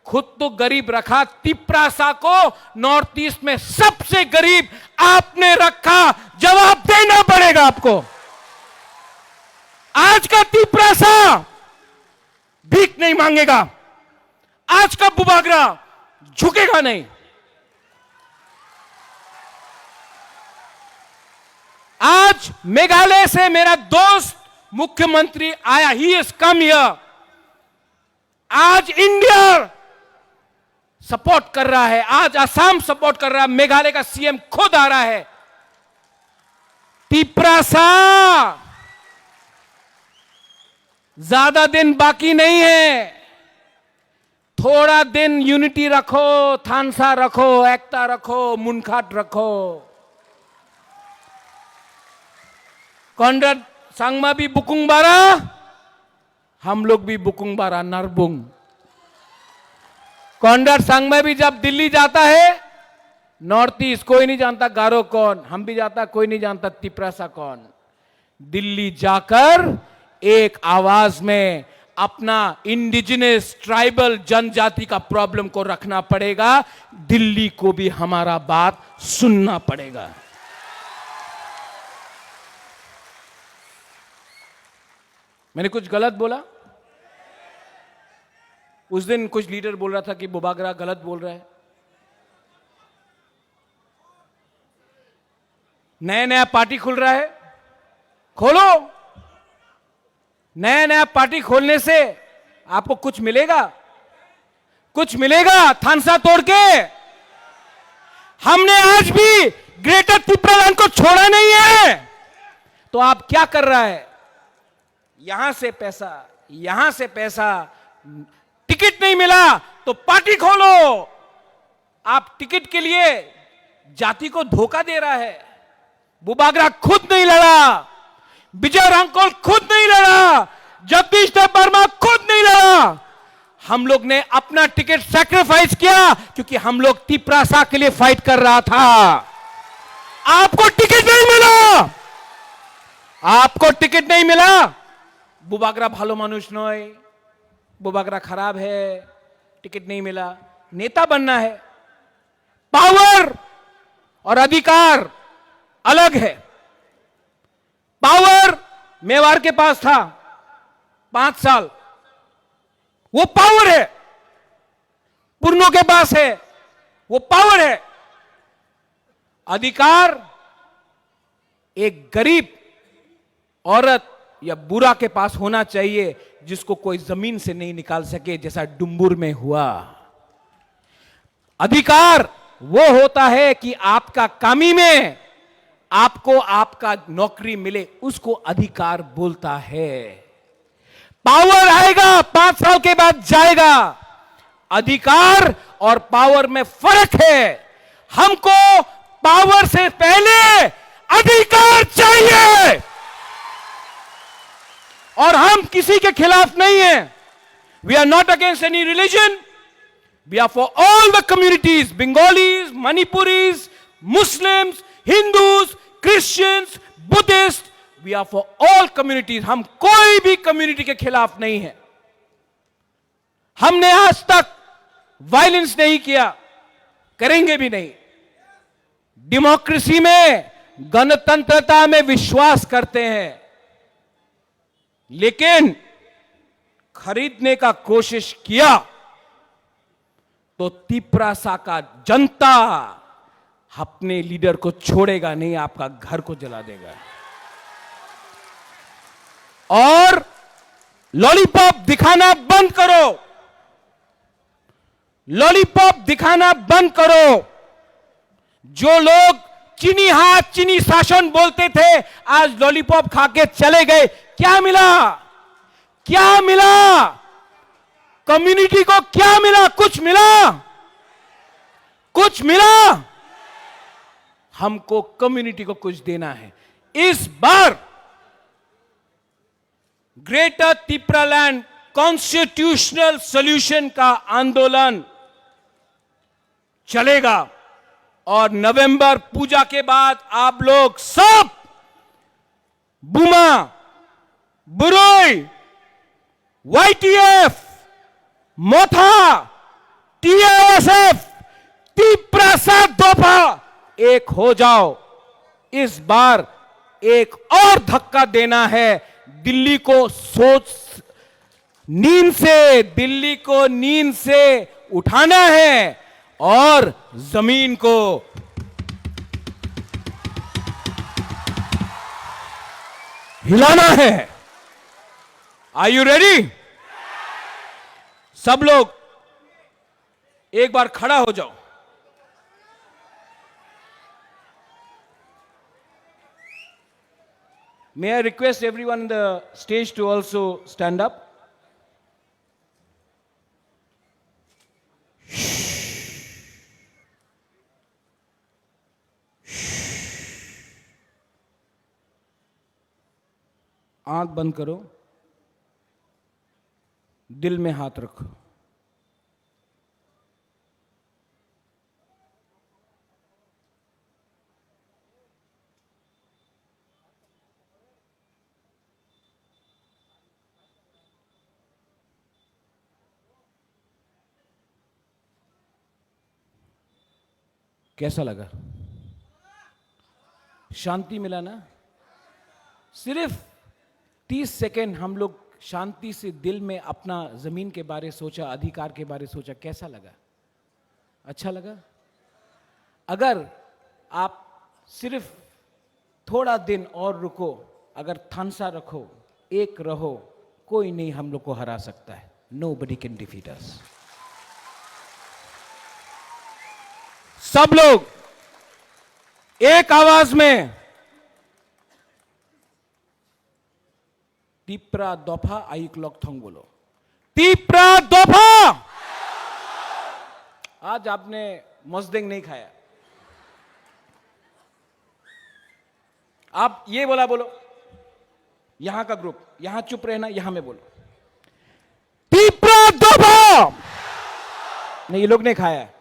खुद तो गरीब रखा, तिपरासा को नॉर्थ ईस्ट में सबसे गरीब आपने रखा, जवाब देना पड़ेगा आपको। आज का तिपरासा भीख नहीं मांगेगा, आज का बुबागरा झुकेगा नहीं। आज मेघालय से मेरा दोस्त मुख्यमंत्री आया, he has come here। आज इंडिया सपोर्ट कर रहा है, आज असम सपोर्ट कर रहा है, मेघालय का सीएम खुद आ रहा है। तिपरासा, ज्यादा दिन बाकी नहीं है, थोड़ा दिन यूनिटी रखो, थानसा रखो, एकता रखो, मुनखाट रखो। कॉनराड संगमा भी बुकुंग बारा, हम लोग भी बुकुंग बारा नरबुंग। कॉनराड संगमा भी जब दिल्ली जाता है, नॉर्थ ईस्ट कोई नहीं जानता गारो कौन, हम भी जाता कोई नहीं जानता तिपरासा कौन। दिल्ली जाकर एक आवाज में अपना इंडिजिनस ट्राइबल जनजाति का प्रॉब्लम को रखना पड़ेगा। दिल्ली को भी हमारा बात सुनना पड़ेगा। मैंने कुछ गलत बोला? उस दिन कुछ लीडर बोल रहा था कि बुबागरा गलत बोल रहा है। नया नया पार्टी खुल रहा है, खोलो। नया नया पार्टी खोलने से आपको कुछ मिलेगा? कुछ मिलेगा थानसा तोड़ के? हमने आज भी ग्रेटर तिपरालैंड को छोड़ा नहीं है, तो आप क्या कर रहा है? यहां से पैसा, यहां से पैसा, टिकट नहीं मिला तो पार्टी खोलो। आप टिकट के लिए जाति को धोखा दे रहा है। बुबागरा खुद नहीं लड़ा, विजय रांगकोल खुद नहीं लड़ा, जगदीश देव वर्मा खुद नहीं लड़ा। हम लोग ने अपना टिकट सैक्रिफाइस किया क्योंकि हम लोग तिपरासा के लिए फाइट कर रहा था। आपको टिकट नहीं मिला, आपको टिकट नहीं मिला। बुबागरा ভালো মানুষ নয়, बुबागरा खराब है, टिकट नहीं मिला। नेता बनना है, पावर और अधिकार अलग है। पावर मेवाड़ के पास था पांच साल, वो पावर है। पुरनों के पास है, वो पावर है। अधिकार एक गरीब औरत या बूढ़ा के पास होना चाहिए, जिसको कोई जमीन से नहीं निकाल सके, जैसा डुम्बुर में हुआ। अधिकार वो होता है कि आपका कामी में आपको आपका नौकरी मिले, उसको अधिकार बोलता है। पावर आएगा, पांच साल के बाद जाएगा। अधिकार और पावर में फर्क है। हमको पावर से पहले अधिकार चाहिए। और हम किसी के खिलाफ नहीं है। We are not against any religion. We are for all the communities, Bengalis, Manipuris, Muslims, Hindus, Christians, Buddhists. We are for all communities. हम कोई भी कम्युनिटी के खिलाफ नहीं है। हमने आज तक वायलेंस नहीं किया, करेंगे भी नहीं। डेमोक्रेसी में, गणतंत्रता में विश्वास करते हैं, लेकिन खरीदने का कोशिश किया तो तिपरासा का जनता अपने लीडर को छोड़ेगा नहीं, आपका घर को जला देगा। और लॉलीपॉप दिखाना बंद करो, लॉलीपॉप दिखाना बंद करो। जो लोग चीनी हाथ, चीनी शासन बोलते थे, आज लॉलीपॉप खा के चले गए। क्या मिला? क्या मिला? कम्युनिटी को क्या मिला? कुछ मिला? कुछ मिला? हमको कम्युनिटी को कुछ देना है। इस बार ग्रेटर तिप्रालैंड कॉन्स्टिट्यूशनल सॉल्यूशन का आंदोलन चलेगा और नवंबर पूजा के बाद आप लोग सब बुमा, बुरोई, वाईटीएफ, मोथा, टीआईएसएफ, तिप्रासा दोफा एक हो जाओ। इस बार एक और धक्का देना है। दिल्ली को सोच, नींद से, दिल्ली को नींद से उठाना है और जमीन को हिलाना है। Are you ready? सब लोग एक बार खड़ा हो जाओ। May I request everyone on the stage to also stand up? आंख बंद करो, दिल में हाथ रखो। कैसा लगा? शांति मिला ना? सिर्फ तीस सेकंड हम लोग शांति से दिल में अपना जमीन के बारे सोचा, अधिकार के बारे सोचा, कैसा लगा? अच्छा लगा? अगर आप सिर्फ थोड़ा दिन और रुको, अगर थानसा रखो, एक रहो, कोई नहीं हम लोग को हरा सकता है। Nobody can defeat us. सब लोग एक आवाज में, Tipra dopha ayuk lokthong bolo. Tipra dopha! आज आपने मजदेंग नहीं खाया। आप ये बोला बोलो, यहाँ का ग्रुप, यहाँ चुप रहना, यहाँ में बोलो। Tipra dopha! नहीं, ये लोग नहीं खाया है।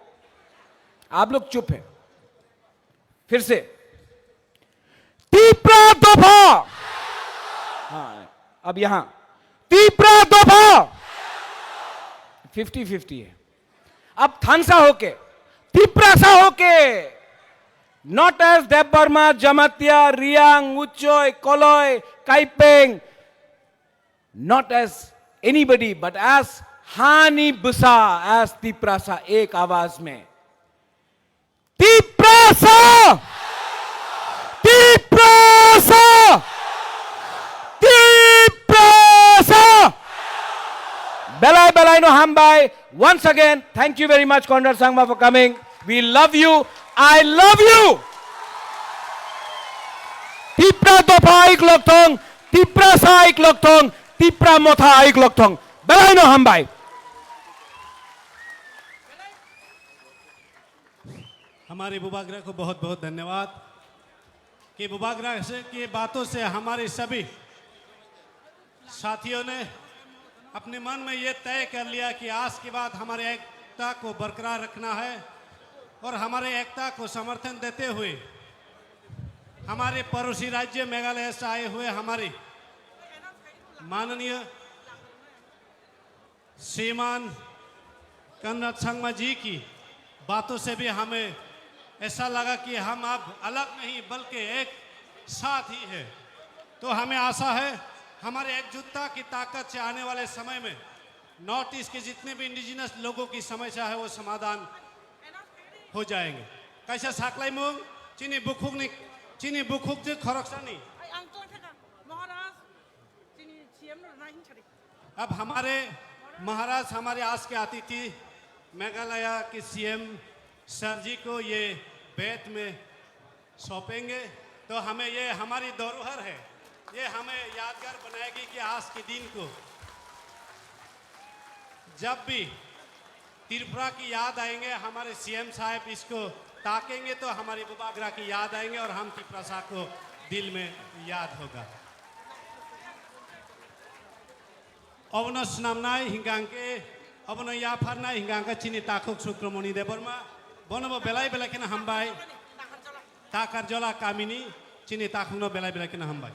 आप लोग चुप है। फिर से। Tipra dopha! हाँ, अब यहाँ। Tipra dopha! फिफ्टी फिफ्टी है। अब थानसा होके, तिप्रासा होके, not as Debbarma, Jamatia, Riang, Uchoi, Koloi, Kaipeng, not as anybody, but as Hani Busa, as Tiprasa, ek awaz mein. Tiprasa! Tiprasa! Tiprasa! Belai belai no hambai. Once again, thank you very much, Conrad Sangma, for coming. We love you. I love you. Tipra dopha ayuk lokthong, Tiprasa ayuk lokthong, Tipra motha ayuk lokthong. Belai no hambai. हमारे बुबागरा को बहुत बहुत धन्यवाद कि बुबागरा से की बातों से हमारे सभी साथियों ने अपने मन में ये तय कर लिया कि आज के बाद हमारे एकता को बरकरार रखना है और हमारे एकता को समर्थन देते हुए हमारे पड़ोसी राज्य मेघालय से आए हुए हमारे माननीय श्रीमान कनराड संगमा जी की बातों से भी हमें ऐसा लगा कि हम अब अलग नहीं बल्कि एक साथ ही है। तो हमें आशा है हमारे एकजुटता की ताकत से आने वाले समय में नॉर्थ ईस्ट के जितने भी इंडिजिनस लोगों की समस्या है वो समाधान हो जाएंगे। Kaisa saklaimung chini bukhukni, chini bukhuk je khoroksani. Ang tongtheka Maharaj, chini C M no nai hin chari. अब हमारे महाराज हमारे आज के अतिथि मेघालय के सीएम सर जी को ये बेंत में सौंपेंगे, तो हमें ये हमारी धरोहर है, ये हमें यादगार बनाएगी कि आज के दिन को जब भी त्रिपुरा की याद आएंगे, हमारे सीएम साहब इसको ताकेंगे तो हमारी बुबागरा की याद आएंगे और हम तिपरासा को दिल में याद होगा। Obono swnamnai hingkha hwnkhe, obono yapharnai hingkha hwnkhe chini takhuk Sukromoni Debbarma, bonobo belai belai kheno hambai. Takarjola kamini chini takhukno belai belai kheno hambai.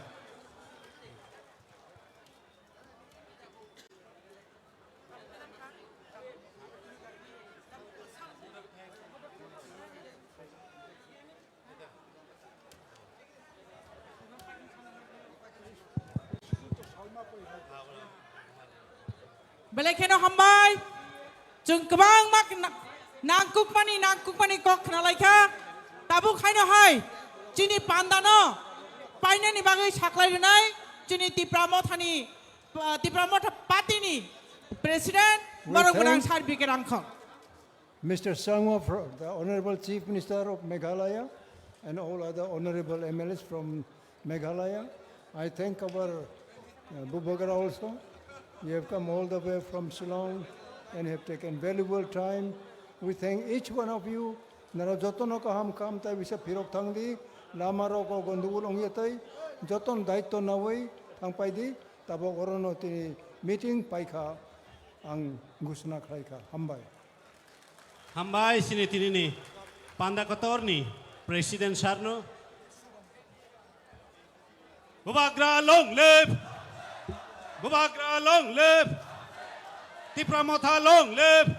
Belai kheno hambai. Chwng kwbangma kna-, nangkukmani, nangkukmani kok khnalaikha. Tabuk haino hai chini pandano painani bagwi saklai rwnai chini Tipra Mothani, uh, Tipra Motha Party ni President, we Borok Gwnang thank Sir B K Rangkhong. Mister Sangma, fro-, the Honorable Chief Minister of Meghalaya, and all other honorable M L As from Meghalaya. I thank our, uh, Bubagra also. You have come all the way from Shillong and have taken valuable time. We thank each one of you. Nara jotono kaham kam tai bisa phirok thang di, lama rok o gondogol ongya tai, joton daitto nawi thang pai di, tabok orono tini meeting paikha ang ghosna khlaikha. Hambai. Hambai sini tinini panda kotorni President Sarno. Bubagra long live! Bubagra long live! Tipra Motha long live!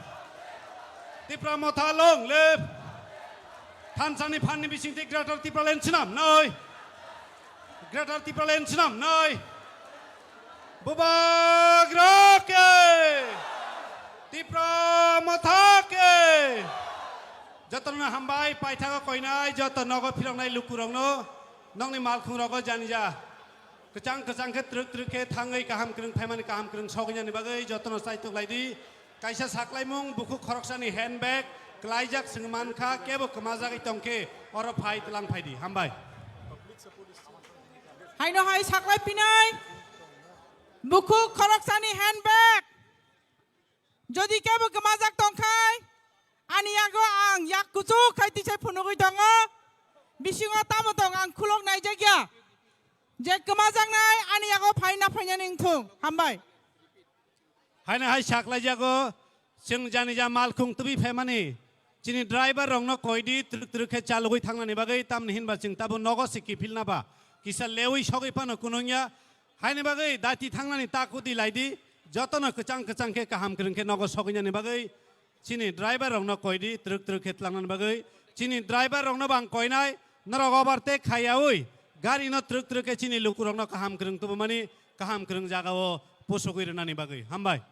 Tipra Motha long live! Thansani phanni bisingtwi Greater Tipraland swnamnai! Greater Tipraland swnamnai! Bubagra ke! Tipra Motha ke! Jotono hambai, paithago koinai, joto nogo philoknai lukurokno, nokni malkhungrogo janija. Kwchang kwchang khe twrwk twrwk khe thangwi kaham kwrwng phaimani kaham kwrwng sogwinani bagwi jotono chaitok lai di. Kaisa saklaimung bukhuk khoroksani handbag kwlaijak chwng mankha, kebo kwmajagwi tongkhe oro phai twlang phai di. Hambai. Haino hai saklai pinai bukhuk khoroksani handbag. Jodi kebo kwmajak tongkhai, ani yago ang yak kuchuk khai tisai phunugwi tongo. Bisingo tamo tong ang khulok naijakya. Je kwmajaknai ani yago phaina phainani wngthung. Hambai. Haino hai saklaijago, chwng janija malkhung tubui phaimani. Chini driver rokno koidi, twrwk twrwk khe chalogwi thangnani bagwi, tamni hinba chwng tabuk nogo se kiphilna ba. Kisa lewi sogwi phano kunungya. Haini bagwi dati thangnani ta kudi laidi, jotono kwchang kwchang khe kaham kwrwng khe nogo sogwinani bagwi, chini driver rokno koidi twrwk twrwk khe tlangnani bagwi, chini driver rokno bang koinai, norok overtake khaiyaui, gari no twrwk twrwk khe chini lukurokno kaham kwrwng tubumani, kaham kwrwng jagao pusugwi rwnani bagwi. Hambai.